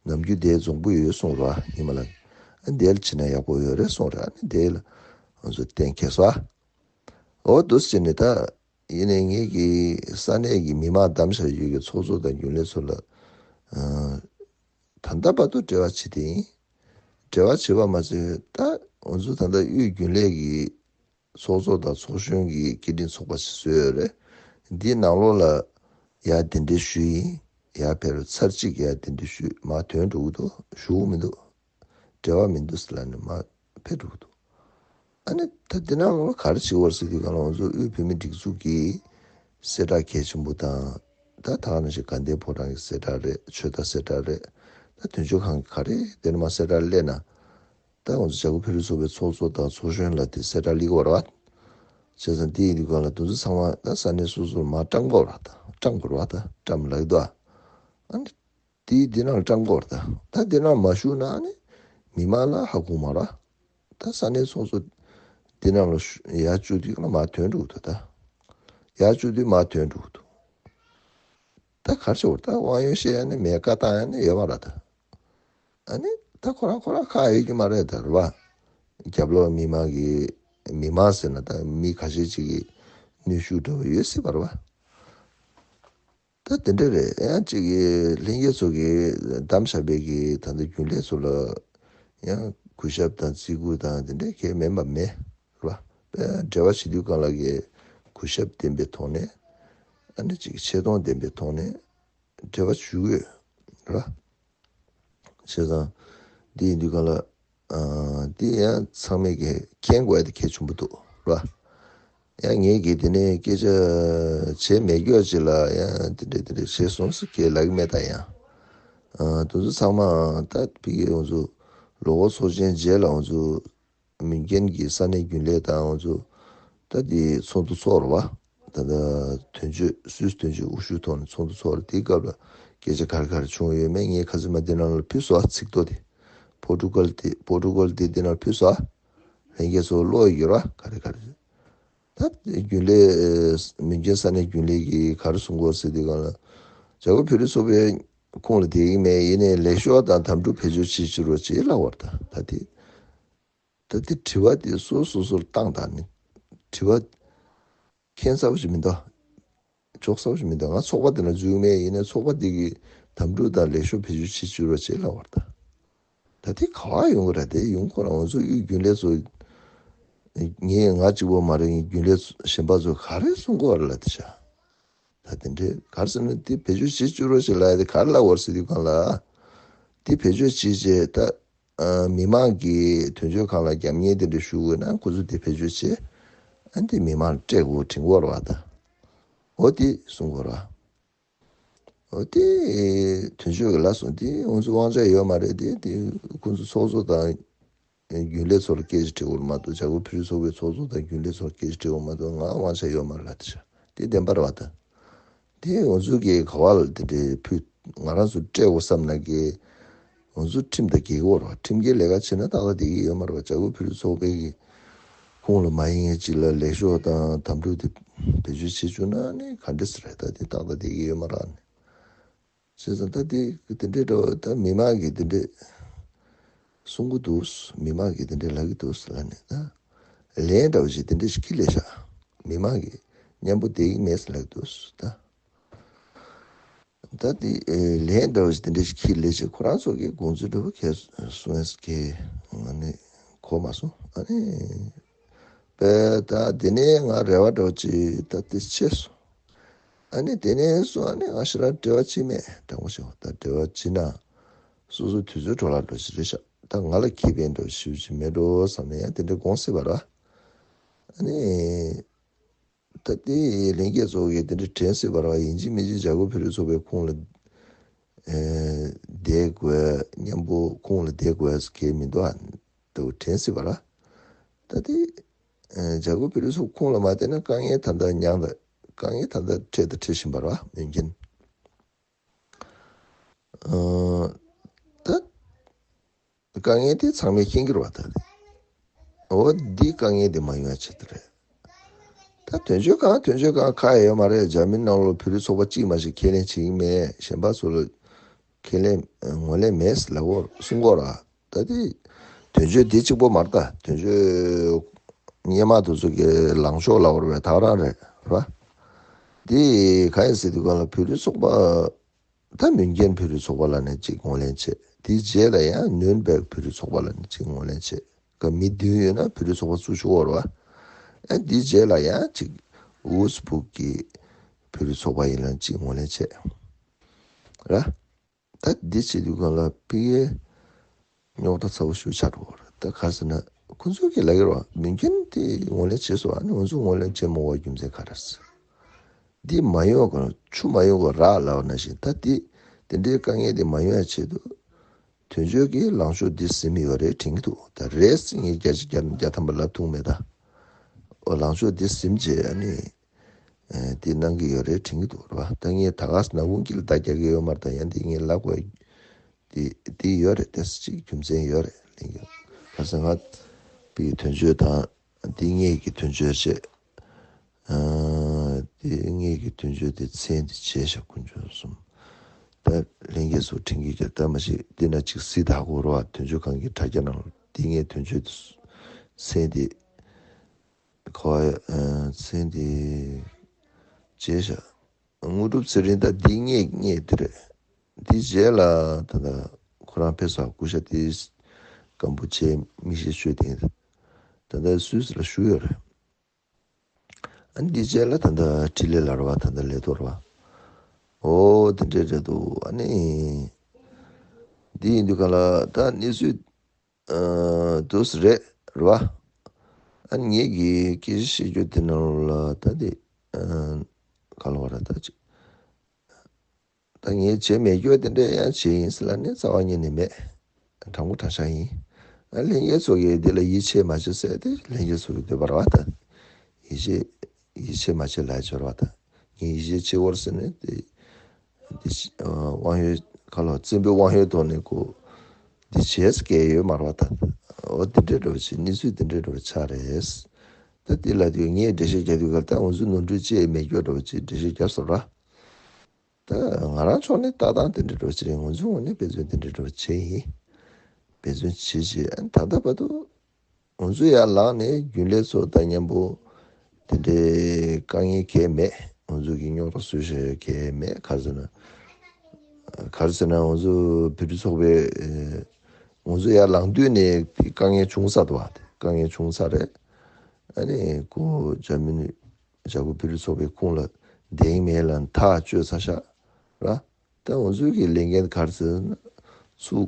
ནམ་རྒྱུན་དེ་རྫོང་དཔོན་ཡོད་གསུངས་ར་ཉི་མ་ལགས། ཨ་དེ་ལ་ཕྱིན་ན་ཡག་པོ་ཡོད་རེད་གསུངས་ར། ཨ་ནི་དེ་ལ་ང་ཚོ་གཏན་འཁེལ་སོང་། ཨ་འོ་འདུག་ཟེར་ནས་ད་ཡིན་ནའི་ངེད་ཀྱི་ས་གནས་ཀྱི་མི་མང་བདམས་བཞག་ཡོད་ཀྱི་ཚོགས་གཙོ་དང་རྒྱུན་ལས་ཚོ་ལ་ཨ་ད་ལྟ་བར་དུ་འབྲེལ་བ་བྱེད་དེ་ཡིན། འབྲེལ་བ་བྱེད་པ་མ་ཟད་ད་ང་ཚོ་ད་ལྟ་དབུས་རྒྱུན་ལས་ཀྱི་ཚོགས་གཙོ་དང་ཚོགས་གཞོན་གྱི་སྐད་འཕྲིན་ཚོགས་པ་ཞིག་བཟོས་ཡོད་རེད། འདིའི་ནང་ལོགས་ལ་ཡར་གདན་འདྲེན་ཞུས་ཡིན། ཡར་ཕེབས་རོགས། ཚར་གཅིག་ཡར་གདན་འདྲེན་ཞུས། མར་ཐོན་འགྲོ་གི་འདུག་ཞུ་གི་མི་འདུག་འབྲེལ་བ་མི་འདུག་ཟེར་ལབ་ནས་མར་ཕེབས་འགྲོ་གི་འདུག་ཨ་ནི་ད་འདི་ནང་ལོགས་ལ་ག་རེ་བྱེད་དགོས་རེད་ཟེར་དུས་སྒང་ལ་ང་ཚོ་དབུས་བོད་མིའི་སྒྲིག་འཛུགས་ཀྱི་གསལ་བསྒྲགས་གལ་ཆེན་པོ་དང་། ད་ད་ག་ནང་བཞིན་དགའ་ལྡན་ཕོ་བྲང་གི་གསལ་བསྒྲགས་རེད། ཆོས་དར་གསལ་བསྒྲགས་རེད། ད་དོན་གཅོད་ཁང་གི་ག་རེ་དེ་ནས་མར་གསལ་བསྒྲགས་སླེབས་ན། ད་ང་ཚོ་བྱ་དགའ་ཕུལ་རེས་ཚོགས་པའི་ཚོགས་གཙོ་དང་ཚོགས་གཞོན་ལ་དེ་གསལ་བསྒྲགས་སླེབས་ཀྱི་ཡོད་རེད་བ། བྱས་ཙང་དེ་ཡིན་དུས་སྒང་ལ་དེ་ཚོ་ཚང་མ་ད་ས་གནས་སོ་སོར་མར་བཀྲམ་དགོས་རེད་བ། ད་བཀྲམ་དགོས་རེད་བ། ད་བཀྲམ་ལབ་ཀྱི་འདུག་ཨ། ཨ་ནི་དེ་འདི་ནང་ལ་བཀྲམ་དགོས་རེད་ད། ད་འདི་ནང་མ་ཞུགས་ན་ཨ་ནི་མི་མང་ལ་ཧ་གོ་མ་རེད་བ། ད་ས་གནས་ཚོགས་གཙོ་འདི་ནང་ལ་ཞུ་ཡར་བཅུག་དུས་སྒང་ལ་མར་ཐོན་འགྲོ་གི་འདུག་ད་ཡར་བཅུག་དུས་མར་ཐོན་འགྲོ་གི་འདུག་ད་ག་རེ་བྱེད་དགོས་རེད། ད་དབང་ཡོད་བཤད་ཡ་ནི་མེད། བཀའ་བཏང་ཡ་ནི་ཡོད་མ་རེད་ད། ཨ་ནི་ད་ཁོ་རང་ཁོ་རང་ཁག་ཡོད་ཀྱི་མ་རེད་ད་རེད་བ། རྒྱབ་ལོགས་མི་མང་གི་མི་མང་ཟེར་ན་ད་མི་ཁ་ཤས་ཅིག་གི་གནོན་ཤུགས་འདྲ་བོ་ཡོད་སྲིད་པ་རེད་བ། ད་དེ་འདྲ་རེད། ཡང་ཅིག་གི་ལྷན་རྒྱས་ཚོ་གི་བདམས་བཞག་པའི་གི་ད་ལྟ་རྒྱུན་ལས་ཚོ་ལ་ཡང་གུས་ཞབས་དང་བརྩི་བཀུར་དང་དེ་འདྲ་གང་ཡང་མེད་པ་མེད་རེད་བ། དཔེ་འབྲེལ་བ་བྱེད་དུས་སྒང་ལ་གི་གུས་ཞབས་ལྡན་པའི་ཐོག་ནས་ཨ་ནི་ཅིག་ཆེ་མཐོང་ལྡན་པའི་ཐོག་ནས་འབྲེལ་བ་ཞུ་གི་ཡོད་རེད་བ། བྱས་ཙང་འདི་ཡིན་དུས་སྒང་ལ་ཨ་འདི་ཡང་ཚང་མས་ཀྱི་མཁྱེན་དགོས་ཡ་དེ་གལ་ཆེན་པོ་འདུག་ར། ཡང་ངས་ཀྱི་དེ་ནས་སྐད་ཆ་བྱས་མེད་སྐྱོ་ཅིག་ལ་ཡང་དེ་འདྲས་དེ་འདྲས་བྱས་སོང་ཟེར་ཁས་ལབ་ཀྱི་མེད། ད་ཡང་ཨ་དེ་ཚོ་ཚང་མ་ད་ཕ་གི་ང་ཚོ་ལོ་འཁོར་ཚོགས་ཆེན་རྗེས་ལ་ང་ཚོ་མུས་འགན་གྱི་ས་གནས་རྒྱུན་ལས་དང་ང་ཚོ་ད་དེ་ཚོགས་འདུ་ཚོགས་རེད་བ། ད་ལྟ་དོན་གཅོད་སུད་སི་དོན་གཅོད་དབུ་བཞུགས་ཐོག་ནས་ཚོགས་འདུ་ཚོགས་རེད། དེའི་སྐབས་ལ་སྐད་ཆ་ག་རེ་ག་རེ་བྱུང་ཡོད་མེད་ངས་ཁ་སང་མ་དེ་ནང་ལ་ཕུལ་སོང་ཨ། ཚིག་ཐོ་དེ་པོར་ཊུ་གལ་དེ་པོར་ཊུ་གལ་དེ་དེ་ནང་ཕུལ་སོང་ཨ། ལྷན་རྒྱས་ཚོ་ཀློག་ཡོད་ར། ག་རེ་ག་རེ་ད་རྒྱུན་ལས་མུས་འགན་ས་གནས་རྒྱུན་ལས་ཀྱིས་ག་རེ་གསུང་གི་ཡོད་ཟེར་དུས་སྒང་ལ་བྱ་དགའ་ཕུལ་རེས་ཚོགས་པའི་ཁོངས་ལ་བསྡད་ཀྱི་མེད། ཡིན་ནའི་ལས་ཤོག་དང་དམ་ཕྲུག་བེད་སྤྱོད་བྱེད་ཕྱིར་རོགས་བྱེད་ལབ་པ་རེད། ད་ད་དེ། ད་དེ་དྲི་བ་དེ་སོ་སོ་སོར་བཏང་དང་ནི། དྲི་བ་ཁྱད་མཚར་པོ་ཞིག་མི་འདུག་ཅོག་ཙེ་པོ་ཞིག་མི་འདུག་ང་ཚོགས་པ་དེ་ན་འཛུལ་མེད། ཡིན་ནའི་ཚོགས་པ་དེ་གི་དམ་ཕྲུག་དང་ལས་ཤོག་བེད་སྤྱོད་བྱེད་ཕྱིར་རོགས་བྱེད་ལབ་པ་རེད། ད་ད་དེ་ག་བ་ཡོང་གི་རེད། དེ་ཡོང་ཁོ་རང་ང་ཚོ་དབུས་རྒྱུན་ལས་ཚོ་ངས་ང་གཅིག་པོ་མ་རེད། རྒྱུན་ལས་ཚོ་གཞན་པ་ཚོ་ག་རེ་གསུང་གི་ཡོད་རེད་ལབ་དེ་བྱ། ད་དེ་འདྲའི་ག་རེ་ཟེར་ན་དེ་བེད་སྤྱོད་བྱེད་བཅུག་རོགས་བྱེད་ལབ་ཡ་དེ་ག་རེ་ལབ་པ་རེད་ཟེར་དུས་སྒང་ལ། དེ་བེད་སྤྱོད་བྱེད་བྱས་ད། ཨ་མི་མང་གིས་དོན་གཅོད་ཁང་ལ་རྒྱབ་གཉེར་དེ་འདྲ་ཞུ་དགོས་ན་ཁོ་ཚོས་དེ་བེད་སྤྱོད་བྱེད། ཨ་འདི་མི་མང་ལ་སྤྲད་དགོས་དྲན་དགོས་རེད་བ་ད། འོ་དེ་གསུང་དགོས་རེད་བ། འོ་དེ་དོན་གཅོད་ཀྱི་ལབ་སོང་། དེ་ང་ཚོ་དབང་ཆ་ཡོད་མ་རེད་དེ། དེ་ཁོ་ཚོ་ཚོགས་གཙོ་དང་རྒྱུན་ལས་ཚོ་ལ་སྐད་ཆ་དྲི་དགོས་མ་གཏོགས། བྱ་དགའ་ཕུལ་རེས་ཚོགས་པའི་ཚོགས་གཙོ་དང་རྒྱུན་ལས་ཚོ་ལ་སྐད་ཆ་དྲི་དགོས་མ་གཏོགས་ང་དབང་ཆ་ཡོད་མ་རེད་ལབ་དེ་བྱ། དེ་བདེན་པ་རེད་བ་ད། དེ་ང་ཚོ་གི་ག་བ་ལ་དེ་འདྲའི་ཕུལ་ང་རང་ཚོ་སྤྲད་དགོས་བསམ་ན་གི་ང་ཚོ་ཁྲིམས་དང་འགལ་གྱི་ཡོད་རེད་བ། ཁྲིམས་འགལ་ལས་ཀ་བྱས་ན་ཏག་ཏག་བསྡད་ཀྱི་ཡོད་མ་རེད་བ། བྱ་དགའ་ཕུལ་རེས་ཚོགས་པའི་གི་ཁོངས་ལ་མ་ཡིན་མཁན་ཅིག་ལ་ལས་ཤོག་དང་དམ་ཕྲུག་དེ་བེད་སྤྱོད་བྱེད་བཅུག་ན་ནི་ག་འདྲ་ཟེར་རེད། ད་དེ་ཏག་ཏག་བསྡད་ཀྱི་ཡོད་མ་རེད་ནི། བྱས་ཙང་ད་དེ་དེ་འདྲའི་འདྲ་བ་ད་མི་མང་གིས་དེ་འདྲའི་གསུང་གི་འདུག་མི་མང་གིས་དེ་འདྲའི་ལབ་ཀྱི་འདུག་ལབ་ནས་ད་ལན་འདྲ་བ་ཞིག་དེ་འདྲ་ཞིག་ཁྱེར་སླེབས་ཤག་མི་མང་གིས་མཉམ་པོ་བསྡད་ཀྱི་མེད་ཟེར་ལབ་ཀྱི་འདུག་ད། ད་དེ་ཨེ་ལན་འདྲ་བ་ཞིག་དེ་འདྲ་ཞིག་ཁྱེར་སླེབས་བྱས་ཁོ་རང་ཚོ་གི་དགོངས་ཚུལ་འདྲ་བོ་ཁྱེར་གསུང་ཡས་ཁྱེར་ང་ནི་གོ་མ་སོང་། ཨ་ནི་པས་ད་དེ་ནས་ང་རེ་བ་འདྲ་བོ་ཅིག་ད་དེ་ཆེ་སོང་། ཨ་ནི་དེ་ནས་སོང་ཨ་ནི་ང་ཞེ་དྲག་འབྲེལ་བ་བྱེད་མེད། དྲང་པོ་བཤད་པ་ད་འབྲེལ་བ་བྱེད་ན་སོ་སོ་དུས་ཚོད་འཕྲོ་བརླག་འདྲ་བོ་ཞིག་རེད་ཤག་ད་ང་ལ་ཁེ་ཕན་འདྲ་བོ་ཞེ་པོ་ཅིག་མེད་འགྲོ་བསམ་ནས་ཡང་དེ་འདྲ་དགོངས་སྲིད་པ་རེད། ཨ་ནི། ད་ལྟའི་ལྷན་རྒྱས་ཚོ་གིས་དེ་འདྲ་དྲན་སྲིད་པ་རེད་བ། ཡིན་གཅིག་མིན་གཅིག་བྱ་དགའ་ཕུལ་རེས་ཚོགས་པའི་ཁོངས་ལ་ཨེ་བསྡད་དགོས། མཉམ་པོ་ཁོངས་ལ་བསྡད་དགོས་ཟེར་གྱི་མི་འདུག་ཨ། དེ་དྲན་སྲིད་པ་རེད། ད་དེ་ ཨ་བྱ་རྒོད་བོད་རིགས་ཚོགས་ཁོངས་ལ་མ་བལྟས་ན་དཀའ་ངལ་ད་ལྟ་མྱངས་ད་དཀའ་ངལ་ད་ལྟ་འཕྲད་ད་འཕྲད་བཞིན་པ་རེད་བ་མོན་གྷན། ཨ་ད་དཀའ་ངལ་དེ་ཚང་མས་མཁྱེན་གྱི་རེད་བ་ད། འོ་འདི་དཀའ་ངལ་དེ་མ་ཡོང་ཡ་ཆེད་དུ་རེད། ད་དོན་གཅོད་ཁང་དོན་གཅོད་ཁང་ཁག་ཡོད་མ་རེད། འཇར་མན་ནང་ལོགས་བོད་རིགས་ཚོགས་པ་གཅིག་མ་ཞིག་ཁས་ལེན་བྱེད་ཀྱི་མེད། གཞན་པ་ཚོ་ལ་ཁས་ལེན་ངོས་ལེན་མེད་ལབ་གོ་གསུང་གོ་ར། ད་དེ་དོན་གཅོད་དེ་གཅིག་པོ་མ་རེད་ད། དོན་གཅོད་སྔོན་མ་དེ་ཚོ་གི་ལངས་ཕྱོགས་ལབ་དགོས་རེད་བས་ད་ག་རང་རེད་ར། དེ་ག་ཡིན་ཟེར་དུས་གང་ལ་བོད་རིགས་ཚོགས་པ་ད་མོན་གྷན་བོད་རིགས་ཚོགས་པ་ལ་ནས་གཅིག་ངོས་ལེན་བྱས། དེའི་རྗེས་ལ་ཡང་ནུན་སྦེག་བོད་རིགས་ཚོགས་པ་ལ་ནས་གཅིག་ངོས་ལེན་བྱས། ག་མི་བདུན་ཡོད་ན་བོད་རིགས་ཚོགས་པ་བཙུགས་ཆོག་གོ་ར་བ། ཨ་དེའི་རྗེས་ལ་ཡང་གཅིག་ཝུ་སི་སྦུག་གི་བོད་རིགས་ཚོགས་པ་ཡིན་ལ་གཅིག་ངོས་ལེན་བྱས་ར། ད་འདི་བྱེད་དུས་གང་ལ་ཕ་གིའི་རྙོག་དྲ་ཚ་བོ་ཞིག་ཆགས་འགྲོ་གི་རེད། ད་ག་ཟེར་ན་ཁོ་ཚོ་གིས་ལབ་ཀྱི་རེད་བ། མོན་གྷན་དེ་ངོས་ལེན་བྱས་སོང་། ཨ་ནི་ང་ཚོ་ངོས་ལེན་བྱས་མ་དགོས་རྒྱུ་མཚན་ག་རེ་རེད། འདི་མ་ཡོང་གོང་ཆུ་མ་ཡོང་གོང་རགས་ལབ་པ་ནང་བཞིན་ད་འདི་དེ་འདྲའི་དཀའ་ངལ་དེ་མ་ཡོང་ཡ་ཆེད་དུ་དོན་གཅོད་ཀྱིས་ལངས་ཕྱོགས་འདི་ཟིན་ཡོད་རེད་དྲན་གྱི་འདུག་ད་རེད་ཟེར་ངས་བརྒྱ་ཆ་བརྒྱ་བརྒྱ་ཐམ་པ་ལབ་ཐུབ་མེད་ད། འོ་ལངས་ཕྱོགས་འདི་ཟིན་བྱས་ཨ་ནི། ཨེ་དེ་གནང་གི་ཡོད་རེད་དྲན་གྱི་འདུག་རེད་བ། ད་ངས་ད་ག་ཟེར་ན་ཝུན་གྱི་ལ་བརྡ་རྒྱག་གི་ཡོད་མ་རེད། ད་ཡང་འདི་ངས་ལབ་དགོས་དེ་དེ་ཡོད་རེད། དེ་གཅིག་རྒྱུ་མཚན་ཡོད་རེད་ལབ་ཀྱི་ཡོད། ག་ཟེར་ང་པའི་དོན་གཅོད་དང་འདི་ངེད་ཀྱི་དོན་གཅོད་བྱས། ཨ་འདི་ངེད་ཀྱི་དོན་གཅོད་དེ་མཚན་དེ་བྱས་ཤག་དཀོན་མཆོག་གསུམ། ད་ལྷན་རྒྱས་ཚོ་དྲན་གྱི་ཡོད་ད་མ་གཞི་འདི་ན་གཅིག་གཟིགས་དག་གོ་རེད་བ། དོན་གཅོད་ཁང་གི་དྲ་རྒྱ་ནང་ལ་འདི་ངའི་དོན་གཅོད་དེ་མཚན་དེ། ཁོ་ཨ་མཚན་དེ་བྱས་ཤག་དངོས་གྲུབ་ཚེ་རིང་ད་འདི་ངེད་ངེད་དེ་རེད། འདི་རྗེས་ལ་ད་ལྟ་ཁོ་རང་ཕེབས་སོང་། སྐུ་ཞབས་དེ་སྐམ་པོ་བྱས་མིག་ཤེལ་ཤོད་དེ་ད་ལྟ་སུད་སི་ལ་བཞུགས་ཡོད་རེད། ཨ་ནི་འདི་རྗེས་ལ་ད་ལྟ་འཕྲིན་ལས་ལ་རེད་བ། ད་ལྟ་ལས་ཐོག་རེད་བ། འོ་དེ་འདྲས་རེད་འདུག་ཨ་ནི་འདི་ཡིན་དུས་ག་ལ་ད་གནས་ཚུལ་ཨ་འདུག་སེ་རེད་རེད་བ། ཨ་ནི་ངེད་ཀྱིས་སྐད་ཆ་བཤད་རྒྱུ་དེ་ནང་ལ་ད་དེ་ཨ་ག་ལ་བ་ར་ད་ཅིག་ད་ངས་བྱས་མེད་རྒྱུ་དེ་འདྲ་ཡང་བྱས་ཡིན་ཟེར་ལ་ནི་རྩ་བ་ཉིད་ནས་མེད། དྲང་པོ་དྲང་བཞག་ཡིན། ཨ་ལྷན་རྒྱས་ཚོ་གིས་འདི་ལ་ཡིད་ཆེས་མ་བྱེད་ཟེར་ཏེ་ལྷན་རྒྱས་ཚོ་གིས་འདོད་པ་རེད་བ་ད། ཡིད་ཆེས་ཡིད་ཆེས་མ་བྱེད་ལབ་ཡ་ཅིག་ཡོད་རེད་བ་ད། ངས་ཡིད་ཆེས་བྱེད་དགོས་རེད་ཟེར་ནས་དེ། དེ་ཨ་དབང་ཡོད་ཁ་ལོ་བཙན་པོའི་དབང་ཡོད་ཐོག་ནས་ཁོ་འདི་བྱས་སྐད་ཡོད་མ་རེད་བ་ད། འོ་འདི་འདྲའི་འདྲ་བོ་ཅིག་གནས་ཚུལ་འདི་འདྲའི་འདྲ་བོ་ཆགས་རེད། ད་འདི་ལ་དུས་ངས་འགྲེལ་བཤད་རྒྱག་དུས་ག་ད་ང་ཚོ་ནོར་འཁྲུལ་ཅི་ཡང་མེད་རྒྱུ་འདྲ་བོ་ཅིག་འགྲེལ་བཤད་རྒྱབ་སོང་ར། ད་ང་རང་ཕྱོགས་ནས་ལྟ་སྟངས་དེ་འདྲ་འདྲ་བོ་ཅིག་རེད། ང་ཚོའི་ངོས་ནས་འབད་བརྩོན་དེ་འདྲ་འདྲ་བོ་བྱས་ཡིན། འབད་བརྩོན་བྱེད་བྱེད་ཨ་ནི་ད་ལྟ་བར་དུ་ང་ཚོ་ཡར་ལངས་ནས་རྒྱུན་ལས་ཚོ་དང་མཉམ་པོ་དེ་འདྲའི་དཀའ་ངལ་གང་ཡང་མེད། ང་ཚོ་གི་རྙོག་དྲ་བཟོས་བཞག་ཡ་གང་ཡང་མེད། ག་རེ་ཟེར་ན་ག་རེ་ཟེར་ན་ང་ཚོ་བོད་རིགས་ཚོགས་པའི་ཨེ་ང་ཚོ་ཡར་ལངས་དུས་ནས་དཀའ་ངལ་བྱུང་ཚར་འདུག་བ། དཀའ་ངལ་བྱུང་ཚར་རེད། ཨ་ནི་ཁོ་འཇར་མན་བྱ་རྒོད་བོད་རིགས་ཚོགས་པའི་ཁོངས་ལ་བསྡད་མེད་ལ་ཐག་གཅོད་ཚར་ཤག་ར། ད་ང་ཚོའི་གི་ལས་འགན་ག་རེ་ཟེར་ན་ཚུར་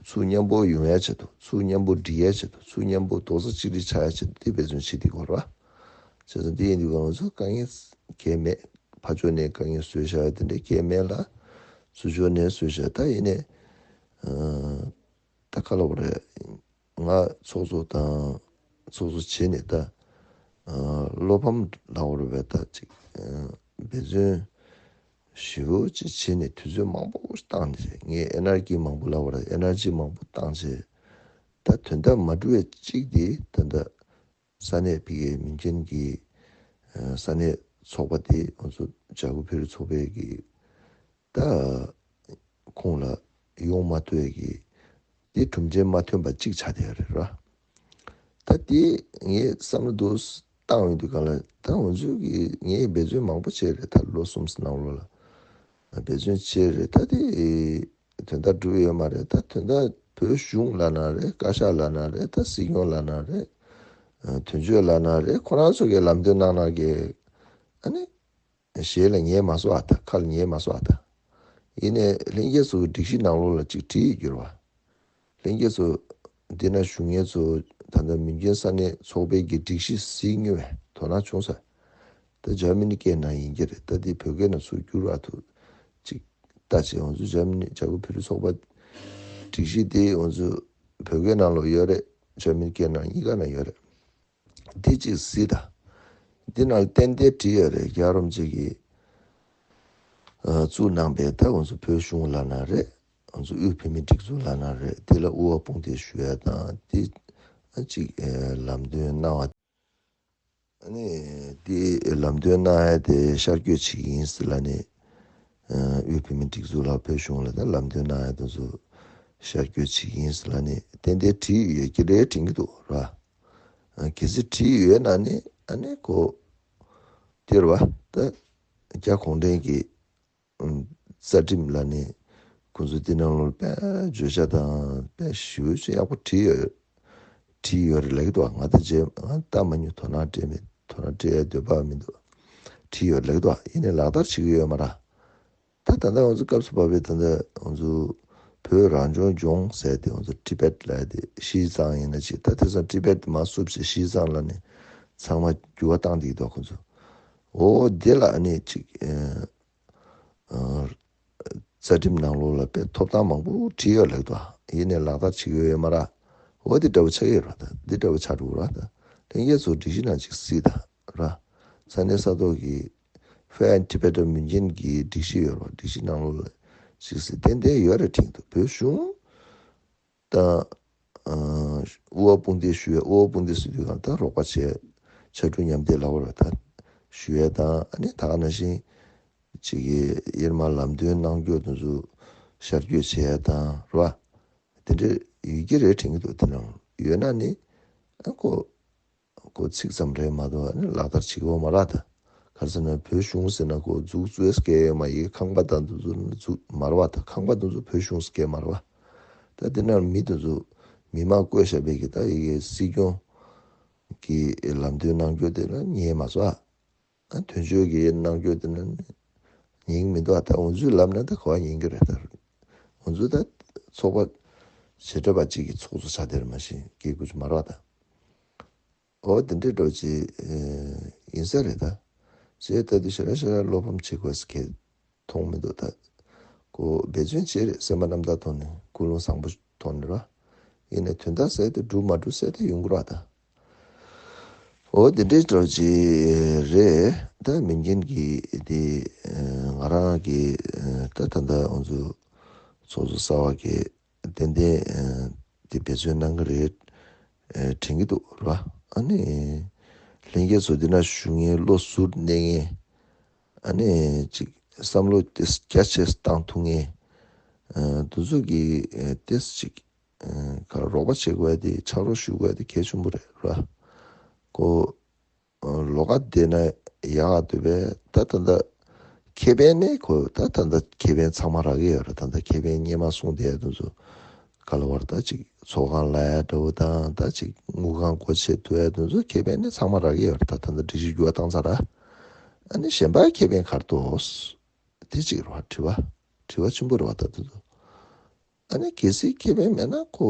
ཚུར་མཉམ་པོ་ཡོང་ཡ་ཆེད་དུ་ཚུར་མཉམ་པོ་སྒྲིག་ཡ་ཆེད་དུ་ཚུར་མཉམ་པོ་རྡོག་རྩ་གཅིག་སྒྲིལ་ཆགས་ཡ་ཆེད་དུ་དེ་འབད་བརྩོན་བྱེད་དེ་དགོས་ར། བྱས་ཙང་དེ་ཡིན་དུས་ང་ཚོ་དཀའ་ངལ་གང་ཡང་མེད། ཕར་ཕྱོགས་ནས་དཀའ་ངལ་བཟོས་བཞག་ཡ་དེ་འདྲ་གང་ཡང་མེད་ལ། ཚུར་ཕྱོགས་ནས་བཟོས་བཞག་ད་ཡིན་ནས་ཨ་ད་ག་ལབ་དགོས་རེད། ང་ཚོགས་གཙོ་དང་ཚོགས་གཙོ་བྱས་ནས་ད་ཨ་བློ་ཕམ་ལབ་དགོས་རེད་པས། ད་ཅིག་ཨ་འབད་བརྩོན་ཞེ་པོ་ཅིག་བྱས་ནས་དུས་ཚོད་མང་པོ་བཏང་ནས་ངས་ཨེ་ནར་ཇི་མང་པོ་ལབ་དགོས་རེད། ཨེ་ནར་ཇི་མང་པོ་བཏང་བྱས་ད་དོན་དག་མ་འགྲུབ་པའི་གཅིག་དེ་ད་ལྟ་ས་གནས་ཕ་གིའི་མོན་གྷན་གྱི་ཨ་ས་གནས་ཚོགས་པ་དེ་ང་ཚོ་བྱ་རྒོད་བོད་རིགས་ཚོགས་པའི་གི་ད་ཁོངས་ལ་ཡོང་མ་ཐུབ་ཡས་ཀྱི་དེ་གྲུབ་འབྲས་མ་ཐོན་པ་གཅིག་ཆགས་བསྡད་ཡོད་རེད་ར། ད་དེ་ངས་བསམ་བློ་འདུག་བཏང་ཡོང་དུས་གང་ལ་ད་ང་ཚོས་ཀྱི་ངས་འབད་བརྩོན་མང་པོ་བྱས་རེད། ད་ལོ་གསུམ་ནང་ལོགས་ལ་འབད་བརྩོན་བྱས་རེད། ད་དེ་དོན་དག་འགྲུབ་ཡོད་མ་རེད། ད་དོན་དག་བོད་གཞུང་ལབ་ན་རེད། བཀའ་ཤག་ལབ་ན་རེད། ད་སྲིད་སྐྱོང་ལབ་ན་རེད། དོན་གཅོད་ལབ་ན་རེད། ཁོ་རང་ཚོ་གི་ལམ་སྟོན་གནང་གནང་གི་ཨ་ནི། ཞེ་ལ་ཉན་མ་སོང་ཨ་ད། ཁ་ལ་ཉན་མ་སོང་ཨ་ད། ཡིན་ནའི་ལྷན་རྒྱས་ཚོ་གི་སྒྲིག་གཞི་ནང་ལོགས་ལ་ཅིག་བྲིས་ཡོད་རེད་བ། ལྷན་རྒྱས་ཚོ་འདི་ན་བཞུགས་མཁན་ཚོ་ད་ལྟ་མོན་གྷན་ས་གནས་ཚོགས་པའི་གི་སྒྲིག་གཞི་གཟིགས་མྱོང་བའི་དོ་སྣང་བྱུང་ས། ད་འཇར་མ་ནི་སྐད་ནང་ཡིན་གྱི་རེད། ད་འདི་བོད་སྐད་ནང་ཚུར་བསྒྱུར་བ་ཐུབ་ཅིག་ལྟ་བྱེད། ང་ཚོ་འཇར་མ་ནི་བྱ་རྒོད་བོད་རིགས་ཚོགས་པ་སྒྲིག་གཞི་དེ་ང་ཚོ་བོད་སྐད་ནང་ལོགས་ཡོད་རེད། འཇར་མ་ནི་སྐད་ནང་གཉིས་ཀ་ནང་ཡོད་རེད། དེ་གཅིག་གཟིགས་དང་། འདི་ནང་ཏན་ཏན་བྲིས་ཡོད་རེད། རྒྱལ་བ་རིན་པོ་ཆེ་གིས་ཨ་བཙུགས་གནང་པའི་ད་ང་ཚོ་བོད་གཞུང་ལབ་ན་རེད། ང་ཚོ་དབུས་བོད་མིའི་སྒྲིག་འཛུགས་ལབ་ན་རེད། དེ་ལ་དབུ་བ་དཔུང་སྡེ་ཞུ་ཡ་དང་དེ་ཨ་གཅིག་ཨ་ལམ་སྟོན་གནང་བ། ཨ་ནི་དེ་ལམ་སྟོན་གནང་ཡ་དེ་ཤར་བསྐྱོད་བྱེད་ཀྱི་ཡིན་ཟེར་ལབ་ནས། ཨ་དབུས་བོད་མིའི་སྒྲིག་འཛུགས་ལ་བོད་གཞུང་ལ་ད་ལམ་སྟོན་གནང་ཡ་དེ་ཚོ་ཤར་བསྐྱོད་བྱེད་ཀྱི་ཡིན་ཟེར་ལབ་ནས་ཏན་ཏན་བྲིས་ཡོད་ཀྱི་རེད་དྲན་གྱི་འདུག་ར། ཨ་གལ་སྲིད་བྲིས་ཡོད་ན་ནི་ཨ་ནི་གོ་དེ་ར་བ་ད་རྒྱ་གུང་ཁྲན་གྱི་ཨུམ་རྩ་ཁྲིམས་ལ་ནི་ཁོང་ཚོ་དེ་ནང་ལོགས་དཔེ་བརྗོད་བྱ་དང་དཔེ་ཞེ་པོ་ཅིག་ཡག་པོ་བྲིས་ཡོད། བྲིས་ཡོད་རེད་ལབ་ཀྱི་འདུག་ང་ད་རྗེས་ང་ལྟ་མ་མྱོང་། དོ་སྣང་སྤྲད་མེད། དོ་སྣང་སྤྲད་ཡ་འདོད་པ་མི་འདུག་བྲིས་ཡོད་ལབ་ཀྱི་འདུག་ཡིན་ནའི་ལག་བསྟར་བྱེད་ཀྱི་ཡོད་མ་རེད། ད་ད་ལྟ་ང་ཚོ་སྐབས་སུ་བབས་པའི་ད་ལྟ་ང་ཚོ་བོད་རང་སྐྱོང་ལྗོངས་ཟེར་དེ་ང་ཚོ་ཊི་བེཊ་ལབ་ཡ་དེ་ཤིས་ཙང་ཡིན་ན་ཅིག་ད་དེང་སང་ཊི་བེཊ་མར་བསུབས་བྱས་ཤིས་ཙང་ལབ་ནས་ཚང་མ་འགྱུར་བ་བཏང་བསྡད་ཀྱི་འདུག་ཁོང་ཚོ། འོ་དེ་ལ་ཨ་ནི་ཅིག་ཨ་རྩ་ཁྲིམས་ནང་ལོགས་ལ་དཔེ་ཐོབ་ཐང་མང་པོ་བྲིས་ཡོད་ལབ་འདུག་ཡིན་ནའི་ལག་བསྟར་བྱེད་ཀྱི་ཡོད་མ་རེད། འོ་དེ་འདྲ་པོ་ཆགས་ཀྱི་ཡོད་རེད། ད་འདི་འདྲ་པོ་ཆགས་འགྲོ་གི་རེད། ད་ལྷན་རྒྱས་ཚོ་སྒྲིག་གཞི་ནང་ཅིག་གཟིགས་དང་ར། ས་གནས་ས་ཐོག་གི་Fair and Tibetan་མིང་ཅན་གྱི་སྒྲིག་གཞི་ཡོད་རེད། སྒྲིག་གཞི་ནང་ལོགས་ལ་ཅིག་གཟིགས། ཏན་ཏན་ཡོད་རེད་དྲན་གྱི་འདུག་བོད་གཞུང་དང་ཨ་དབུ་བ་དཔུང་སྡེ་ཞུ་ཡ། དབུ་བ་དཔུང་སྡེ་ཟེར་དུས་གང་ལྟར་རོགས་པ་བྱས། ཕྱར་གྲུ་མཉམ་འདེགས་ལབ་དགོས་རེད། ད་ཞུ་ཡ་དང་ཨ་ནི་ད་ག་ནང་བཞིན་ཅིག་གི་ཡར་མར་ལམ་སྟོན་གནང་རྒྱུ་དེ་ཚོ་ཤར་བསྐྱོད་བྱེད་ཡ་དང་རེད་བ། དེ་འདྲ་ཡོད་ཀྱི་རེད་དྲན་གྱི་འདུག་དེ་ནང་ཡོད་ན་ནི་ཨ་ཁོ་ཁོ་ཚིག་ཙམ་རེད་མ་གཏོགས་ཨ་ནི་ལག་བསྟར་བྱེད་ཀྱི་ཡོད་མ་རེད། ད་ག་རེ་ཟེར་ན་བོད་གཞུང་ཟེར་ན་ཁོ་འཛུགས་རྩོད་སྐད་ཡོད་མ་ཡིན། ཁང་པ་དང་དེ་ཚོ་འཛུགས་མ་རེད་བ། ད་ཁང་པ་དེ་ཚོ་བོད་གཞུང་སྐད་མ་རེད་བ། ད་དེ་ནང་མི་དེ་ཚོ་མི་མང་བསྐོས་བཞག་པའི་གི་ད་ཡི་གེ་སྲིད་སྐྱོང་གི་ལམ་སྟོན་གནང་རྒྱུ་དེ་ལ་ཉན་མ་སོང་ཨ། དོན་གཅོད་ཀྱི་གནང་རྒྱུ་དེ་ནི་ཉན་གྱི་མི་འདུག་ད་འོ་ཚོས་ལབ་ན་ད་ག་བ་ཉན་གྱི་རེད། ད་འོ་ཚོ་ད་ཚོགས་པ་བྱེ་བྲག་པ་གཅིག་གི་ཚོགས་གཙོ་ཆགས་བསྡད་རེད་མ་གཞི་སྐད་ཀུ་ཅི་མ་རེད་བ། ད་འོ་དེ་འདྲའི་འགྲོ་ཅི་ཡིན་ས་རེད། ད་བྱས་ད་དུས་ཞེ་དྲག་ཞེ་དྲག་བློ་ཕམ་བྱེད་དགོས་ས་གལ་མཐོང་མི་འདུག་ད་ཁོ་འབད་བརྩོན་བྱས་རེད། སེམས་པ་རྣམ་དག་ཐོག་ནས་ཀུན་སློང་བཟང་པོ་ཐོག་ནས་ར། ཡིན་ནའི་དོན་དག་ཟེར་དེ་འགྲུབ་མ་འགྲུབ་ཟེར་དེ་ཡོང་གི་ར། ད་འོ་དེ་འདྲའི་འདྲ་ཅིག་རེད། ད་མིང་ཅན་གྱི་དེ་ང་རང་གི་ད་ད་ལྟ་ང་ཚོ་ཚོགས་གཙོ་གསར་པ་གི་ཏན་ཏན་དེ་འབད་བརྩོན་གནང་གི་རེད་དྲན་གྱི་འདུག་ར། ཨ་ནི་ལྷན་རྒྱས་ཚོ་འདི་ན་བཞུགས་མཁན་བློ་གཟུར་གནས་མཁན། ཨ་ནི་ཅིག་བསམ་བློ་ཏེས་རྒྱ་ཆེ་བཏང་ཐུབ་མཁན་ཨ་དེ་ཚོ་གི་ཨ་ཏེས་ཅིག་ཨ་ག་རོགས་པ་བྱེད་དགོས་ཡ་དེ་ཕྱག་རོགས་ཞུ་དགོས་ཡ་དེ་གལ་ཆེན་པོ་རེད་ར། ཁོ་ཨ་ལོགས་ཀ་བསྡད་ན་ཡག་འདུག་པས། ད་ད་ལྟ་ཁེ་ཕན་ནི་ཁོ་ད་ད་ལྟ་ཁེ་ཕན་ཚང་མ་རག་གི་ཡོད་རེད། ད་ལྟ་ཁེ་ཕན་སྔོན་མ་གསུངས་བསྡད་ཡ་དེ་ཚོ་ག་ལ་བར་ད་ཅིག་ཚོགས་ཁང་ལ་ཡ་འདྲ་བོ་དང་ད་ཅིག་དངུལ་ཁང་སྒོ་ཕྱེ་ཐུབ་ཡ་དེ་ཚོ་ཁེ་ཕན་ནི་ཚང་མ་རག་གི་ཡོད་རེད། ད་ད་ལྟ་སྒྲིག་གཞི་འགྱུར་བ་བཏང་ཚར་ར། ཨ་ནི་གཞན་པའི་ཁེ་ཕན་ག་རེ་འདུག་དེ་གཅིག་རེད་བ། དྲི་བ་དྲི་བ་ཆེན་པོ་རེད་བ། ད་དེ་ཚོ་ཨ་ནི་གལ་སྲིད་ཁེ་ཕན་མེད་ན་ཁོ་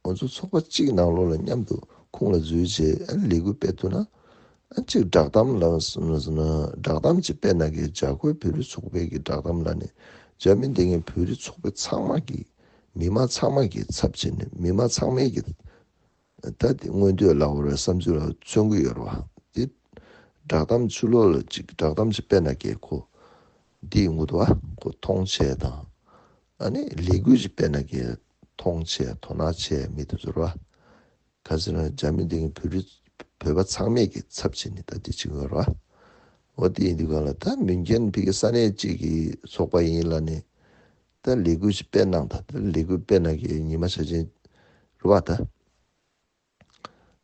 ང་ཚོ་ཚོགས་པ་གཅིག་ནང་ལོགས་ལ་མཉམ་དུ་ཁོངས་ལ་འཛུལ་བྱས་ཨ་ནི་ལས་འགུལ་སྤེལ་ཐུབ་ན། ཨ་གཅིག་བསྒྲགས་གཏམ་ལ་བསྒྲགས་གཏམ་གཅིག་སྤེལ་ན་གི་འཇར་ཁོའི་བོད་རིགས་ཚོགས་པའི་གི་བསྒྲགས་གཏམ་ལ་ནི་འཇར་མན་སྡོད་མཁན་བོད་རིགས་ཚོགས་པ་ཚང་མ་གི་མི་མང་ཚང་མ་གི་ཚབ་བྱས་ནས་མི་མང་ཚང་མའི་གི་ད་དེ་མངོན་འདོད་ལ་འོ་རེ་བསམ་ཚུལ་ལ་མཚོན་གྱི་ཡོད་རེད་བ། དེ་བསྒྲགས་གཏམ་ཕྱི་ལོགས་ལ་ཅིག་བསྒྲགས་གཏམ་ཅིག་སྤེལ་ན་གལ་ཁོ་འདི་ཡོང་གི་འདུག་བ། ཁོ་མཐོང་ཆེ་དང་ཨ་ནི་ལས་འགུལ་ཅིག་སྤེལ་ན་གལ་མཐོང་ཆེ་དོ་སྣང་ཆེ་མི་དེ་ཚོ་རེད་བ། ག་ཟེར་ན་འཇར་མན་སྡོད་མཁན་བོད་རིགས་བོད་པ་ཚང་མས་ཀྱི་ཚབ་བྱས་ནས་ད་དེ་བྱེད་ཀྱི་ཡོད་རེད་བ། འོ་དེ་ཡིན་དུས་གང་ལ་ད་མིང་ཅན་ཕ་གི་ས་གནས་གཅིག་གི་ཚོགས་པ་ཡིན་ལ་ནི་ད་ལས་འགུལ་ཅིག་སྤེལ་གནང་། ད་ད་ལས་འགུལ་སྤེལ་ན་གི་ཉི་མ་ཆ་ཅན་རེད་བ་ད།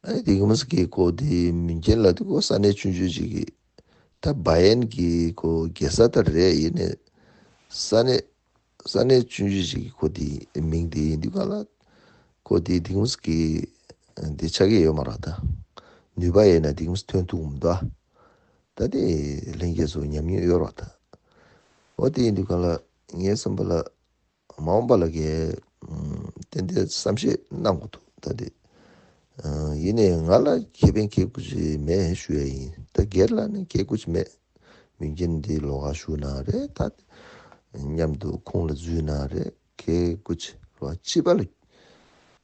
ཨ་ནི་དེ་གི་མོ་ཟིག་གི་ཁོ་དེ་མིང་ཅན་ལ་དེ་ཁོ་ས་གནས་ཆུང་ཆུང་ཅིག་གི་ད་བ་ཡན་གི་ཁོ་རྒྱལ་ས་ད་རེད། ཡིན་ནའི་ས་གནས་ས་གནས་ཆུང་ཆུང་ཅིག་གི་ཁོ་དེ་མིང་དེ་ཡིན་དུས་ག་ལ་ཁོ་དེ་དེ་གི་མོ་ཟིག་གི་དེ་ཆགས་ཀྱི་ཡོད་མ་རེད། ད་ནུས་པ་ཡིན་ན་དེ་གི་མོ་ཟིག་ཐོན་ཐུབ་མི་འདུག་ད་དེ་ལྷན་རྒྱས་ཚོ་ཉམས་མྱོང་ཡོད་རེད་བ། ད་འོ་དེ་ཡིན་དུས་ག་ལ་ངའི་བསམ་པ་ལ། མ་འོངས་པ་ལ་གི་ཏན་ཏན་བསམ་ཤེས་གནང་དགོས་འདུག་ད་དེ་ཡིན་ནའི་ང་ལ་ཁེ་ཕན་ཁེ་ཀུ་ཅི་མེད་ཞུ་ཡ་ཡིན། ད་སྒེར་ལ་ནི་ཁེ་ཀུ་ཅི་མེད། མིང་ཅན་འདི་ལོགས་ཀ་ཞུ་ན་རེད། ད་མཉམ་དུ་ཁོངས་ལ་འཛུལ་ན་རེད། ཁེ་ཀུ་ཅི་རོ་སྤྱི་པ་ལ་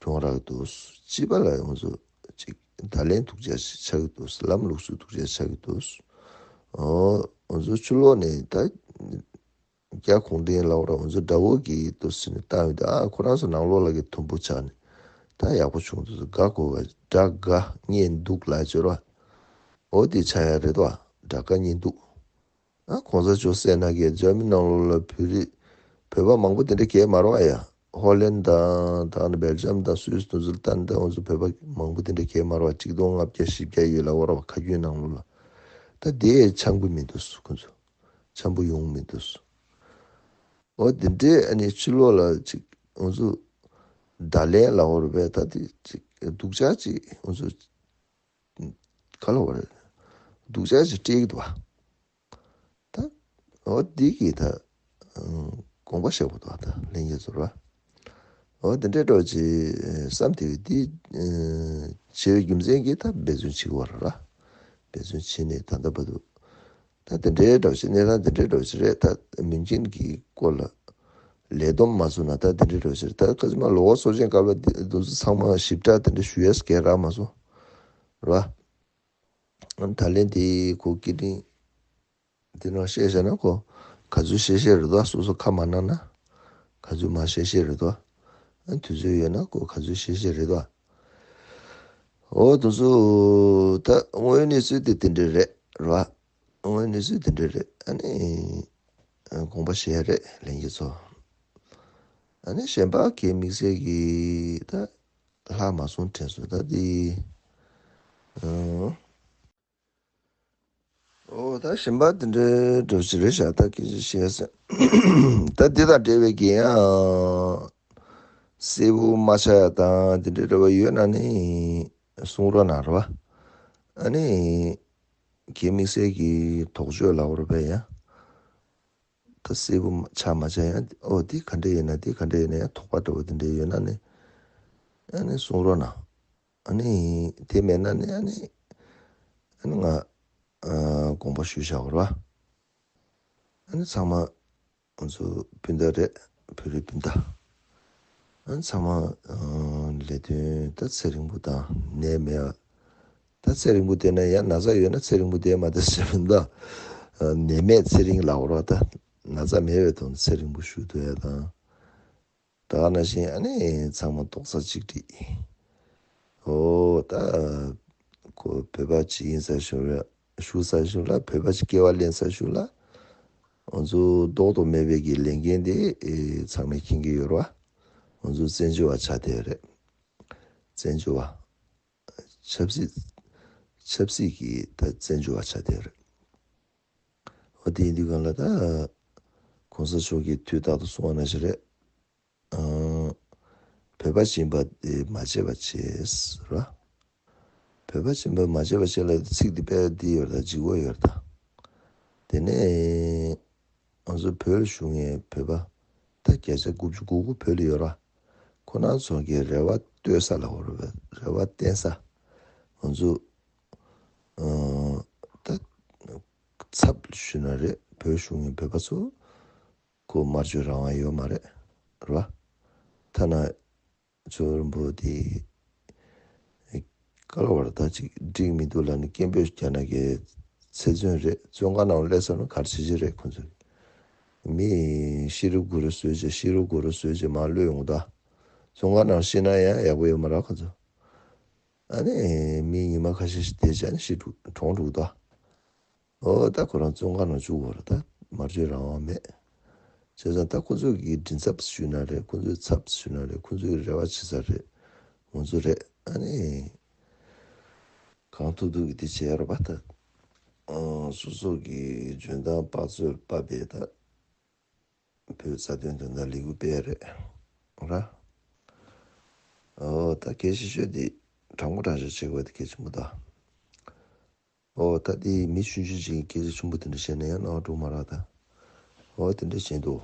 གྱོང་རག་འདུག་སྤྱི་པ་ལ་ཡོང་ཚུལ་ཅིག་ ད་ལན་སྡུག་ཅག་ཞིག་ཆགས་ཀྱི་འདུག་ལམ་ལུགས་སྲོལ་སྡུག་ཅག་ཆགས་ཀྱི་འདུག་ཨོ་ང་ཚོ་ཕྱི་ལོགས་ནས་ད་རྒྱ་གུང་ཁྲན་ལབ་ར་ང་ཚོ་དགྲ་བོ་གི་འདུག་ཟེར་ནས་བཏང་ཡོད་ད། ཨ་ཁོ་རང་ཚོ་ནང་ལོགས་ལ་གི་དུམ་བུ་ཆགས་ནས་ད་ཡག་པོ་བྱུང་འདུག་དགའ་དགོས་པ་དགྲ་དགའ་གཉེན་སྡུག་ལ་སྦྱོར་བ། ཨོ་དེ་ཆགས་ཡ་རེད་དོ། དགྲ་དགའ་གཉེན་སྡུག་ཨ་གོང་ས་མཆོག་བསད་ན་གི་འཇར་མི་ནང་ལོགས་ལ་བོད་རིགས་བོད་པ་མང་པོ་དེ་འདྲ་གས་མ་རེད་བ་ཡ། ཧོ་ལན་དང་ད་ནི་སྦེལ་ཇམ་དང་སུད་སི་དེ་ཚོ་ལ་ལྟ་ན་ད་ང་ཚོ་བོད་པ་མང་པོ་དེ་འདྲ་གས་མ་རེད་བ། གཅིག་སྟོང་ལྔ་བརྒྱ་བཞི་བརྒྱ་ཡོད་ལ་བ་ར་བ་ཁ་རྒྱུན་ནང་ལོགས་ལ། ད་དེ་འཆམ་གི་མི་འདུག་ཁོ་ཚོ་འཆམ་པོ་ཡོང་མི་འདུག་ཨོ་དེ་འདྲའི་ཨ་ནི་ཕྱི་ལོགས་ལ་ཅིག་ང་ཚོ་ད་ལན་ལ་བ་ར་བས་ད་དེ་ཅིག་སྡུག་ཅག་ཅིག་ང་ཚོ་ག་ལ་བ་རེད། སྡུག་ཅག་ཅིག་སྤྲད་ཀྱི་འདུག་བ། ད་འོ་འདི་གི་ད་དགོངས་པ་བཞེས་པ་དང་ད་ལྷན་རྒྱས་ཚོར་བ། འོ་འདི་འདྲའི་འགྲོ་ཅི་བསམ་དེ་འདི་བྱེད་པའི་རྒྱུ་མཚན་གྱིས་ད་འབད་བརྩོན་བྱེད་དགོས་ར། འབད་བརྩོན་བྱེད་ནས་ད་ལྟ་བར་དུ་ད་འདི་འདྲའི་འགྲོ་ཅི་གནས་སྟངས་འདི་འདྲའི་འགྲོ་ཅི་རེད། ད་མིང་ཅན་གྱི་སྐོར་ལ་ལས་བསྡོམས་མ་བཟོ་ན་ད་འདི་འདྲའི་འགྲོ་ཅི་རེད། ད་ཁ་ཅིག་མ་ལོ་གོ་སོ་ཅན་སྐབས་ལ་འདི་ཚོ་ཚང་མ་ཞིབ་ཕྲ་འདི་འདྲ་ཞུ་ཡས་སྐལ་རག་མ་སོང་ར། ད་ལན་དེ་ཁོ་སྐད་འཕྲིན་དེ་ནང་བཤད་བྱས་ན་ཁོ་ག་ཚོད་བཤད་བཤད་རེད་དོ། སོ་སོ་ཁ་མ་ནང་ན་ག་ཚོད་མ་བཤད་བཤད་རེད་དོ། ཨ་དུས་ཚོད་ཡོད་ན་ཁོ་ག་ཚོད་བཤད་བཤད་རེད་དོ། འོ་དུ་ཚོད་ད་དངོས་ཡོད་གནས་ཚུལ་དེ་དེ་འདྲ་རེད་ར། དངོས་ཡོད་གནས་ཚུལ་དེ་འདྲ་རེད། ཨ་ནི་དགོངས་པ་བཞེས་རེད་ལྷན་རྒྱས་ཚོ། ཨ་ནི་གཞན་པ་གའི་དམིགས་བསལ་གྱི་ད་ལྷག་མ་སོང་དྲན་སོང་ད་དེ། ཨོ་ད་གཞན་པ་དེ་འདྲའི་འགྲོ་ཞིག་རེད་ཤག་ད་སྐད་ཆ་བཤད་ཟིན། ད་འདི་དང་འབྲེལ་བའི་གི་ཡང་གསལ་པོ་མ་ཆགས་ཡ་དང་དེ་འདྲའི་འབྲེལ་བ་ཡོད་ན་ནི་གསུང་རོགས་གནང་རོགས། ཨ་ནི་གའི་དམིགས་བསལ་གྱི་དོགས་གཅོད་ལབ་རོགས་པས་ཡང་ད་གསལ་པོ་ཆགས་མ་ཆགས་ཡང་ཨོ་འདི་ག་འདྲ་ཡིན་ན་འདི་ག་འདྲ་ཡིན་ན་ཡང་དོགས་པ་འདྲ་བོ་དེ་འདྲ་ཡོད་ན་ནི་ཨ་ནི་གསུང་རོགས་གནང་། ཨ་ནི་དེ་མེད་ན་ནི་ཨ་ནི་ཨ་ནི་ང་ཨ་དགོངས་པ་ཞུས་བཞག་གོ་ར། ཨ་ནི་ཚང་མ་ང་ཚོ་སྤུན་ཟླ་རེད། བོད་རིགས་སྤུན་ཟླ། ཨ་ནི་ཚང་མ་ཨ་ལས་དོན་ད་ཚེ་རིང་པོ་དང་ནད་མེད་པ། ད་ཚེ་རིང་པོ་བསྡད་ན་ཡང་ན་ཚ་ཡོད་ན་ཚེ་རིང་པོ་བསྡད་མ་བསྡད་ཟེར་མི་འདུག་ནད་མེད་ཚེ་རིང་ལབ་ར། ད་ན་ཚ་མེད་པའི་ཐོག་ནས་ཚེ་རིང་པོ་བཞུགས་ཐུབ་ཡ་དང་། ད་ག་ནང་བཞིན་ཨ་ནི་ཚང་མ་རྡོག་རྩ་གཅིག་སྒྲིལ། ཨོ་ད་ཁོ་བོད་པ་ཅིག་ཡིན་ས་ཞུ་ར་ཞུ་ས་ཞུ་ལ་བོད་པ་ཅིག་སྐྱེ་བ་ལེན་ས་ཞུ་ལ། ང་ཚོ་ལྡོག་ཏུ་མེད་པའི་གི་ལས་འགན་དེ་ཨེ་ཚང་མས་མཁྱེན་གྱི་ཡོད་ར། ང་ཚོ་བཙན་བྱོལ་བ་ཆགས་བསྡད་རེད། བཙན་བྱོལ་བ། ཆབ་སྲིད་ཆབ་སྲིད་ཀྱི་ད་བཙན་བྱོལ་བ་ཆགས་བསྡད་རེད། འོ་དེ་ཡིན་དུས་གང་ལ་ད་གོང་ས་མཆོག་གིས་དུས་རྟག་ཏུ་གསུངས་པ་ནང་བཞིན་རེད། ཨང་། བོད་པ་སྦྱིན་པ་དེ་མ་བརྗེད་པ་བྱས་ར། བོད་པ་སྦྱིན་པ་མ་བརྗེད་པ་བྱས་ལ་ཚིག་འདི་དཔེ་འདི་ཡོད་ད་ལྗིད་པོ་ཡོད་ད། དེ་ནས་ང་ཚོ་བོད་ལ་བཞུགས་མཁན་བོད་པ་ད་བརྒྱ་ཆ་དགུ་བཅུ་གོ་དགུ་བོད་ལ་ཡོད་ར། ཁོ་རང་ཚོ་གི་རེ་བ་བསྟོད་ས་ལ་འོ་རེ་བ་བསྟན་ས། ང་ཚོ་ཨང་ད་ཚབ་ཞུས་ན་རེད། བོད་བཞུགས་མཁན་བོད་པ་ཚོ་ཁོ་སྨྲ་བརྗོད་རང་དབང་ཡོད་མ་རེད། རེད་བ། ཐ་ན་ཇོ་བོ་རིན་པོ་ཆེ་དེ་བཀའ་སློབ་པར་ད་ཅིག་འགྲིག་མི་འདུག་ལབ་ནས་སྐད་འབོད་རྒྱག་ན་གི་ཚེ་བཙོན་རེད། བཙོན་ཁང་ནང་སླེབས་ཚར་ན་ག་རེ་བྱེད་ཀྱི་རེད་ཁོ་ཚོས། མི་ཤི་རུ་དགོས་རུ་བཟོས་བྱས་ཤི་རུ་དགོས་རུ་བཟོས་བྱས་མར་གློད་ཡོང་གི་འདུག་བཙོན་ཁང་ནང་ཤི་ན་ཡང་ཡག་པོ་ཡོད་མ་རེད་ཁོ་ཚོ། ཨ་ནི་མི་ཉི་མ་ཁ་ཤས་ཤིག་བསྡད་བྱས་ནས་ཤི་འགྲོ་གྲོངས་འགྲོ་གི་འདུག་ཨོ་ད་ཁོ་རང་བཙོན་ཁང་ནང་བཅུག་དགོས་རེད། ད་སྨྲ་བརྗོད་རང་དབང་མེད། བྱས་ཙང་ད་ཁོ་ཚོ་གི་མགྲིན་ཚབ་ཞུས་ན་རེད། ཁོ་ཚོའི་ཚབ་ཞུས་ན་རེད། ཁོ་ཚོའི་རེ་བ་བྱེད་ས་རེད། ང་ཚོ་རེད། ཨ་ནི་གང་ཐུབ་ཐུབ་ཀྱིས་དེ་བྱས་རོགས་པ་ད། ཨང་སོ་སོ་གི་འཇོན་ཐང་དཔག་ཚོད་དཔག་པའི་ད་བོད་རྩ་དོན་དོན་དག་ལས་འགུལ་སྤེལ་རེད་ར། ཨོ་ད་གལ་ཆེ་ཤོས་དེ་དྲང་པོ་དྲང་བཞག་བྱེད་དགོས་དེ་གལ་ཆེན་པོ་ད། ཨོ་ད་དེ་མི་ཆུང་ཆུང་ཅིག་གིས་སྐད་ཆ་ཆེན་པོ་དེ་འདྲ་བཤད་ན་ཡང་སྣང་བ་འགྲོ་མ་རེད་ད། ཨོ་དེ་འདྲ་བྱས་འདུག